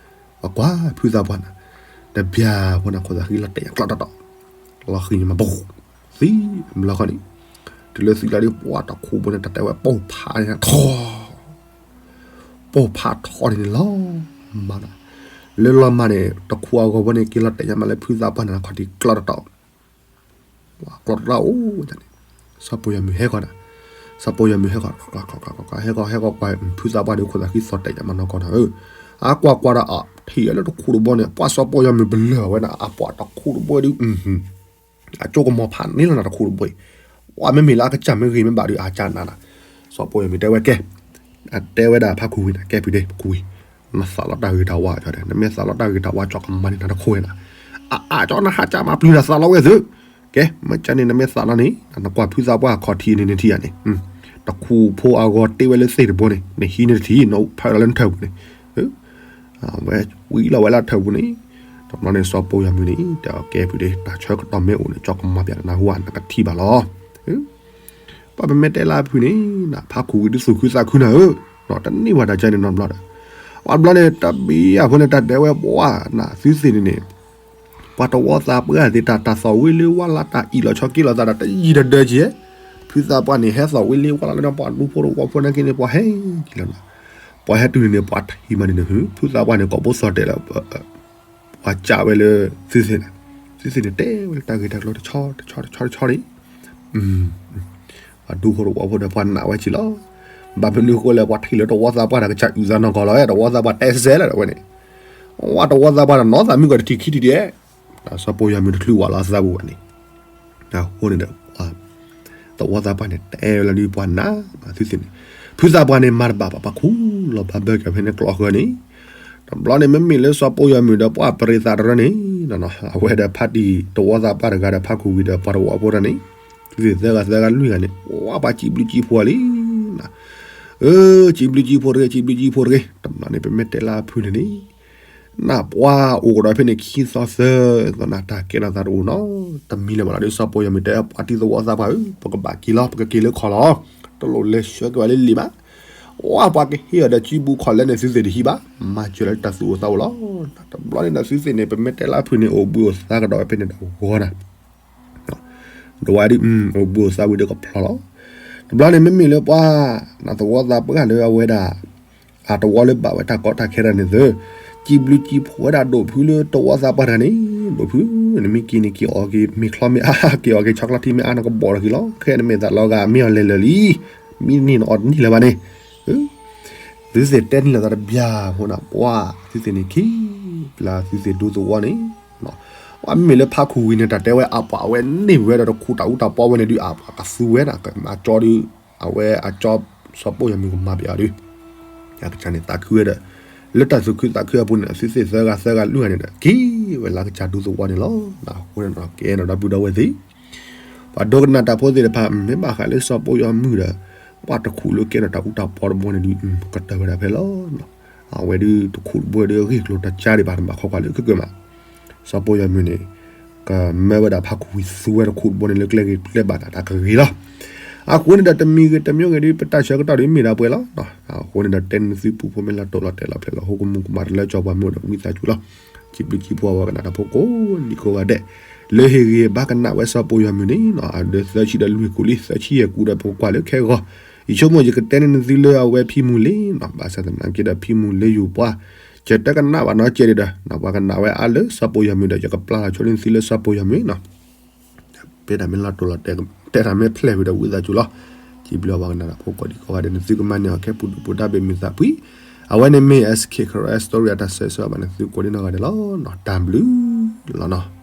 ပကွၢ်ဖုသးပှၢ်နၤ တဘျီအဃိန့ၣ် ခိၣ်သးဃံလီၤတဲာ်ညါကျီတီတီ လီၤဃံၤညါမး ပူၤ သံဘျီဃီန့ၣ် တုၤလၢသံလီၤဒ်ပှၤတခူးဘိန့ၣ် တၢ်တဲဝဲပိၢ်ဖးန့ၣ်ထီၣ် ပိၢ်ဖးထီၣ်န့ၣ်န့ၣ်လီၤမးနၤ လၢလီၤမးန့ၣ် တခူးအဂီၤဘိန့ၣ် က့ၤလီၤတဲာ်ညါမးလၢဖုသးပှၢ်နၤခီၣ်ထံးကျီတီတီ ကျီတီတီအိၣ်န့ၣ် စီၤပီယီၤမုၣ်ဟဲဃီၤနၤ စီၤပီယီၤမုၣ်ဟဲဃီၤ ဟဲဃီၤဟဲဃီၤကွၢ် ဖုသးပှၢ်ဒီးခိၣ်သးဃံသီၣ်တဲာ်ညါမးနီၢ်ကီၢ်နၤဧၢ အကွၢ်ကွၢ်ဒီးအထံၣ်လၢတခူးတဘိန့ၣ် ပှၤစီၤပီယီၤမုၣ်ပလၢၢ်ဝဲနၤ အပှၤတခူးတဘိဒုး အကၠိကမီၤဖးန့ၢ်လီၤနၤတခူးတဘိအံၤ ပှၤမ့မ့ၢ်လၢအကစၢ်မ့ၢ်ဂ့ၤမ့ၢ်ဘၣ်ဒီး အကၢ်နးနၤ စီၤပီယီၤမုၣ်တဲဝဲကဲ အတဲဝဲဒၣ်ဖးခိၣ်ဝံၤန့ၣ် ကဲဖုဒ့ ဖးခိၣ်ဝံၤ နသးလီၤတၢ်ဂ့ၤတၢ်ဝါဒီး နမ့ၢ်သးလီၤတၢ်ဂ့ၤတၢ်ဝါ ကၠီကမၤန့ၢ်နၤတခိၣ်ဝဲနၤ အအၢ ကၠီနဟးကၢ်မၤပျုၤတၢ်သးလီၤဝဲသု ကဲ မ့ၢ်ကၢ်န့ၣ် နမ့ၢ်သးလီၤန့ၣ် နကွၢ်ဖုသးပှၢ်ခီၣ်ထံးန့ၣ်နထံၣ်ဧါန့ၣ် တခူးဖိအဂီၤတ့ဝဲလၢသ့ၣ်တဘိန့ၣ် နဟံးန့ၢ်တထံၣ် နဖၢလီၤလၢနထၢၣ်ပူၤန့ၣ် ဝဲဝံၤလီၤဝဲလၢထၢၣ်ပူၤန့ၣ် တဘျီန့ၣ် စီၤပီယီၤမုၣ်န့ၣ် တဲကဲဖုဒ့ တၢ်ဆၢကတီၢ်မ့ၢ်အိၣ်န့ၣ် ကၠီကမၤပျးနၤဟူဧါ နကထံၣ်ဘၣ်လီၤ ပှၤပမ့ၢ်တဲလၢအဖုန့ၣ် ဖးခိၣ်ဝံၤဒုးသူၣ်ခုသးခုနၤဧၢ တန့ၢ်ဝဲတၢ်ကဲန့ၣ်နီတဘျီဒီး ပှၤတဘျီန့ၣ် တဘ့ၣ်အဃိန့ၣ် တၢ်တဲဝဲပှၤနၤ သုသ့ၣ်န့ၣ်န့ၣ် ပှၤတဝီသးပှၢ်သ့ၣ်တၢ် တၢ်သီၣ်ဝံၤလၢဝါလၢတၢ်အံၣ်လီၤဆီက့ၤလီၤသးဒီး တယံာ်တဒၢက့ၤ ဖုသးပှၢ်န့ၣ် ဟဲသီၣ်ဝံၤလၢဝါလၢလၢပှၤဒူဖိတဝီဖိန့ၣ်က့ၤန့ၣ် ပှၤဟဲက့ၤလီၤနၤ ပှၤဟဲတုၤန့ၣ်န့ၣ် ပှၤထံၣ်မးန့ၣ်န့ၣ် ဖုသးပှၢ်န့ၣ် ကိးဘိသီၣ်တဲာ်လၢ ပှၤကၢ်ဝဲလၢသုသ့ၣ်န့ၣ် သုသ့ၣ်န့ၣ် တဲဝဲလၢတၢ်ဂ့ၢ်တၢ်ကျိၤတဆီတဆီတဆီတဆီန့ၣ် ပှၤဒူဖိတဝီဖိဒီးပှၤနာ်ဝဲက့ၤလီၤ ဘၣ်မနုၤအဃိလဲၣ် ပှၤထံၣ်လၢတဝီသးပှၢ်ဒီးကစၢ်အုၣ်သးနီၢ်ကီၢ်လီၤ တဝီသးပှၢ်တဲစဲလဲၣ်ဝဲန့ၣ် ဝဲတဝီသးပှၢ်ဒီးနီၢ်သးမုၢ်ကီၢ် တထံၣ်ခံထံၣ်ဒဲး တၢ်စီၤပီယီၤမုၣ်တချုးဝဲလီၤသးပူၤဘၣ်န့ၣ် အဃိန့ၣ်ဒီး တဝီသးပှၢ်န့ၣ် တဲဝဲလၢဒ်ပှၤနာ်သုသ့ၣ်န့ၣ် ဖုသးပှၢ်န့ၣ် မၤတဘၣ်ဘၣ် ပှၤခူၣ်လီၤဘၣ်ဘၢက့ၤဖဲန့ၣ်ကျိးဃၢၤန့ၣ် တဘျီန့ၣ် မ့မ့ၢ်လၢစီၤပီယီၤမုၣ်ဒီးပှၤပရံးသးတရၢန့ၣ် အဝဲဒီးဖါတံၢ်တဝီသးပှၢ်တဂၤဒီးဖးခိၣ်ဝံၤဒီးပှၤတဝီဖိတၢ်န့ၣ် သုသ့ၣ်သၢဂၤသၢဂၤလွံၢ်ဂၤန့ၣ် ပှၤပှၤစံးဘျုးစံးဖှိၣ်လံ အၢ စံးဘျုးစံးဖှိၣ်တဂ့ၤ စံးဘျုးစံးဖှိၣ်တဂ့ၤ တဘျီန့ၣ် ပမ့ၢ်တဲလၢအဖုန့ၣ်န့ၣ် နပှၤအိၣ်ကဒီးဖဲန့ၣ်ခံသီသၢသီန့ၣ် တၢ်ကဲထီၣ်သးတအိၣ်နီတမံၤလၢၤဘၣ်လီၤ. ဒီးစီၤပီယီၤမုၢ်တဲ ပှၤတံၤသဝီသးပှၢ်ဧၢ, ပကဘၣ်က့ၤလီၤ, ပကက့ၤလၢခီၣ်လီၤ, တလိၣ်လဲၤဆှၢက့ၤဝဲလၢလံာ်ဘၣ်. ဝဲပှၤကဟ့ၣ်အီၤဒီးစုဘူးခီၣ်လဲန့ၣ် သုသ့ၣ်တဟံးဘၣ်, မၤစၢၤလၢတၢ်သူၣ်အိၣ်သးအိၣ်လီၤ. တဘျီန့ၣ်ဒီးသုသ့ၣ်န့ၣ် ပမ့ၢ်တဲလၢဖုၣ်န့ၣ် အိၣ်ဘှံးအိၣ်သါကဒီးဝဲဖဲန့ၣ်ဒီးဂီၤနၤ ဒီးဝဲဒုး အိၣ်ဘှံးအိၣ်သါဝံၤဒီးကဖျီလီၤ. တဘျီန့ၣ်မ့မ့ၢ်လၢပှၤ နသဝီသးပှၢ်လၢအဝဲဒၣ် အသဝီလၢဘၣ်ဝဲတၢ်ကီတၢ်ခဲတၢ်န့ၣ်သၢ စံးဘျုးစံးဖှိၣ်ဝဲဒၣ်ဒိၣ်ဖုလၢသဝီသးပှၢ်တဂၤန့ၣ်, ဒိၣ်ဖု နမ့ၢ်က့ၤန့ၣ် က့ၤအီၣ်က့ၤမ့ၤချီမ့ၢ်အါ, က့ၤအီၣ်က့ၤဆီကျီထံမ့ၢ်အါ နကဘီၣ်ထီၣ်က့ၤလီၤ. ခဲအံၤနမဲာ်သးလီၤဂာ် မ့ၢ်အီၤလဲၤလၢာ်လံ, မ့ၢ်န့ၢ်နအီၣ်တန့ၢ်လၢၤဘၣ်န့ၣ် သုသ့ၣ်တဲန့ၢ်လိာ်သးတဘျီအဃိန့ၣ် ပှၤသုသ့ၣ်န့ၣ်ခံ ပျၢ်သုသ့ၣ်ဒူသဝီန့ၣ်, ပှၤမ့မ့ၢ်လၢဖါခူၣ်ဝံၤန့ၣ် တၢ်တဲဝဲအပှၤအဝဲန့ၢ်ဝဲဒီးတခူးတၢ်အူတၢ်ပီဝဲန့ၣ်ဒုး အပှၤကသူဝဲဒၣ် အကၠီဒုး အဝဲအကၠီ စီၤပိၢ်ယီၤမုၢ်ကမၤပျးအီၤဒုး အကစၢ်န့ၣ်သးခုဝဲဒီး လၢတၢ်သူၣ်ခုသးခုအပူၤန့ၣ် သုသ့ၣ်သၢဂၤသၢဂၤလွံၢ်ဂၤန့ၣ်ဒီး က့ၤဝဲလၢကစၢ်ဒူသဝီန့ၣ်လီၤ. အဃိန့ၣ်ဒီး ကဲနီၤဒီပုၢ်ဒီဝဲၢ်သ့ၣ် ပှၤဒိကနၣ်တၢ်ဖိသ့ၣ်တဖၣ် မ့ၢ်ဘၣ်ဃးလၢစီၤပိၢ်ယီၤမုၢ်ဒီး ပှၤတခူးလၢကဲထီၣ်တၢ်အူတၢ်ပီတဘိန့ၣ်ဒုး ကတၢၢ်ဝဲဒၣ်ဖဲလီၤ. အဝဲဒုးတခူးတဘိဒီးအဂ့ၢ်ကျိၤတၢ်ကါဒံးဘၣ် တဘၣ်ခိးကွၢ်လၢခဲကၢၤမး စီၤပိၢ်ယီၤမုၢ်န့ၣ် ကမၢဝဲဒၣ်ဖါခူၣ်ဝံၤသူဝဲတခူးတဘိန့ၣ်လၢကျဲဂ့ၤကျဲဘၣ်တၢ်တၢ်ကဂ့ၤလီၤ. အဃိန့ၣ်ဒီးတမံၤဂ့ၤတမံၤဂ့ၤဒုး ပတၢ်ဆၢကတီၢ်ဒုးမ့ၢ်ဒၣ်ပှဲၤလီၤ. အဃိန့ၣ်ဒီးတဲနသုပူဖိမ့ၢ်လၢတိၢ်လီၤတဲာ်လီၤဖျဲးလီၤ ဟိကမူကမၣ်တလၢကၠီပှၤမ့ၢ်အိၣ်ဒီးဝံသးစူၤလီၤ. စံးဘျုးစံးဖှိၣ်ဝဲကနၣ်တၢ်ဖိကိးဒံကိးဂၤဒဲး လၢဟ့ၣ်ဂံၢ်ဘါကနၣ်ဝဲစီၤပိၢ်ယီၤမုၢ်န့ၣ် အဒၢသၢဆံဒီးလွံၢ်ခိၣ်လံ သၢဆံယဲၢ်ကူဒီးပကကွၢ်လၢခဲဂီၤ ယဆိကမိၣ်ယကတဲန့ၢ်နသုလၢအဝဲဖံမူၤလ့ၤနီၤ ဘၣ်ဆၣ်သနာ်က့ဒီးဖံမူၤလ့ၤယိၤပှၤ ယတကနၣ်ဘၣ်နီတစဲးဒံးဒီး ပှၤကနၣ်ဝဲအါလၢစီၤပိၢ်ယီၤမုၢ်ဒီး ယကပျၢ်လီၤဆိလၢနသုလၢစီၤပိၢ်ယီၤမုၢ်နီၤ တဲတၢ်မ့ၢ်လီၤတိၢ်လီၤတဲာ် တဲတၢ်မ့ၢ်ဖျဲၣ်ဝံၤဒီးဝံသးစူၤလီၤ. စံးဘျုးအဝဲကနၣ်တၢ်ဖိကိးဒံကိးဂၤဒဲး နသုကမၤန့ၢ်အီၤခဲပူၤဒုၣ်ပူၤဒါဘ့ၣ်မုာ်သးဖှံ အဝဲန့ၣ်မ့ၢ် S K Karen Story အတၢ်ဆၢဂ့ၤဆၢဝါဘၣ်န့ၣ် သုကိးဒံနီၢ်ဂၤဒဲးလီၤ. တၢ်ဘျုးလီၤနီၤ.